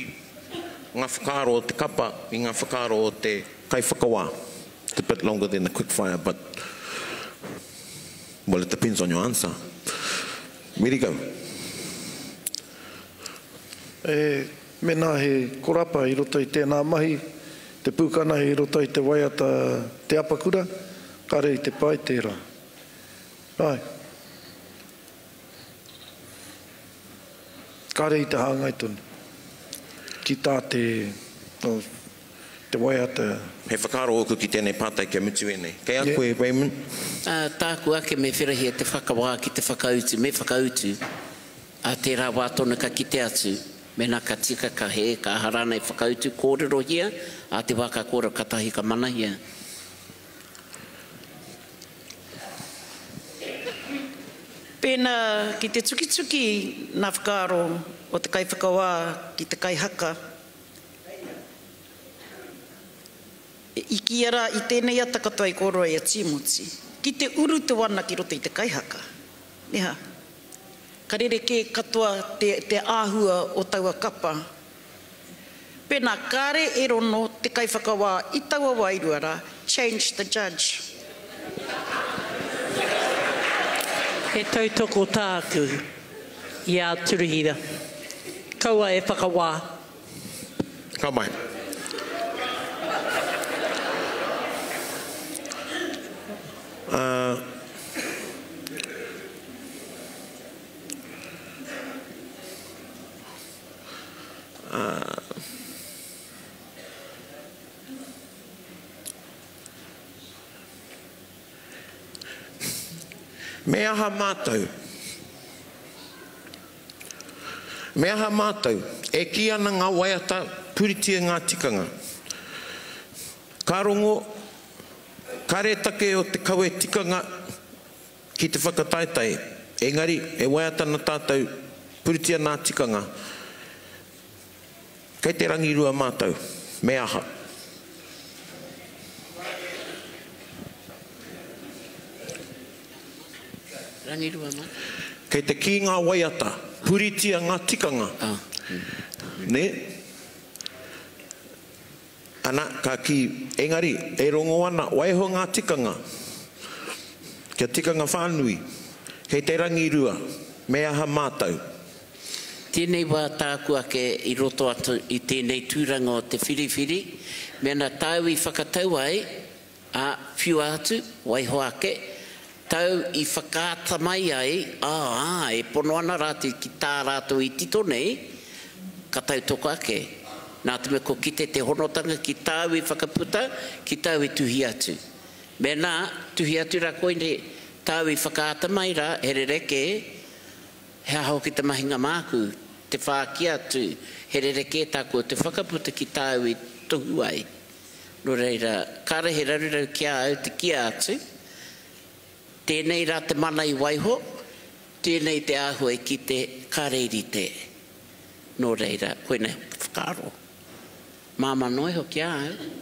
ngā whakaaro o te kapa i ngā whakaaro o te kaiwhakawā. It's a bit longer than the quick fire but well it depends on your answer. Ready go. E, mēnā he korapa i roto i tēnā mahi, te pūkanahi i roto i te waiata Te Apakura, kare i te pai tērā. Āe. Kare i te hāngai tonu ki tā te, te waiata. He whakaaro ōku ki tēnei pātai kia mutu ēnei. Kei a koe, Raymond? Ā, tāku ake me wherahia te whakawā ki te whakautu, me whakautu, ā tērā wā tonu ka kite atu, mēnā ka tika, ka hē, ka aha rānei whakautu, kōrerohia, ā te wā ka kōrero katahi ka manahia. Pēnā ki te tukituki nā whakaaro o te kaiwhakawā ki te kaihaka, i kīia rā i tēnei ata katoa i kōrero ai a Tīmoti, ki te uru te wana ki roto i te kaihaka, nē hā? Ka rerekē katoa te āhua o taua kapa. Pēnā kāre e rono te kaiwhakawā i taua wairua rā, change the judge. He tautoko tāku i a Turuhira. Kaua e whakawā. Ka mai. Uh, Me aha mātou? Me aha mātou? E kī ana ngā waiata, puritia ngā tikanga. Ka rongo, kare take o te kawe tikanga ki te whakataetae, engari e waiata ana tātou, puritia nā tikanga. Kei te rangirua mātou, me aha? Rangirua mātou. Kei te kī ngā waiata, puritia ngā tikanga. Nē? Ana, ka kī, engari, e rongo ana, waiho ngā tikanga, kia tikanga whānui, kei te rangirua, me aha mātou? Tēnei wā tāku ake i roto atu i tēnei tūranga o te whiriwhiri, mēnā tāu i whakatau ai, ā, whiua atu, waiho ake, tāu i whakaata mai ai, ā, ā, e pono ana rātou ki tā rātou i tito nei, ka tautoko ake, nā te mea kua kite te honotanga ki tāu i whakaputa, ki tāu i tuhi atu. Mēnā, tuhi atu rā koinei, tāu i whakaata mai rā, he rerekē, he aha hoki te mahinga māku, te whāki atu, he rerekē tā koutou whakaputa ki tāu i tohu ai. Nō reira, kāre he raruraru ki a au te kīa atu, tēnei rā te mana i waiho, tēnei te āhua i kite, kāre i rite. Nō reira, koinei hoki te whakaaro. Māmā noa iho ki a au,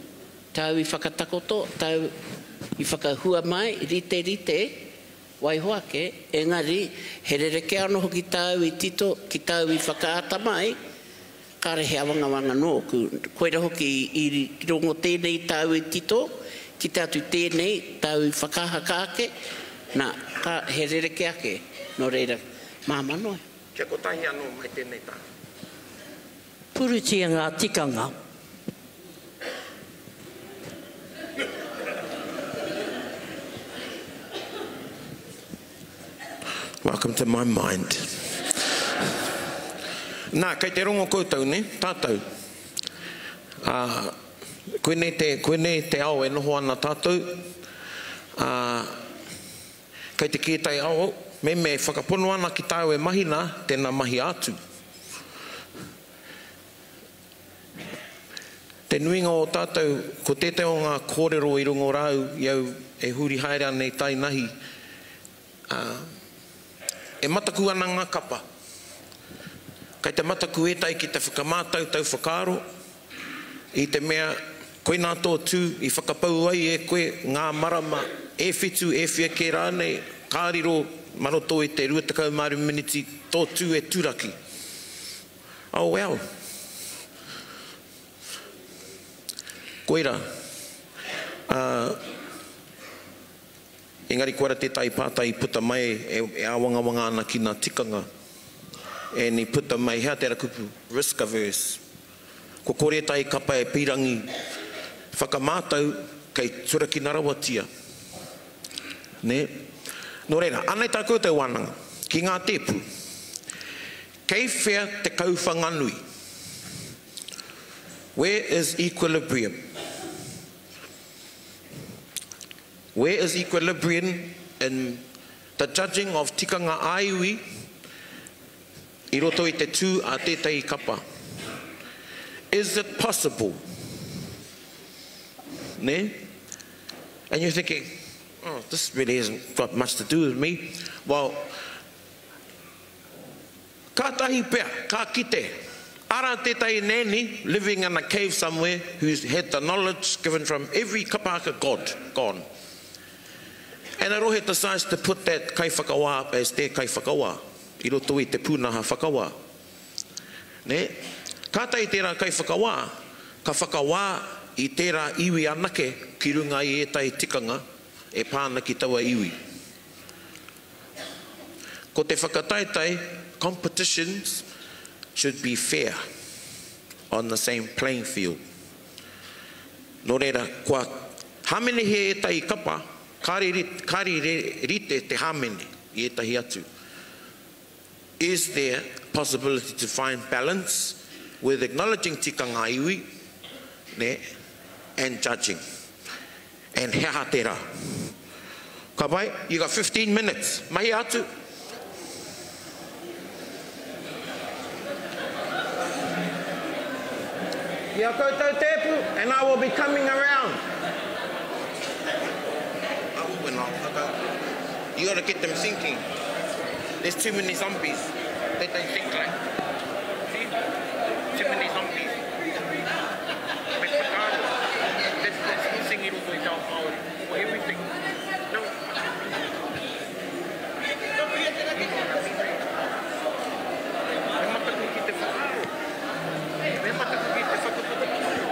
tāu i whakatakoto, tāu i whakahua mai, rite, rite, waiho ake, engari, he rerekē anō hoki tāu i tito ki tāu i whakaata mai, Kāre he awangawanga nōku, koira hoki i rongo tēnei tāu i tito, kite atu tēnei tāu i whakahaka ake, nā, ka, he rerekē ake, nō reira, māmā noa. Kia kotahi anō mai tēnei taha. Purutia ngā tikanga. Welcome to my mind. Nā, kei te rongo koutou, nē? Tātou. Ā, koinei te, koinei te ao e noho ana tātou. Ā, kei te kētai ao, me me whakapono ana ki tāu e mahi nā, tēnā mahia atu. Te nuinga o tātou, ko tētahi o ngā kōrero i rongo rā au i au e huri haere ana i Tainahi, ā, e mataku ana ngā kapa. Kei te mataku ētahi ki te whakamātautau whakaaro, i te mea koinā tō tū i whakapau ai e koe ngā marama e whitu, e whia kē rānei, ka riro ma roto i te 25 miniti tō tū e turaki. Oh well. Koira. Ā, engari koira tētahi pātai i puta mai e, e āwangawanga ana ki ngā tikanga. And i puta mai, hea tērā kupu, risk averse. Kua kore ētahi kapa e pīrangi whakamātau kei turakina rawatia. Nē? Nō reira, anei tā koutou wānanga, ki ngā tēpu. Kei whea te kauwhanganui? Where is equilibrium? Where is equilibrium in the judging of tikanga ā-iwi i roto i te tū a tētahi kapa? Is it possible? Nē? And you're thinking, oh, this really hasn't got much to do with me. Well, Kātahi pea, ka kite, arā tētahi nanny living in a cave somewhere who's had the knowledge given from every kapa haka god gone. And a rohe decides to put that kaiwhakawā up as their kaiwhakawā i roto i te pūnaha whakawā. Nē? Kātahi tērā kaiwhakawā ka whakawā i tērā iwi anake ki runga i ētahi tikanga e pā ana ki taua iwi. Ko te whakataetae, competitions should be fair, on the same playing field. Nō reira, kua hāmenehia ētahi kapa, kāre kāre rite te hāmene i ētahi atu. Is there possibility to find balance with acknowledging tikanga iwi, nē, and judging? And he aha tērā? Ka pai? You got 15 minutes. Mahia atu. Ki a koutou tēpu, and I will be coming around. You gotta get them thinking. There's too many zombies. They don't think like. See? Too many zombies. Me whakaaro. That's, that's missing i roto i te ao Māori. For everything. No. Me mataku ki te whakaaro. Me mataku ki te whakaputa kōrero.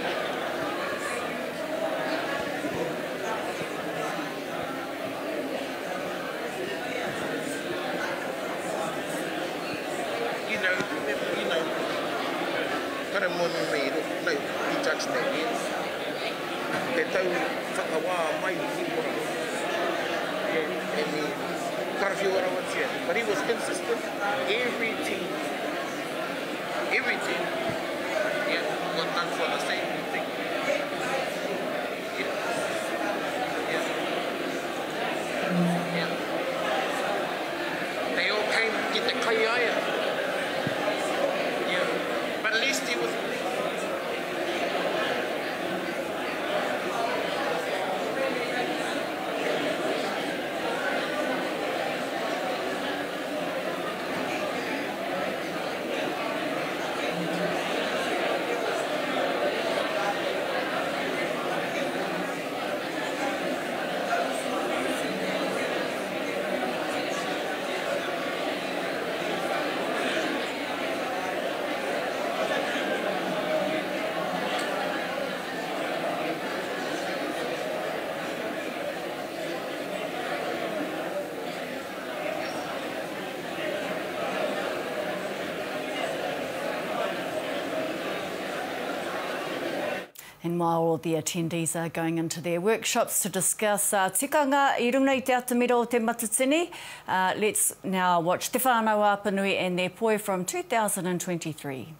You know, you know, kare moni me no, he judged that, yes. Te tau whakawā mai i Hīpora. Yeah, and he karawhiua rawatia. But he was consistent, every team, every team, yeah, got done for the same thing. Yeah. Yeah. Yeah. They all came ki te kai a ia. Yeah. But at least he was And while all the attendees are going into their workshops to discuss uh, tikanga i runga i te atamira o te Matatini, uh, let's now watch Te Whānau Apanui and their poi from 2023.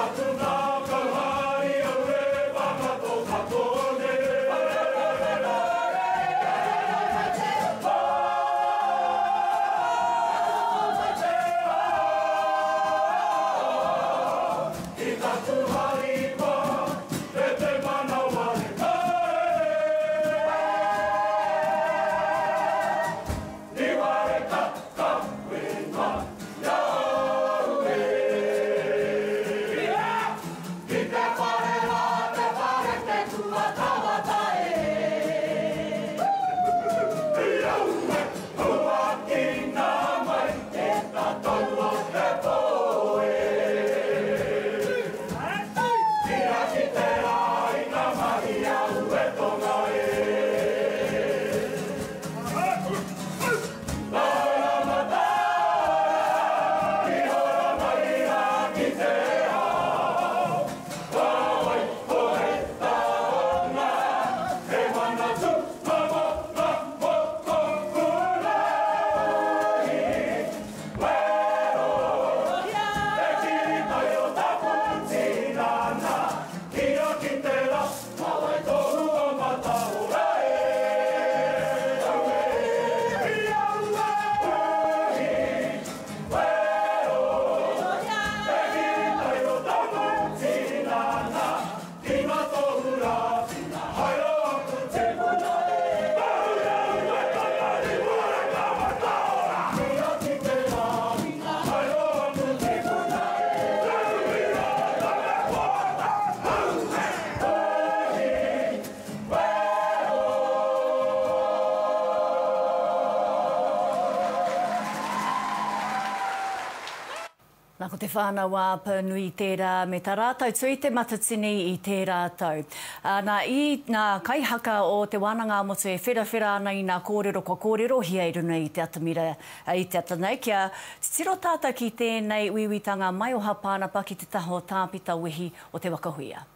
taku ngākau hari aue whakatō katoa I taku harikoa me te manawa reka e. I wareka ka wena ia au e. Ki te whare rā, te whare te tuatawata e. I au e, huakina mai te tatau o te pō e. Tira ki te rā i ngā mahi a Uetonga e. Laura mataara, i hora mai rā ki te ao. Wāwai ko hei taonga, he mana tū mamo ngā mokopuna. Wero, te kiri mai o taku tinana, kia ki te rā, wāwai tohu o mataora e. Aue, uhi, wero, te kiri mai o taku tinana, ki ngā tohu rā, haere aku tipuna e. Kia ki te rā, haere aku tipuna e. Nā, ko te whānau a Apanui tērā me tā rātou tū i Te Matatini i tērā tau. Ā, nā, i ngā kaihaka o Te Wānanga ā-Motu e wherawhera ana i ngā kōrero kua kōrerohia i runga i te atamira, i te ata nei, kia titiro tātou ki tēnei uiuitanga maioha Pānapa ki te taha o Tāpita Wehi o Te Waka Huia.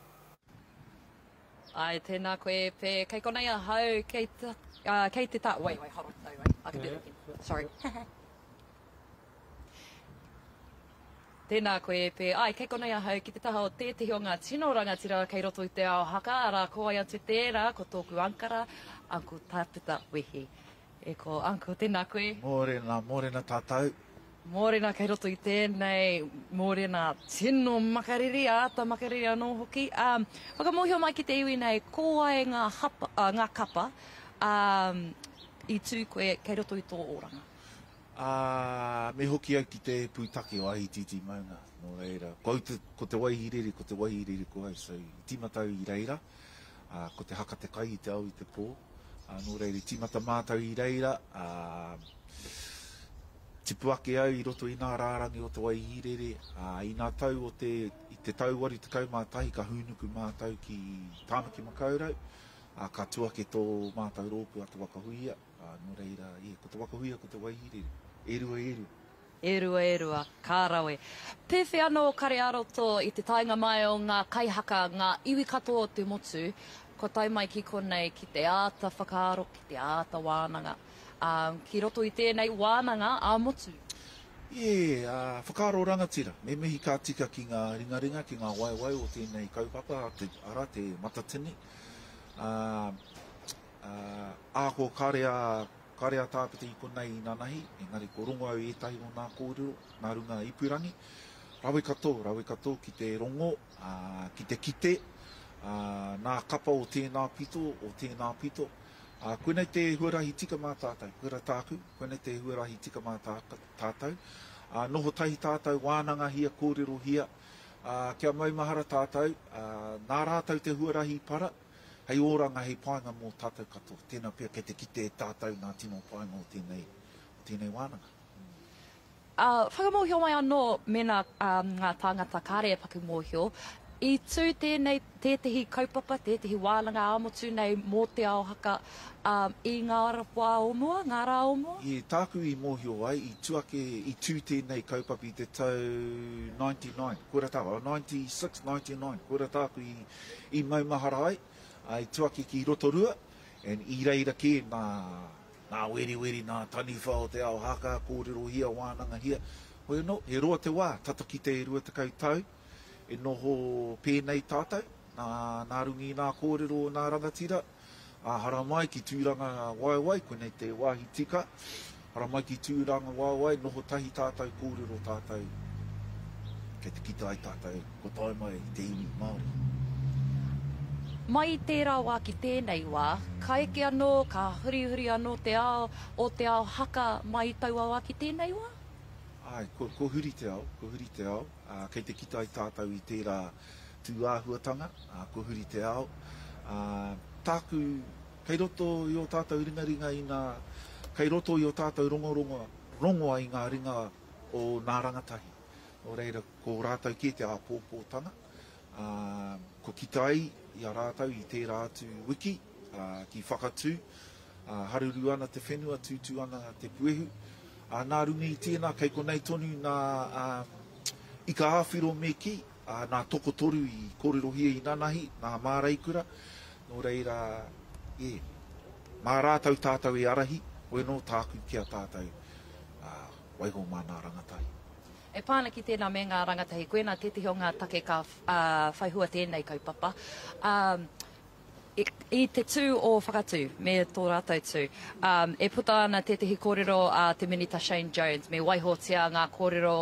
Āe, tēnā koe e Pē. Kei konei ahau, kei ta, kei te ta, wait, wait, hold on, sorry, wait, I can do it again, sorry. Tēnā koe e Pē. Āe, kei konei ahau ki te taha o tētehi o ngā tino rangatira kei roto i te ao haka, arā, ko wai atu tērā, ko tōku ankara, Uncle Tāpita Wehi. E ko, Uncle, tēnā koe. Mōrena, mōrena tātou. Mōrena kei roto i tēnei mōrena tino makariri, āta makariri anō hoki. Ā, whakamōhio mai ki te iwi nei, ko wai ngā hapa, ā, ngā kapa, ā, i tū koe kei roto i tō oranga? Ā, me hoki au ki te pūtake o Ahititi maunga, nō reira, ko au te, ko te Waihirere, ko te Waihirere ko au, so i tīmata au i reira, ā, ko te haka te kai i te ao i te pō, ā, nō reira i tīmata mātou i reira, ā, tipu ake au i roto i nā rārangi o te Waihirere, ā, i nā tau o te, i te tau 81 ka hūnuku mātou ki Tāmaki Makaurau, ā, ka tū ake tō mātou rōpū a Te Waka Huia. Ā, nō reira, ē, ko te waka huia, ko te waihirere. E rua, e rua. E rua, e rua. Ka rawe. Pēwhea anō kare ā-roto i te taenga mai o ngā kaihaka, ngā iwi katoa o te motu, kua tae mai ki konei ki te āta whakaaro, ki te āta wānanga, ā, ki roto i tēnei wānanga ā-motu? Ē, ā, whakaaro rangatira. Me mihi ka tika ki ngā ringaringa, ki ngā waewae o tēnei kaupapa, te, arā, te Matatini. Ā, Ā, āko kāre a, kāre a Tāpete i konei inanahi, engari ko rongo au i ētahi o nā kōrero, nā runga ipurangi. Rawe katoa, rawe katoa ki te rongo, ā, ki te kite, ā, nā kapa o tēnā pito, o tēnā pito. Ā, koinei te huarahi tika mā tātou, koira tāku, koinei te huarahi tika mā tā, tātou. Ā, noho tahi tātou, wānangahia, kōrerohia, ā, kia maumahara tātou, ā, nā rātou te huarahi i para, Hei oranga, hei painga mō tātou katoa. Tēnā pea kei te kite e tātou ngā tino painga o tēnei, o tēnei wānanga. Ā, whakamōhio mai anō mēnā ngā tāngata kāre e paku mōhio, i tū tēnei, tētehi kaupapa, tētehi wānanga ā-motu nei mō Te Ao Haka, ā, i ngā wā o mua, ngā rā o mua? I tāku i mōhio ai, i tū ake, i tū tēnei kaupapa i te tau 99, koira tāku, 96, 99, koira tāku i, I maumahara ai, ā, i tuaki ki Rotorua, and i reira kē nā, nā weriweri, nā taniwha o te ao haka, kōrerohia, wānangahia. Hoi anō, he roa te wā, tata ki te 20 tau, e noho pēnei tātou, nā, nā runga i nā kōrero o nā rangatira, ā, haramai ki Tūrangawaewae, koinei te wāhi tika, haramai ki Tūrangawaewae, noho tahi tātou, kōrero tātou, kei te kite ai tātou, kua tae mai te iwi Māori. Mai i tērā wā ki tēnei wā, ka eke anō, ka hurihuri anō te ao o te ao haka mai i taua wā ki tēnei wā? Āe, kua, kua huri te ao, kua huri te ao, ā, kei te kite ai tātou i tērā tūāhuatanga, ā, kua huri te ao. Ā, tāku, kei roto i ō tātou ringaringa ina, kei roto i ō tātou rongorongo, rongoa i ngā ringa o nā rangatahi. Nō reira, ko rātou kē te āpōpōtanga, ā, kua kite ai i a rātou i tērā atu wiki, ā, ki Whakatū, ā, haruru ana te whenua, tūtū ana te puehu. Ā, nā runga i tēnā, kei konei tonu nā, ā, ika āwhiro me kī, ā, nā tokotoru i kōrerohia inanahi, nā Māreikura, nō reira, ē, mā rātou tātou e ārahi, hoi anō tāku ki a tātou, ā, waiho mā nā rangatahi. E pā ana ki tēnā me ngā rangatahi, koinā tētehi o ngā take ka whai hua tēnei kaupapa. I te tū o Whakatū me tō rātou tū, e puta ana tētehi kōrero a te Minita Shane Jones, me waihotia ngā kōrero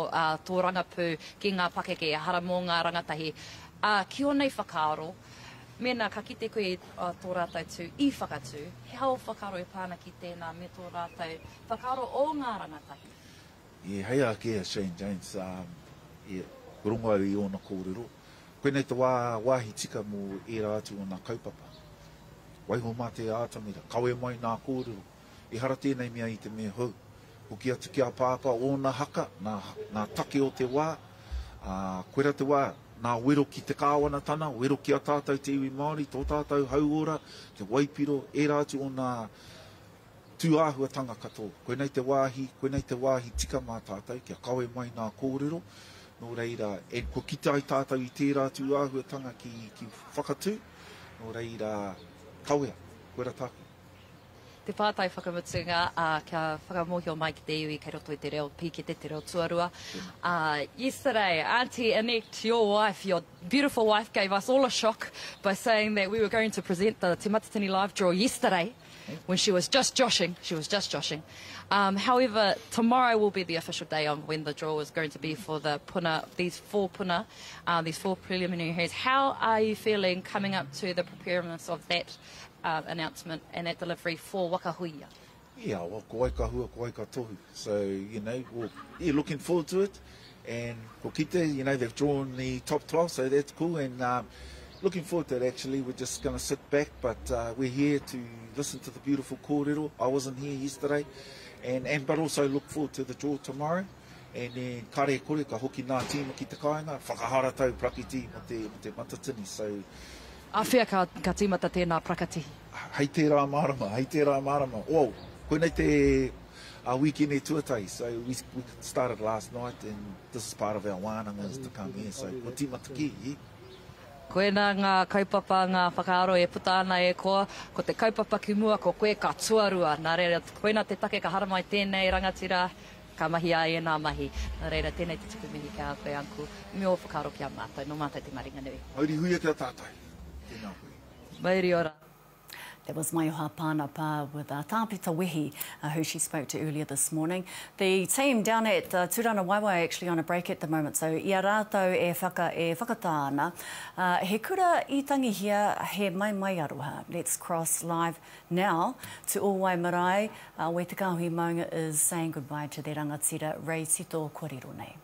tōrangapū ki ngā pakeke, ehara mō ngā rangatahi. Ki ō nei whakaaro, mēnā ka kite koe i tō rātou tū i Whakatū, he aha ō whakaaro e pā ana ki tēnā me tō rātou whakaaro o ngā rangatahi? I hei ake a Shane Jones, i rongo au i ōna kōrero. Koinei te wā, wāhi tika mō ērā atu o nā kaupapa. Waiho mā te ātamira, kawe mai nā kōrero. Ehara tēnei mea i te mea hou. Hoki atu ki a Pāpā, ōna haka, nā, nā take o te wā, ā, koira te wā, nā wero ki te kāwanatana, wero ki a tātou te iwi Māori, tō tātou hauora, te waipiro, ērā atu o nā tūāhuatanga katoa. Koinei te wāhi, koinei te wāhi tika mā tātou kia kawe mai nā kōrero, nō reira, and kua kite ai tātou i tērā tūāhuatanga ki, ki Whakatū, nō reira, kawea, koira tāku. Te pātai whakamutunga, ā, kia whakamōhio mai ki te iwi kei roto i te reo pīkete, te reo tuarua. Ā, yesterday, Aunty Annette, your wife, your beautiful wife gave us all a shock by saying that we were going to present the Te Matatini live draw yesterday. When she was just joshing, she was just joshing. Um, however, tomorrow will be the official day on when the draw is going to be for the puna, these four puna, uh, these four preliminary heads. How are you feeling coming up to the preparedness of that uh, announcement and that delivery for Waka Huia? Yeah, well, ko wai ka hua, ko wai ka tohu. So, you know, we'll, yeah, looking forward to it. And ko kite, you know, they've drawn the top 12, so that's cool. And um, looking forward to it, actually. We're just going to sit back, but uh, we're here to listen to the beautiful kōrero. I wasn't here yesterday. And, and but also look forward to the draw tomorrow. And then kare kore ka hoki nā tīma ki te kāinga, whakaharatau prakiti mo te, mo te matatini. So, Āwhea ka, ka tīmata tēnā prakatihi? Hei tērā marama, hei tērā marama. Oh, koinei te a wīkene tuatahi. So we, we started last night and this is part of our wānanga is to come here. So kua tīmata kē, yeah. Koinā ngā kaupapa, ngā whakaaro e puta ana e koa, ko te kaupapa ki mua, ko koe ka tuarua. Nā reira, koinā te take ka haramai tēnei rangatira, ka mahia ai ēnā mahi. Nā reira, tēnei te tuku mihi ki a koe, Uncle, me ō whakaaro ki a mātou, nō mātou te maringanui. Mauri huia ki a tātou. Tēnā koe. Mauri ora. That was Maioha Panapa with uh, Tāpita Wehi, uh, who she spoke to earlier this morning. The team down at uh, Tūrangawaewae are actually on a break at the moment, so i a rātou e, whaka, e whakatā ana, uh, he kura i tangihia, he maimai aroha. Let's cross live now to Ōwai Marae, uh, where Te Kāhui Maunga is saying goodbye to their rangatira, Ray Tito kua riro nei.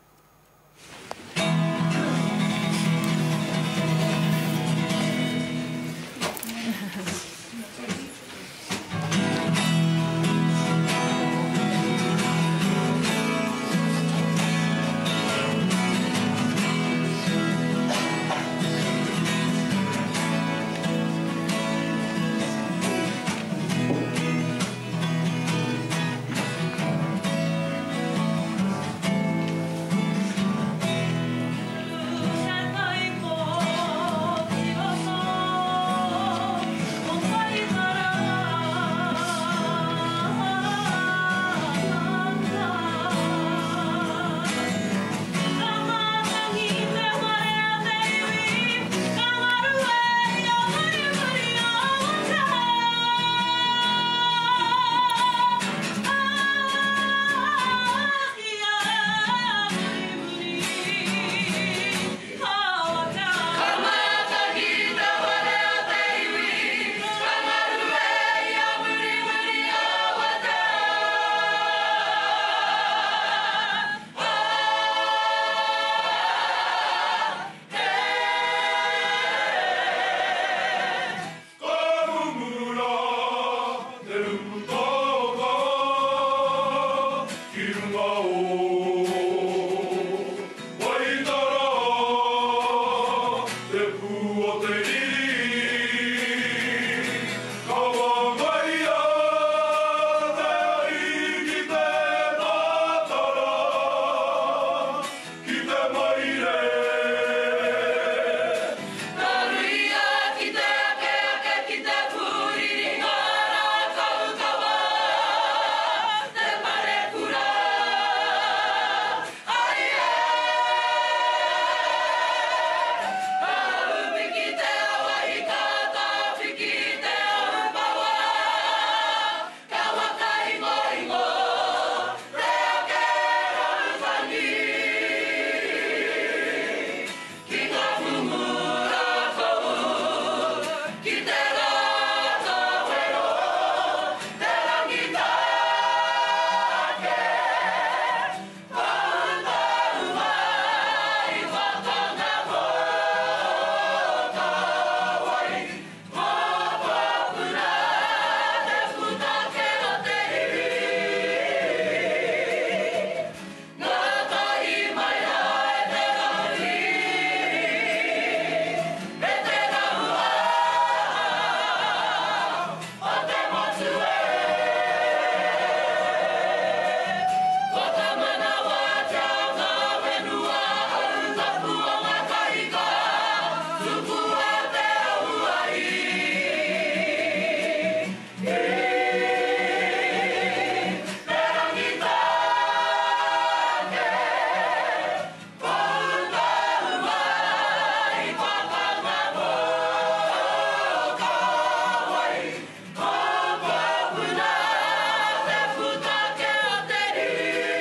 Ki runga o Waitara, te pū o te riri, Ka whangaia te ahi ki te tātara, Ki te maire. Ka ruia ki te ake ake ki te pūriri ngā rākau kawa, te parekura, ai e! Ka ūpiki te awa i ka tāpiki te ahupawa, ka whakaingoingo te ake rautangi. Ki ngā kumu rākau, ki te rata wero, te Rangitāke, Poutāuma i whakanga kōkawai, Mōkopuna te pūtake o te iwi. Ngātahi mai rā e te rahui, e te rauhā o te motu e. Ko ka manawatia ngā whenua hautapu o ngā kahika, tukua te ahuahi. I te Rangitāke, Poutāuma i whakanga mōkawai, Mōkopuna te pūtake o te riri.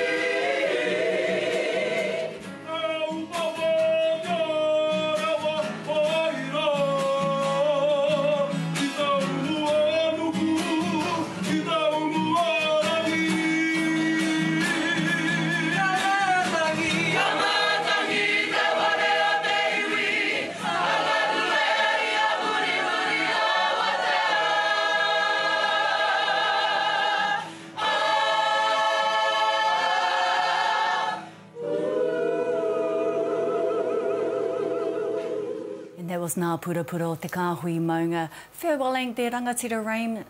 Ka matangi te ware o te iwi, hangarue ia hurihuri awatea. And that was Ngā Purapura o Te Kāhui Maunga farewelling their rangatira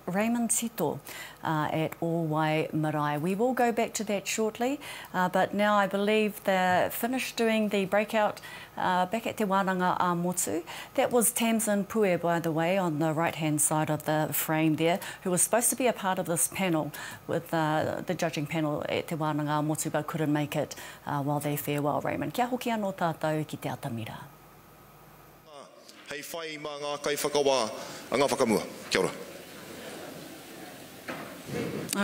Raymond Tito uh, at Ōwai Marae. We will go back to that shortly, uh, but now I believe they're finished doing the breakout uh, back at Te Wānanga a Motu. That was Tamsin Pue, by the way, on the right-hand side of the frame there, who was supposed to be a part of this panel with uh, the judging panel at Te Wānanga a Motu, but couldn't make it uh, while they farewell Raymond. Kia hoki anō tātou ki te atamira. Hei whai mā ngā kaiwhakawā anga whakamua. Kia ora.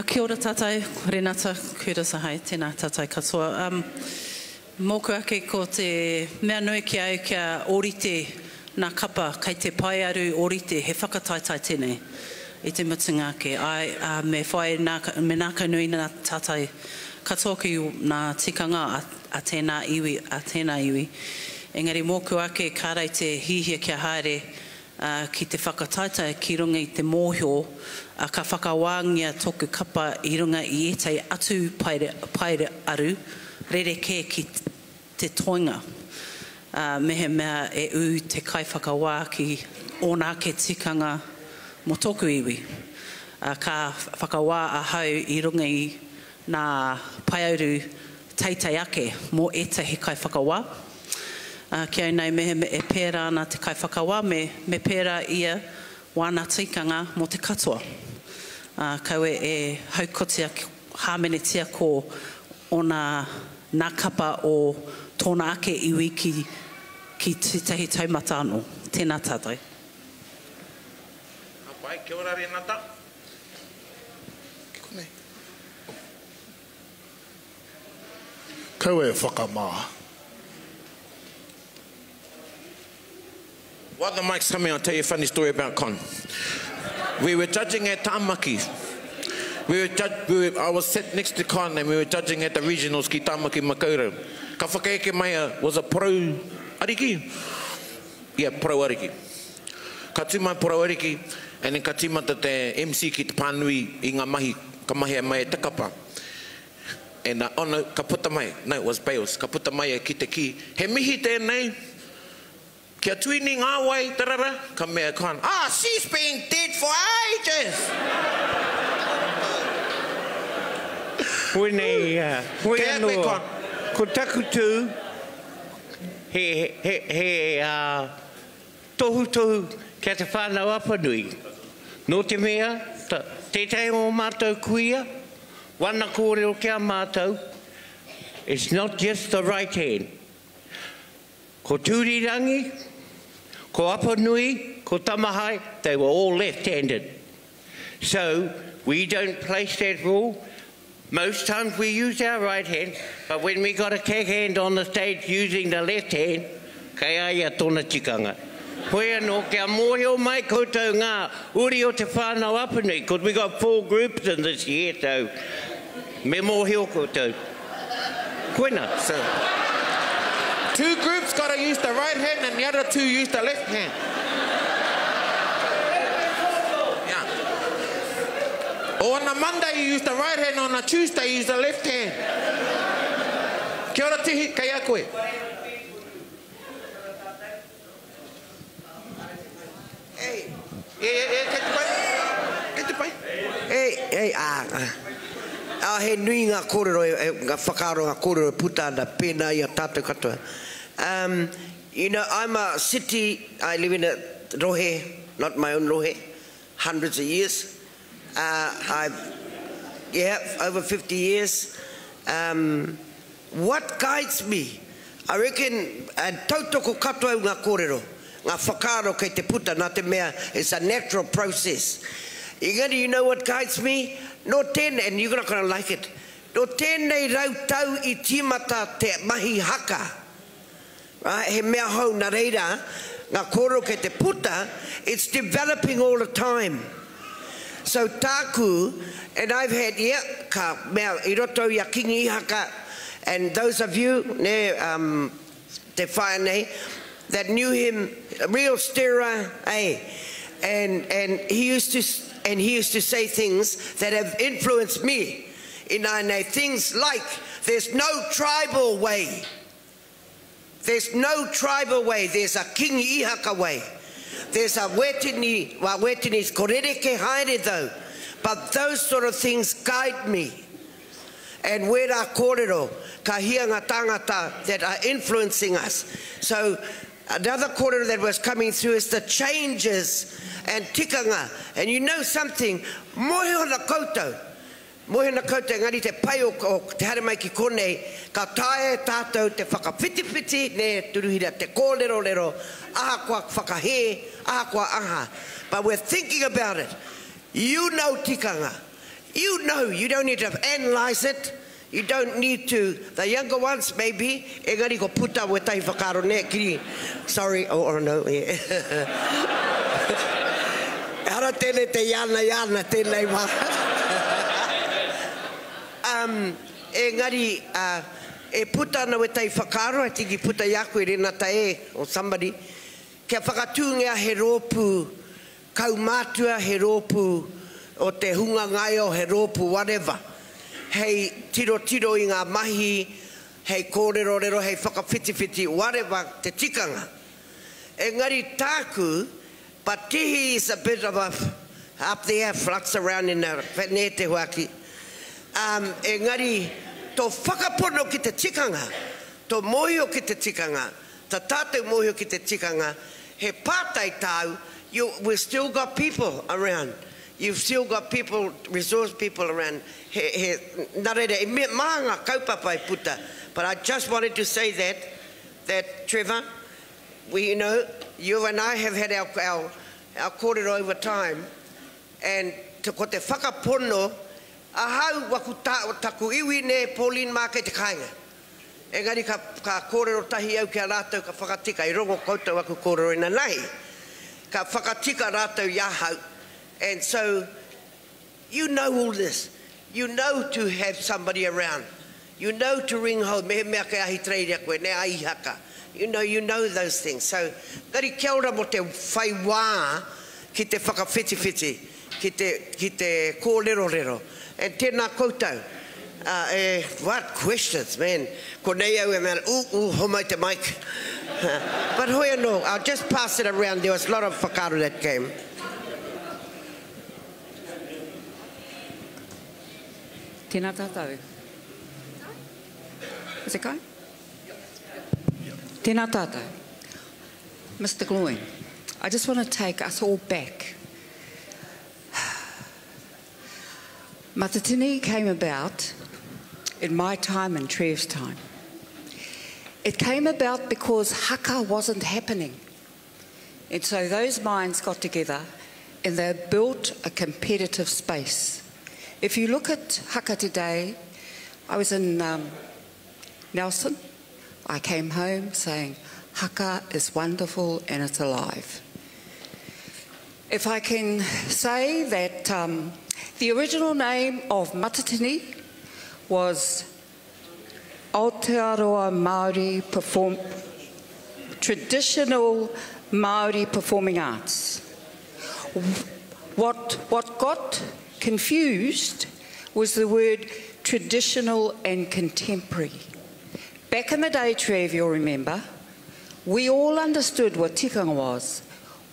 Kia ora tātou, Renata Curtis ahau, tēnā tātou katoa. Um, mōku ake ko te mea nui ki au kia ōrite nā kapa kei te paearu ōrite, he whakataetae tēnei i te mutunga ake. Āe, ā, me whai nā, me nākaunui nā tātou katoa ki nā tikanga a, a tēnā iwi, a tēnā iwi. Engari mōku ake kāre te hihia kia haere ki te whakataetae ki runga i te mōhio ka whakawāngia tōku kapa i runga i ētahi atu paearu rerekē ki te toenga, mehemea e ū te kaiwhakawā ki ōna ake tikanga mō tōku iwi. Ka whakawā ahau i runga i nā paearu teitei ake mō ētahi kaiwhakawā. Ā, ki au nei, mehemea e pērā ana te kaiwhakawā, me, me pērā ia wāna tikanga mō te katoa. Ā, kaua e haukotia, hāmenetia ko ōna, nā kapa o tōna ake iwi ki, ki tētahi taumata anō. Tēnā tātou. Ka pai, kia ora Renata. Ki konei. Kaua e whakamā. While the mic's coming, I'll tell you a funny story about Con. We were judging at Tamaki. We were, judge, we were, I was sat next to Con and we were judging at the regionals ki Tamaki Makaurau. Ka whakaeke mai a, was a porou ariki? Yeah, porou ariki. Ka tū mai porou ariki and then ka tīmata te MC ki te pānui i ngā mahi ka mahia mai e te kapa. And uh, oh no, ka puta mai, no, it was Bales, ka puta mai e ki te kī, he mihi tēnei, kia tuini ngā wai, tarara, ka mea Con, ah, she's been dead for ages! Koinei, uh, hoi Kei a koe, anō, Con. ko taku tū, he, he, he, uh, tohutohu ki a Te Whānau Apanui. Nō te mea, ta, tētahi o ō mātou kuia, wana kōrero ki a mātou, it's not just the right hand. Ko Tūrirangi, ko Apanui, ko Tamahae, they were all left-handed. So, we don't place that rule. Most times we use our right hand, but when we got a keg hand on the stage using the left hand, kei a ia tōna tikanga. Hoi anō, kia mōhio mai koutou ngā uri o Te Whānau Apanui, because we got four groups in this year, so me mōhio koutou. Koina. So, two groups gotta use the right hand and the other two use the left hand. Yeah. On a Monday you use the right hand, on a Tuesday you use the left hand. Kia ora Tihi, kei a koe. E, e, e, kei te pai? Kei te pai? E, e, ā, ā, he nui ngā kōrero, e, ngā whakaaro, ngā kōrero e puta ana, pēnā i a tātou katoa. Um, you know, I'm a city, I live in a rohe, not my own rohe, hundreds of years. Uh, I've, yeah, over 50 years. Um, What guides me? I reckon, and tautoko katoa au ngā kōrero, ngā whakaaro kei te puta nā te mea it's a natural process. Engari you know what guides me? Nō tēnei, and you're not gonna like it, nō tēnei rautau i tīmata te mahi haka. Right, he mea hou nā reira, ngā kōrero kei te puta, it's developing all the time. So tāku, and I've had, yeah, ka mea, i roto i a Kingi Ihaka, and those of you, nē, um, te whaea nei, that knew him, a real stirrer, eh, and, and he used to, and he used to say things that have influenced me ināianei, things like, there's no tribal way. There's no tribal way, there's a Kingi Ihaka way. There's a Wetini, well Wetini's ko rereke haere though, but those sort of things guide me. And wērā kōrero, ka hia ngā tāngata that are influencing us. So another kōrero that was coming through is the changes and tikanga. And you know something, mōhio ana koutou, Moe ana koutou engari te pai o, o te haere mai ki konei, ka taea e tātou te whakawhitiwhiti, nē, Turuhira, te kōrerorero, ahakoa whakahē, ahakoa aha. But we're thinking about it. You know tikanga. You know, you don't need to analyse it, you don't need to, the younger ones maybe, engari ko puta wētahi whakaaro, nē, kiri, sorry, oh, oh no, yeah. Ehara tēnei te iana iana tēnei wā. Um, engari, uh, e puta ana wētahi whakaaro, I think i puta i a koe Renata e, or somebody, kia whakatūngia he rōpū kaumātua, he rōpū o te hunga ngaio, he rōpū whatever, hei tirotiro i ngā mahi, hei kōrerorero, hei whakawhitiwhiti, whatever te tikanga. Engari tāku, but Tihi is a bit of a up there, flux around in a, nē te huaki. Um, engari, tō whakapono ki te tikanga, tō mōhio ki te tikanga, tā tātou mōhio ki te tikanga, he pātai tāu, you, we've still got people around. You've still got people, resource people around. He, he, nā reira, e mea, maha ngā kaupapa e puta. But I just wanted to say that, that Trevor, we, you know, you and I have had our, our, our kōrero over time, and te, ko te whakapono, ahau, waku ta, taku iwi nē, Pauline mā kei te kāinga. Engari ka, ka kōrero tahi au ki a rātou ka whakatika, i rongo koutou aku kōrero inanahi, ka whakatika rātou i ahau, and so you know all this, you know to have somebody around, you know to ring home, mehemea kei Ahitereiria koe, nē, a Ihaka, you know, you know those things, so engari kia ora mō te whai wā ki te whakawhitiwhiti, ki te, ki te kōrerorero, and tēnā koutou. Uh, eh, what questions, man. Ko nei au e mea, ooh, ooh, homai te mic. But hoi anō, I'll just pass it around. There was a lot of whakaaro that came. Tēnā tātou. Is it going? Tēnā tātou. Mr Gloyne, I just want to take us all back. Matatini came about in my time and Trev's time. It came about because haka wasn't happening. And so those minds got together and they built a competitive space. If you look at haka today, I was in um, Nelson. I came home saying, haka is wonderful and it's alive. If I can say that um, the original name of Matatini was Aotearoa Māori Perform Traditional Māori Performing Arts. What, what got confused was the word traditional and contemporary. Back in the day, Trev, you'll remember, we all understood what tikanga was.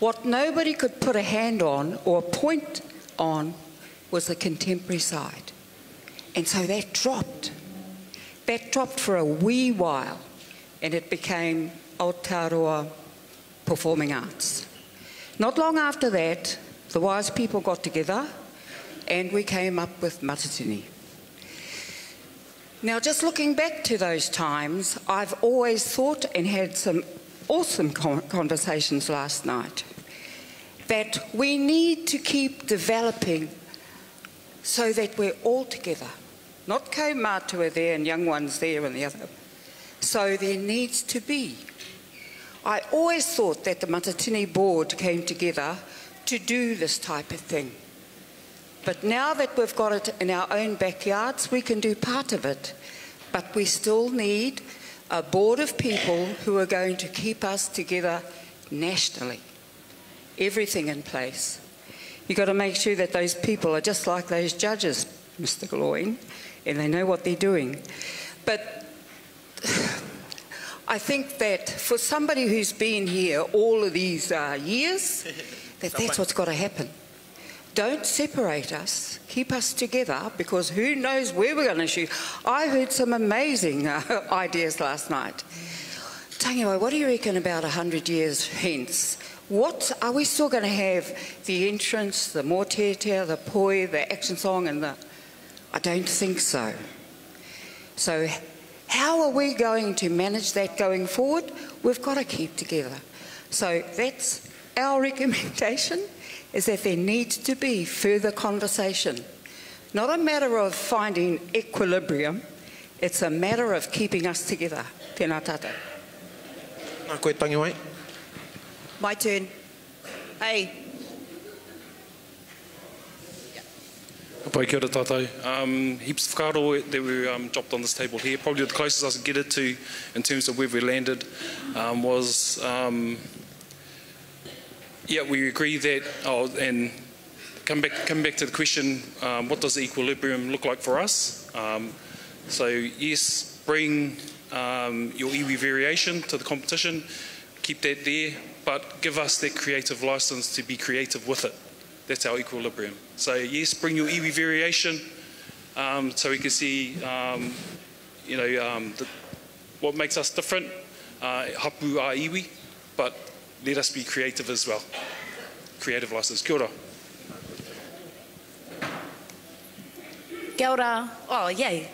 What nobody could put a hand on or point on was the contemporary side. And so that dropped. That dropped for a wee while and it became Aotearoa Performing Arts. Not long after that, the wise people got together and we came up with Matatini. Now, just looking back to those times, I've always thought and had some awesome conversations last night that we need to keep developing so that we're all together. Not kaumātua there and young ones there and the other. So there needs to be. I always thought that the Matatini board came together to do this type of thing. But now that we've got it in our own backyards, we can do part of it. But we still need a board of people who are going to keep us together nationally. Everything in place. You've got to make sure that those people are just like those judges, Mr. Gloyne, and they know what they're doing. But I think that for somebody who's been here all of these uh, years, that that's what's got to happen. Don't separate us. Keep us together because who knows where we're going to shoot. I heard some amazing uh, ideas last night. Tangiwai, what do you reckon about 100 years hence? What are we still going to have the entrance, the mōteatea, the poi, the action song, and the. I don't think so. So, how are we going to manage that going forward? We've got to keep together. So, that's our recommendation is that there needs to be further conversation. Not a matter of finding equilibrium, it's a matter of keeping us together. Tēnā tātou. Nā koe Tangiwai. My turn. Hey. Ka pai, kia ora tātou. Um, heaps of whakaaro that were um, dropped on this table here. Probably the closest I could get it to in terms of where we landed um, was um, yeah, we agree that, oh, and come back, come back to the question, um, what does the equilibrium look like for us? Um, so yes, bring um, your iwi variation to the competition, keep that there, but give us that creative license to be creative with it. That's our equilibrium. So yes, bring your iwi variation um, so we can see, um, you know, um, the, what makes us different, uh, hapu a iwi, but let us be creative as well. Creative license. Kia ora. Kia ora. Oh, yay.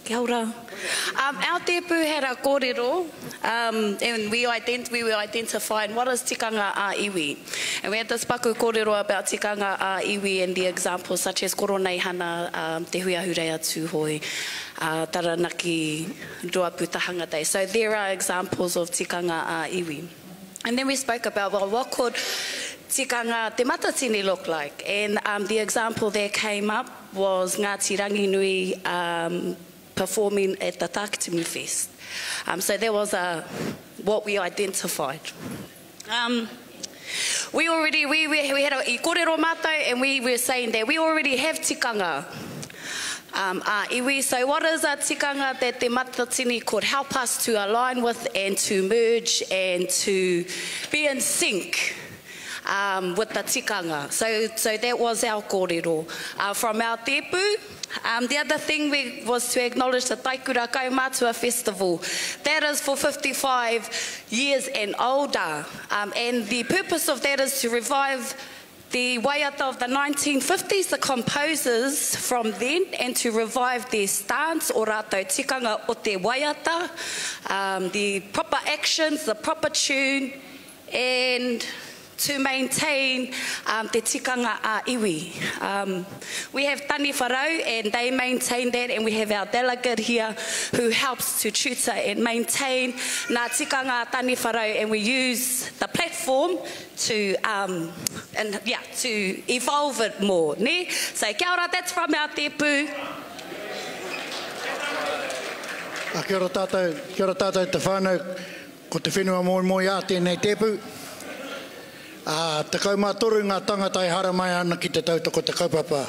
Kia ora. Um, our tēpū had a kōrero, um, and we, ident we were identifying what is tikanga a iwi. And we had this paku kōrero about tikanga a iwi and the examples such as Koroneihana, um, Te Hui Ahurea Tūhoe, uh, Taranaki, Ruaputahanga Day. So there are examples of tikanga a iwi. And then we spoke about, well, what could tikanga te matatini look like? And um, the example that came up was Ngāti Ranginui um, performing at the Tākitimu Fest. Um, so that was uh, what we identified. Um, we already, we, we, we had a i kōrero mātou and we were saying that we already have tikanga. um, ā-iwi. So what is a tikanga that Te Matatini could help us to align with and to merge and to be in sync um, with the tikanga. So, so that was our kōrero. Uh, from our tēpu, um, the other thing we was to acknowledge the Taikura Kaumātua Festival. That is for 55 years and older. Um, and the purpose of that is to revive the waiata of the 1950s, the composers from then, and to revive their stance o rātou tikanga o te waiata, um, the proper actions, the proper tune, and to maintain um, te tikanga a iwi. Um, we have Tani Wharau and they maintain that and we have our delegate here who helps to tutor and maintain ngā tikanga a Tani Wharau and we use the platform to, um, and, yeah, to evolve it more. Ne? So kia ora, that's from our tepu. A kia ora tātou, kia ora tātou te whānau, ko te whenua moemoeā tēnei tēpu. Ā, 13 ngā tangata e haramai ana ki te tautoko te kaupapa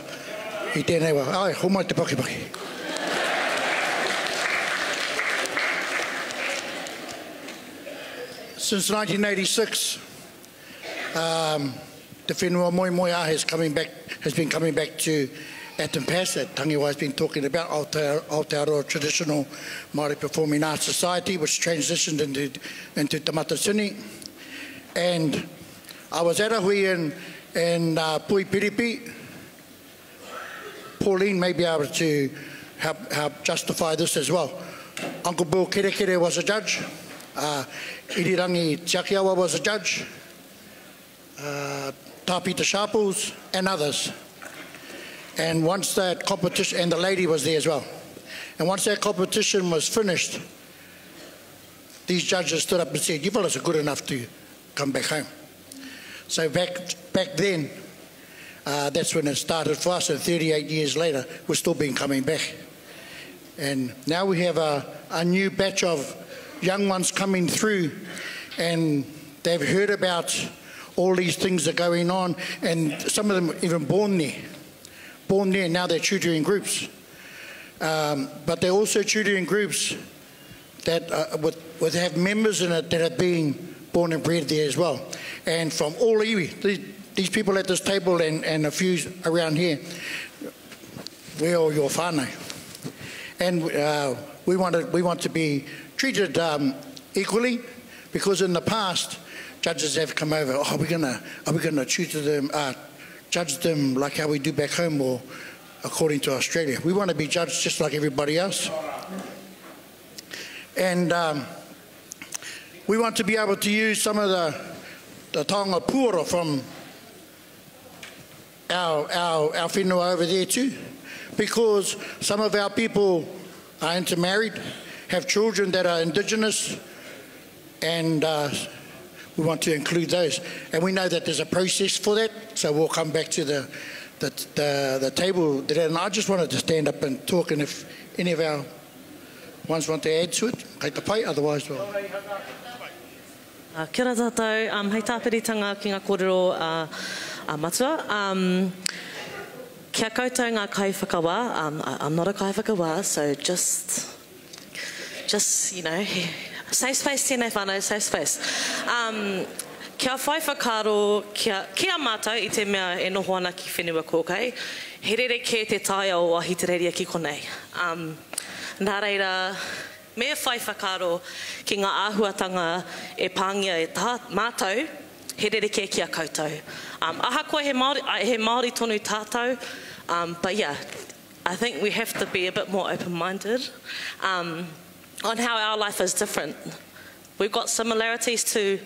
i tēnei wā. Āe, homai te pakipaki. Since 1986, um, te whenua moemoeā has, coming back, has been coming back to Atom Pass that Tangiwai has been talking about, Aotearoa Traditional Māori Performing Arts Society, which transitioned into, into Te Matatini. And I was at a hui in, in uh, Pui Piripi. Pauline may be able to help, help justify this as well. Uncle Bill Kerekere was a judge. Uh, Irirangi Tiakiawa was a judge. Uh, Tā Peter Sharples and others. And once that competition, and the lady was there as well. And once that competition was finished, these judges stood up and said, you fellas are good enough to come back home. So back, back then, uh, that's when it started for us, and 38 years later, we're still been coming back. And now we have a, a new batch of young ones coming through, and they've heard about all these things are going on, and some of them even born there. Born there, now they're tutoring groups. Um, but they're also tutoring groups that uh, with, with have members in it that have been born and bred there as well. And from all iwi, these, these people at this table and, and a few around here, we're all your whānau. And uh, we, want to, we want to be treated um, equally because in the past, judges have come over, oh, are we gonna, are we gonna tutor them, uh, judge them like how we do back home or according to Australia? We want to be judged just like everybody else. And um, we want to be able to use some of the, the taonga puoro from our, our, our whenua over there too, because some of our people are intermarried, have children that are indigenous, and uh, we want to include those. And we know that there's a process for that, so we'll come back to the, the, the, the table. And I just wanted to stand up and talk, and if any of our ones want to add to it, kei te pai, otherwise we'll... Uh, kia ora tātou, um, hei tāpiritanga ki ngā kōrero uh, a Matua. Um, kia koutou ngā kaiwhakawā, um, I'm not a kaiwhakawā, so just, just, you know, safe space tēnei whānau, safe space. Um, kia whai whakaaro kia, ki a mātou i te mea e noho ana ki whenua kōkai, he rerekē te taiao o Ahitereiria ki konei. Um, nā reira, Me whai whakaaro ki ngā āhuatanga e pāngia e tā, mātou, he rerekē ki a koutou. Um, ahakoa he Māori, he Māori tonu tātou, um, but yeah, I think we have to be a bit more open-minded um, on how our life is different. We've got similarities to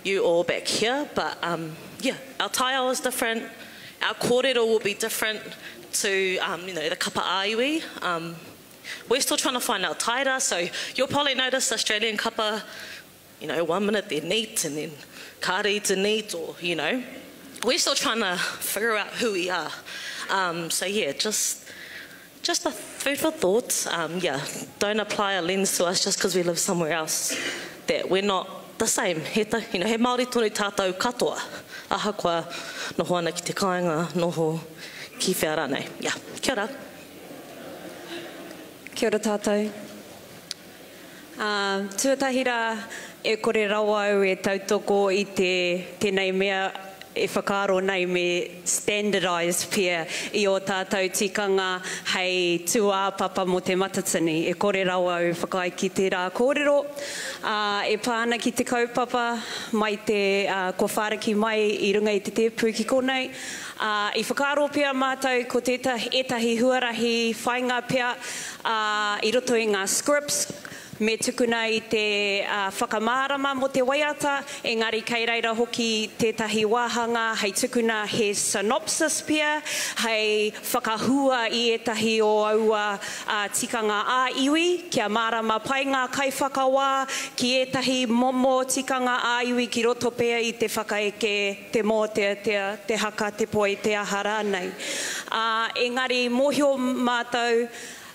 you all back here, but um, yeah, our taiao is different, our kōrero will be different to um, you know, the kapa ā-iwi. Um, We're still trying to find our taira, so you'll probably notice Australian kapa, you know, one minute they're neat and then kāre to neat or, you know. We're still trying to figure out who we are. Um, so yeah, just just a food for thought. Um, yeah, don't apply a lens to us just because we live somewhere else that we're not the same. He, ta, you know, he Māori tonu tātou katoa. Ahakoa noho ana ki te kāinga, noho ki whea rānei. Yeah, kia ora. Kia ora tātou. Ā, tuatahi rā, e kore rawa au e tautoko i te, tēnei mea e whakaaro nei me standardise pea i ō tātou tikanga hei tūāpapa mō Te Matatini. E kore rawa au e whakaae ki tērā kōrero. Ā, e pā ana ki te kaupapa mai te, ā, kua whāriki mai i runga i te tēpu ki konei, Ā, i whakaaro pea mātou ko tētahi, ētahi huarahi whainga pea, ā, i roto i ngā scripts, me tukuna i te, ā, whakamārama mō te waiata, engari kei reira hoki tētahi wāhanga hei tukuna he synopsis pea, hei whakahua i ētahi o aua, ā, tikanga ā-iwi, kia mārama pai ngā kaiwhakawā ki ētahi momo tikanga ā-iwi ki roto pea i te whakaeke te mōteatea, te haka, te poi, te aha rānei. Ā, engari mōhio mātou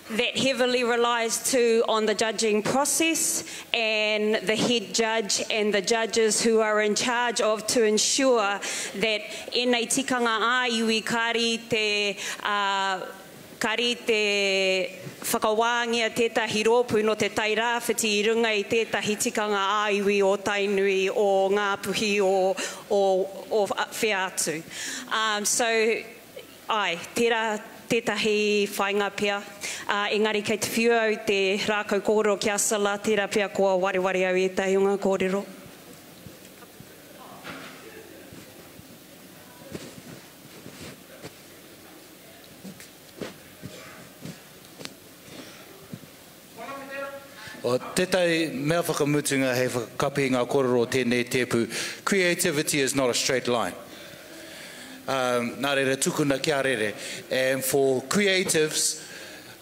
that heavily relies too on the judging process and the head judge and the judges who are in charge of to ensure that ēnei tikanga ā-iwi kāre i te, ā, Ka rite whakawāngia tētahi rōpū nō Te Tai Rāwhiti i runga i tētahi tikanga ā-iwi o Tainui, o Ngāpuhi, o, o, o whea atu. Um, so, āe, tērā tētahi whāinga pea. Ā, engari kei te whiu au te rākau kōrero ki a Silla, tērā pea kua wareware au i ētahi o ngā kōrero. Tētahi mea whakamutunga hei whakakapi i ngā kōrero o tēnei tēpu, creativity is not a straight line. Um, nā reira tukuna kia rere. And for creatives,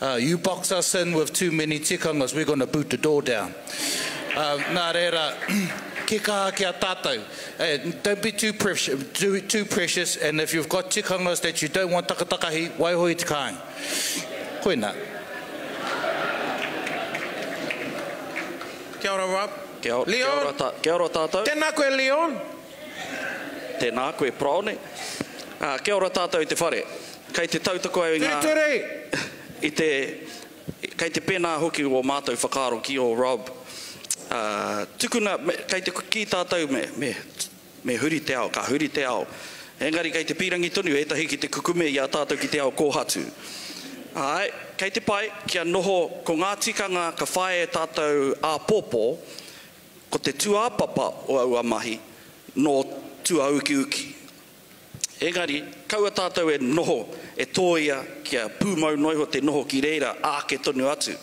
uh, you box us in with too many tikangas, we're gonna boot the door down. Um, nā reira, ki kaha ki a tātou. Eh, don't be too precious, too, too precious, and if you've got tikangas that you don't want takatakahi, waiho i te kāinga. Koina. Kia ora Rob. Kia, Leon. Kia ora, ta, kia ora tātou. Tēnā koe Leon. Tēnā koe Paraone. Uh, kia ora tātou i te whare. Kei te tautoko au i ngā... Turi I te, kei te pēnā hoki o mātou whakaaro ki o Rob. Uh, tukuna, me, kei te kī tātou me, me, me huri te ao, ka huri te ao. Engari kei te pīrangi tonu ētahi ki te kukume i a tātou ki te ao kōhatu. Āe, kei te pai kia noho ko ngā tikanga ka whāia e tātou āpōpō, ko te tūāpapa o aua mahi nō tuaukiuki. Engari, kaua tātou e noho, e tōia kia pūmau noa iho te noho ki reira āke tonu atu.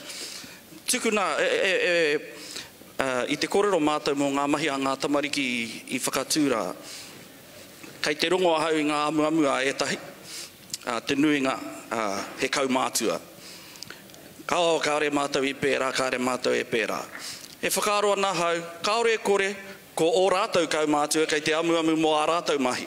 Tukuna, e, e, e, i te kōrero mātou mō ngā mahi a ngā tamariki i whakatū rā. Kei te rongo ahau i ngā amuamu a ētahi, ā, te nuinga, ā, he kaumātua. Kāo, kāore mātou i pērā, kāore mātou e pērā. E whakaaro ana ahau, kāore e kore, Ko ō rātou kaumātua kei te amuamu mō ā rātou mahi.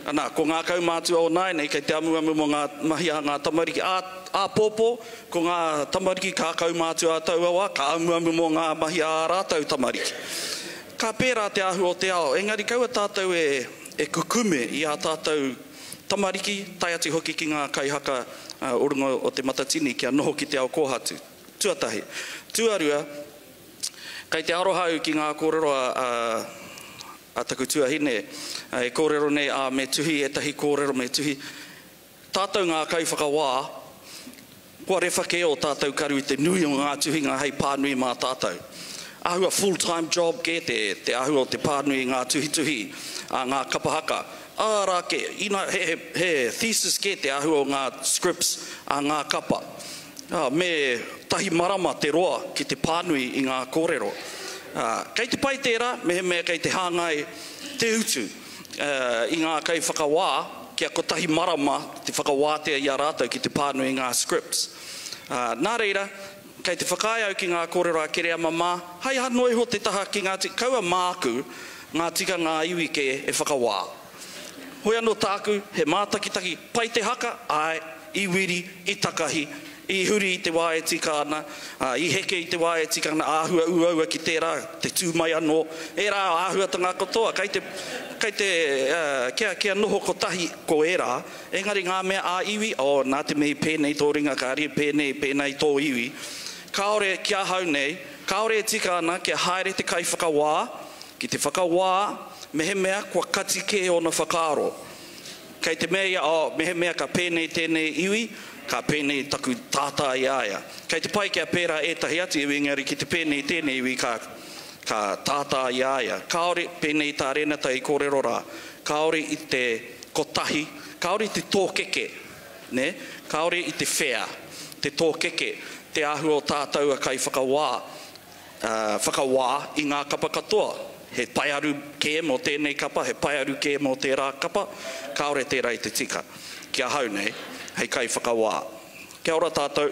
Ana, ko ngā kaumātua o nāianei kei te amuamu mō ngā mahi a ngā tamariki. Ā, āpōpō, ko ngā tamariki ka kaumātua a taua wā, ka amuamu mō ngā mahi a ā rātou tamariki. Ka pērā te āhua o te ao, engari kaua tātou e, e kukume i ā tātou tamariki, tae atu hoki ki ngā kaihaka o runga o Te Matatini kia noho ki te ao kōhatu. Tuatahi. Tuarua, Kei te aroha au ki ngā kōrero a, a taku tuahine, e kōrero nei, ā, me tuhi ētahi kōrero, me tuhi. Tātou ngā kaiwhakawā, kua rewha kē ō tātou karu i te nui o ngā tuhinga hei pānui mā tātou. Āhua full time job kē te, te āhua o te pānui i ngā tuhituhi a ngā kapa haka. Ārā kē, ina, he, he, he thesis kē te āhua o ngā scripts a ngā kapa. Ā, me tahi marama te roa ki te pānui i ngā kōrero. Ā, kei te pai tērā mehemea kei te hāngai te utu i ngā kaiwhakawā kia kotahi marama te whakawātea i a rātou ki te pānui i ngā scripts. Ā, nā reira, kei te whakaae au ki ngā kōrero a Kereama mā, hai aha noa iho te taha ki ngā, kaua māku ngā tikanga ā-iwi kē e whakawā. Hoi anō tāku, he mātakitaki, pai te haka, āe, i wiri, i takahi, I huri i te wā e tika ana, ā, i heke i te wā e tika ana, āhua uaua ki tērā, te tū mai anō, ērā āhuatanga katoa, kei te, kei te, ā, kia, kia noho kotahi ko ērā, engari ngā mea ā-iwi, oh, nā te mihi pēnei tō ringa, ka rite pēnei, pēnei tō iwi. Kāore, ki ahau nei, kāore e tika ana kia haere te kaiwhakawā ki te whakawā mehemea kua kati kē ōna whakaaro. Kei te mea ia, oh, mehemea ka pēnei tēnei iwi, ka pēnei taku tātā i a ia. Kei te pai kia pērā ētahi atu iwi, engari ki te pēnei tēnei iwi, ka, ka tātā i a ia. Kāore, pēnei i tā Renata i kōrero rā, kāore i te kotahi, kāore i te tōkeke, nē, kāore i te fair, te tōkeke, te āhua o tā taua kaiwhakawā, whakawā i ngā kapa katoa. He paearu kē mō tēnei kapa, he paearu kē mō tērā kapa, kāore tērā i te tika, ki ahau nei, hei kaiwhakawā. Kia ora tātou.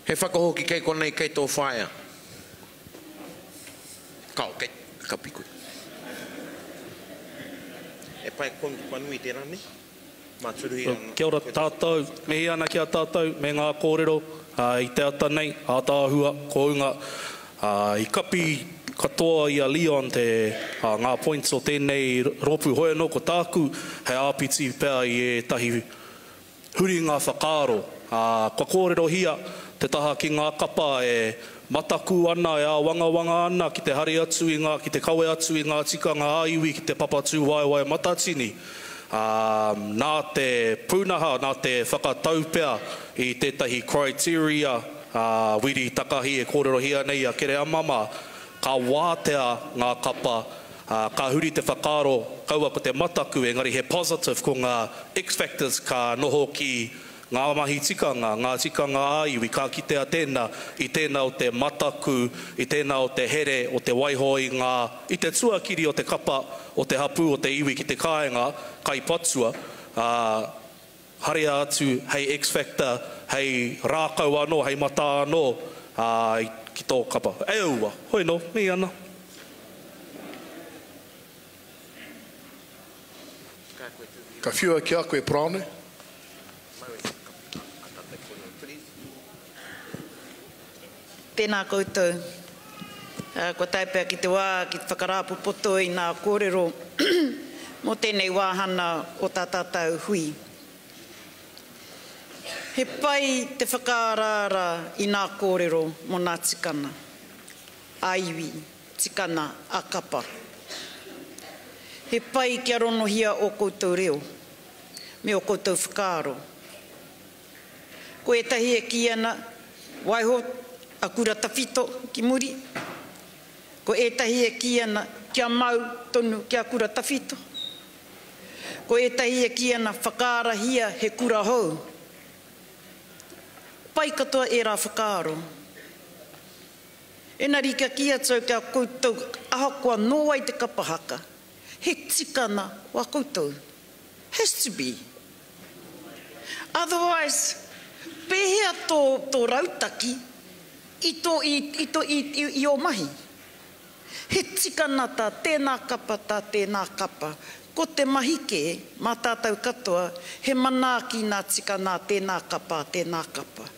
He whakahoki kei konei kei tō whaea. Kao, kei kapi koe. E pai kua nui tērā nei? Kia ora tātou, mihi ana ki a tātou me ngā kōrero i te ata nei, ātaahua, kounga, i kapi katoa i a Leon te ngā points o tēnei rōpū hoi anō ko tāku he āpiti pea i ētahi huringa whakaaro, kua kōrerohia te taha ki ngā kapa e mataku ana, e āwangawanga ana ki te hari atu i ngā, ki te kawe atu i ngā tikanga ā-iwi ki te papatūwaewae matatini. Ā, nā te pūnaha, nā te whakatau pea i tētahi criteria, ā, wiri takahi e kōrerohia nei a Kereama mā, ka wātea ngā kapa, ā, ka huri te whakaaro, kaua ko te mataku, engari he positive ko ngā X-factors ka noho ki ngā mahi tikanga, ngā tikanga ā-iwi, ka kitea tēnā i tēnā o te mataku, i tēnā o te here, o te waiho i ngā, i te tuakiri o te kapa, o te hapū, o te iwi ki te kāinga, kai patua, ā, haria atu hei X-factor, hei rākau anō, hei matā anō, ā, ki tō kapa. E aua! Hoi nō, mihi ana. Ka whiua ki a koe, Paraone. Tēnā koutou. Kua tae pea ki te wā ki te whakarāpopoto i ngā kōrero mō tēnei wāhana o tā tātou hui. He pai te whakaaraara i ngā kōrero mō ngā tikanga ā-iwi, tikanga ā-kapa. He pai kia ronohia ō koutou reo me ō koutou whakaaro. Ko ētahi e kī ana, waiho a Kura Tawhito ki muri. Ko ētahi e kī ana, kia mau tonu ki a Kura Tawhito. Ko ētahi e kī ana, whakaarahia he kura hou. Pai katoa ērā whakaaro. Engari kia kī atu au ki a koutou, ahakoa nō wai te kapa haka, he tikana wā koutou. Has to be. Otherwise, pēhea tō, tō rautaki i tō, i, i tō, i, i, i ō mahi? He tikana tā tēnā kapa, tā tēnā kapa. Ko te mahi kē, mā tātou katoa, he manaaki nā tikana a tēnā kapa, a tēnā kapa.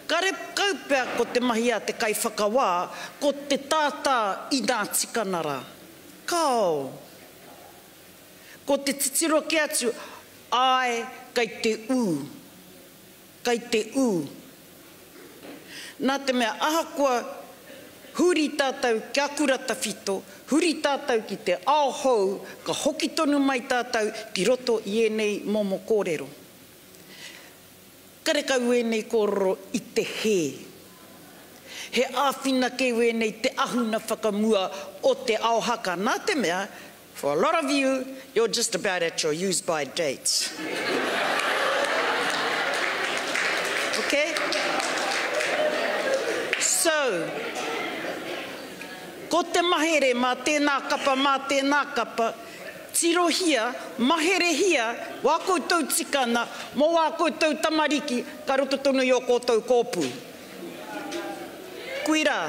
Karekau pea ko te mahi a te kaiwhakawā, ko te tātā i nā tikana rā. Kāo. Ko te titiro kē atu, āe, kei te ū. Kei te ū. Nā te mea ahakoa huri tātou kia kura tawhito, huri tātou ki te ao hou, ka hoki tonu mai tātou ki roto i ēnei momo kōrero. Karekau ēnei kōrero i te hē. He āwhina kē wēnei te ahuna whakamua o te ao haka, nā te mea, for a lot of you, you're just about at your use by dates. Okay? So, ko te mahere mā tēnā kapa, mā tēnā kapa, Tirohia, maherehia wā koutou tikana mō wā koutou tamariki ka roto tonu i ō koutou kōpū. Koirā.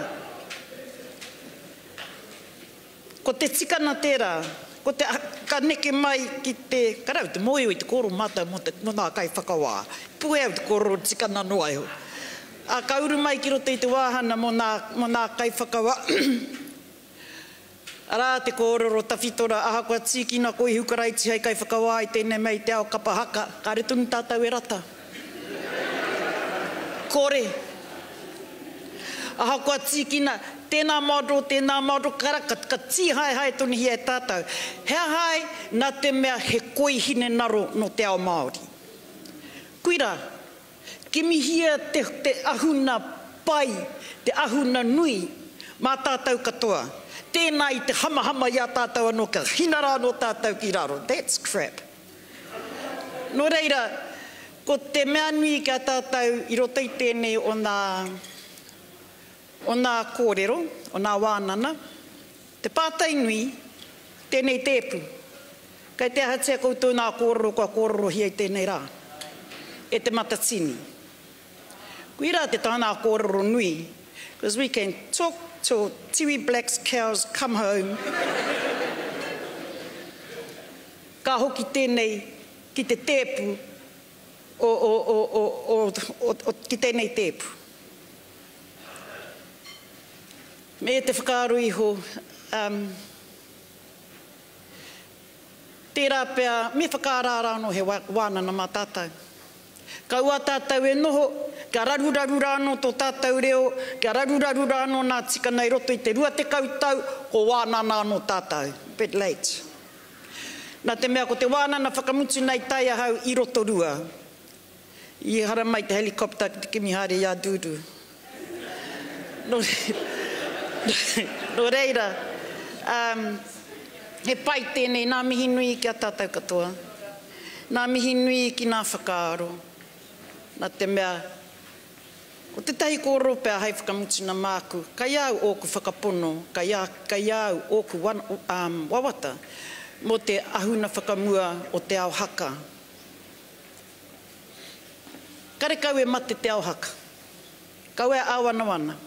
Ko te tikana tērā. Ko te, ka neke mai ki te, ka rau te mōhio i te kōrero mātou mō te, mō ngā kaiwhakawā. Puea au te kōrero tikana noa iho. Ā, ka uru mai ki roto i te wāhana mō nā, mō nā kaiwhakawā. Arā te kōrero tawhito rā, ahakoa tīkina ko Ihu Karaiti hei kaiwhakawā i tēnei mea i te ao kapa haka, kāre tonu tātou e rata. Kore. Ahakoa tīkina, tēnā model, tēnā model, ka, ka, ka tīhaehae tonuhia e tātou. He aha ai? Nā te mea he koi hinengaro nō te ao Māori. Koirā, Kimihia te, te ahuna pai, te ahuna nui mā tātou katoa. Tēnā i te hamahama i a tātou anō kia hina rā anō tātou ki raro. That's crap. Nō reira, ko te mea nui ki a tātou i roto i tēnei o nā, o nā kōrero, o nā wānana, te pātai nui, tēnei tēpu, Kei te ahatia koutou nā kōrero kua kōrerohia i tēnei rā, e Te Matatini? Koirā te tānā kōrero nui, because we can talk till Tiwi Black's cows come home, ka hoki tēnei ki te tēpu o, o, o, o, o, o, o, ki tēnei tēpu. Me te whakaaro iho, um, Tērā pea me whakaaraara anō he wānana mā tātou. Kaua tātou e noho, kia raruraru rā anō tō tātou reo, kia raruraru rā anō nā tikanga i roto i te 20 tau, ko wānana anō tātou. Bit late. Nā te mea ko te wānana whakamutu nei tae ahau i Rotorua. I haramai te helicopter ki te kimi haere i a Duru. Nō, nō reira, um, he pai tēnei, nā mihi nui ki a tātou katoa. Nā mihi nui ki nā whakaaro. Nā te mea, ko tētahi kōrero pea hei whakamutuna māku, kei a au ōku whakapono, kei a, kei a au ōku wan, um, wawata mō te ahuna whakamua o te ao haka. Karekau e mate te ao haka. Kaua e āwanawana.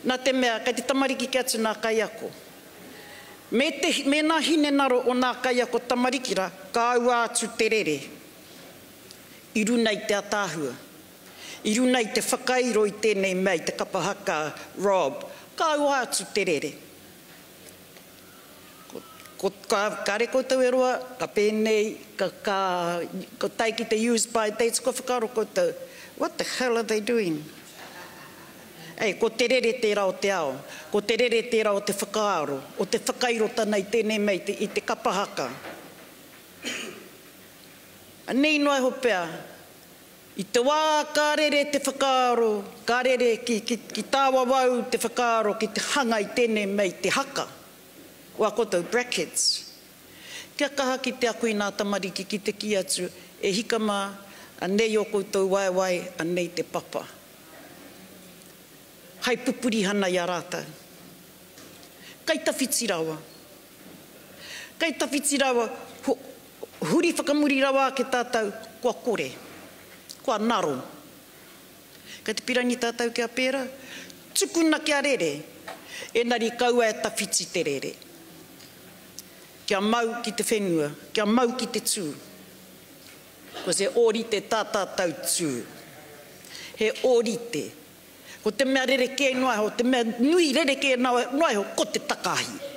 Nā te mea, kei te tamariki kē atu nā kaiako. Me te, me nā hinengaro o nā kaiako tamariki rā, ka aua atu te rere i runa i te ataahua, i runa i te whakairo i tēnei mea i te kapa haka, Rob, ka aua atu te rere. Ko, ko, ka, kāre koutou e roa, ka pēnei, ka, ka, ka tae ki te use by dates, kua whakaaro koutou, what the hell are they doing? Ei, ko te rere tērā o te ao, ko te rere tērā o te whakaaro, o te whakairotana i tēnei mea i te, i te kapa haka. Anei noa iho pea, i te wā ka rere te whakaaro, ka rere ki, ki, ki tāwawau te whakaaro ki te hanga i tēnei mea i te haka, o a koutou brackets. Kia kaha ki te ako i nā tamariki ki te kī atu, e hika mā, anei ō koutou waewae, anei te papa. Hai pupurihana i a rātou. Kai tawhiti rawa. Kai tawhiti rawa, huri whakamuri rawa ake tātou, kua kore, kua naro. Kei te pirangi tātou kia pērā? Tukuna kia rere, enari kaua e tawhiti te rere. Kia mau ki te whenua, kia mau ki te tū. Because he ōrite tā tātou tū. He ōrite. Ko te mea rerekē noa iho, te mea nui rerekē noa iho, ko te takahi.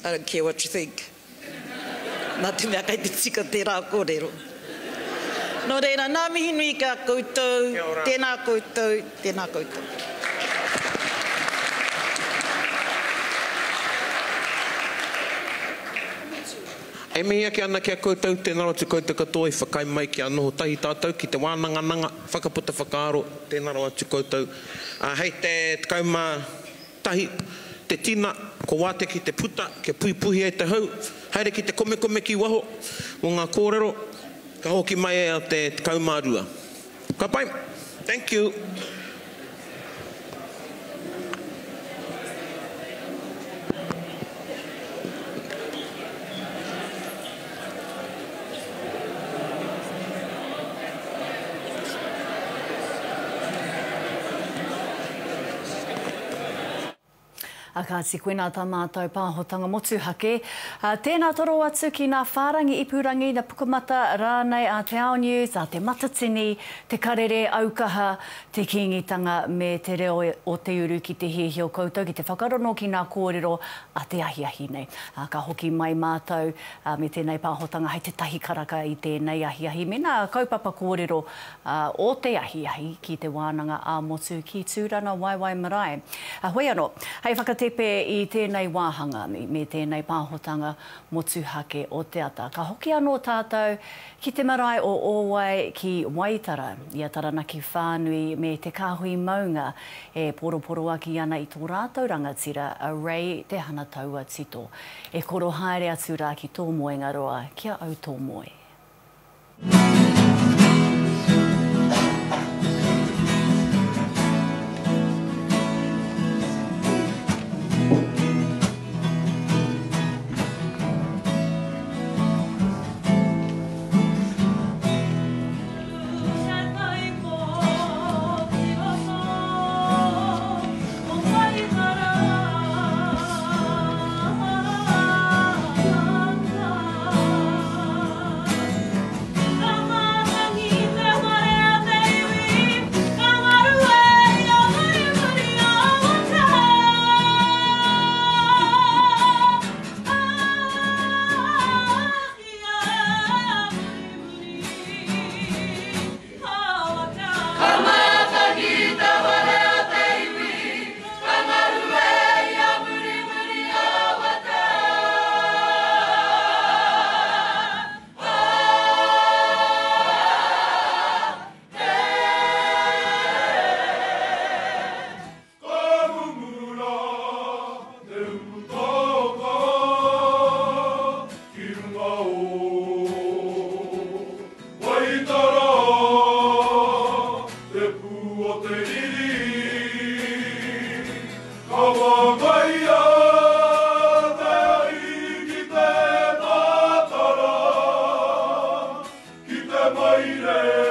I don't care what you think. Nā te mea kei te tika tērā kōrero. Nō reira, nā mihi nui ki a koutou, tēnā koutou, tēnā koutou. E mihi ake ana ki a koutou, tēnā rawa atu koutou katoa i whakaae mai kia noho tahi tātou ki te wānangananga, whakaputa whakaaro, tēnā rawa atu koutou. Ā, hei te 11 te tina, ko wātea ki te puta, kia puipuhi ai te hau, haere ki te komekome ki waho mō ngā kōrero, ka hoki mai ai a te 12. Ka pai! Thank you! A kāti koinā tā mātou pāhotanga motuhake. Tēnā toro atu ki nā whārangi ipurangi, na Pukamata rānei a Te Ao News, a Te Matatini, Te Karere, Aukaha, Te Kīngitanga me Te Reo o Te Uru ki te hiahia o koutou ki te whakarono ki nā kōrero a te ahiahi nei. Ka hoki mai mātou me tēnei pāhotanga hei te tahi karaka i tēnei ahiahi me nā kaupapa kōrero o te ahiahi ki te wānanga ā-motu ki Tūrangawaewae Marae. Hoi anō, hei whakatepe i tēnei wāhanga me tēnei pāhotanga motuhake o te ata, ka hoki anō tātou ki te marae o Ōwai ki Waitara, i a Taranaki whānui me te kāhui maunga e poroporoaki ana i tō rātou rangatira a Ray Te Hanataua Tito. E koro haere atu rā ki tō moenga roa, kia au tō moe. Ki te maire.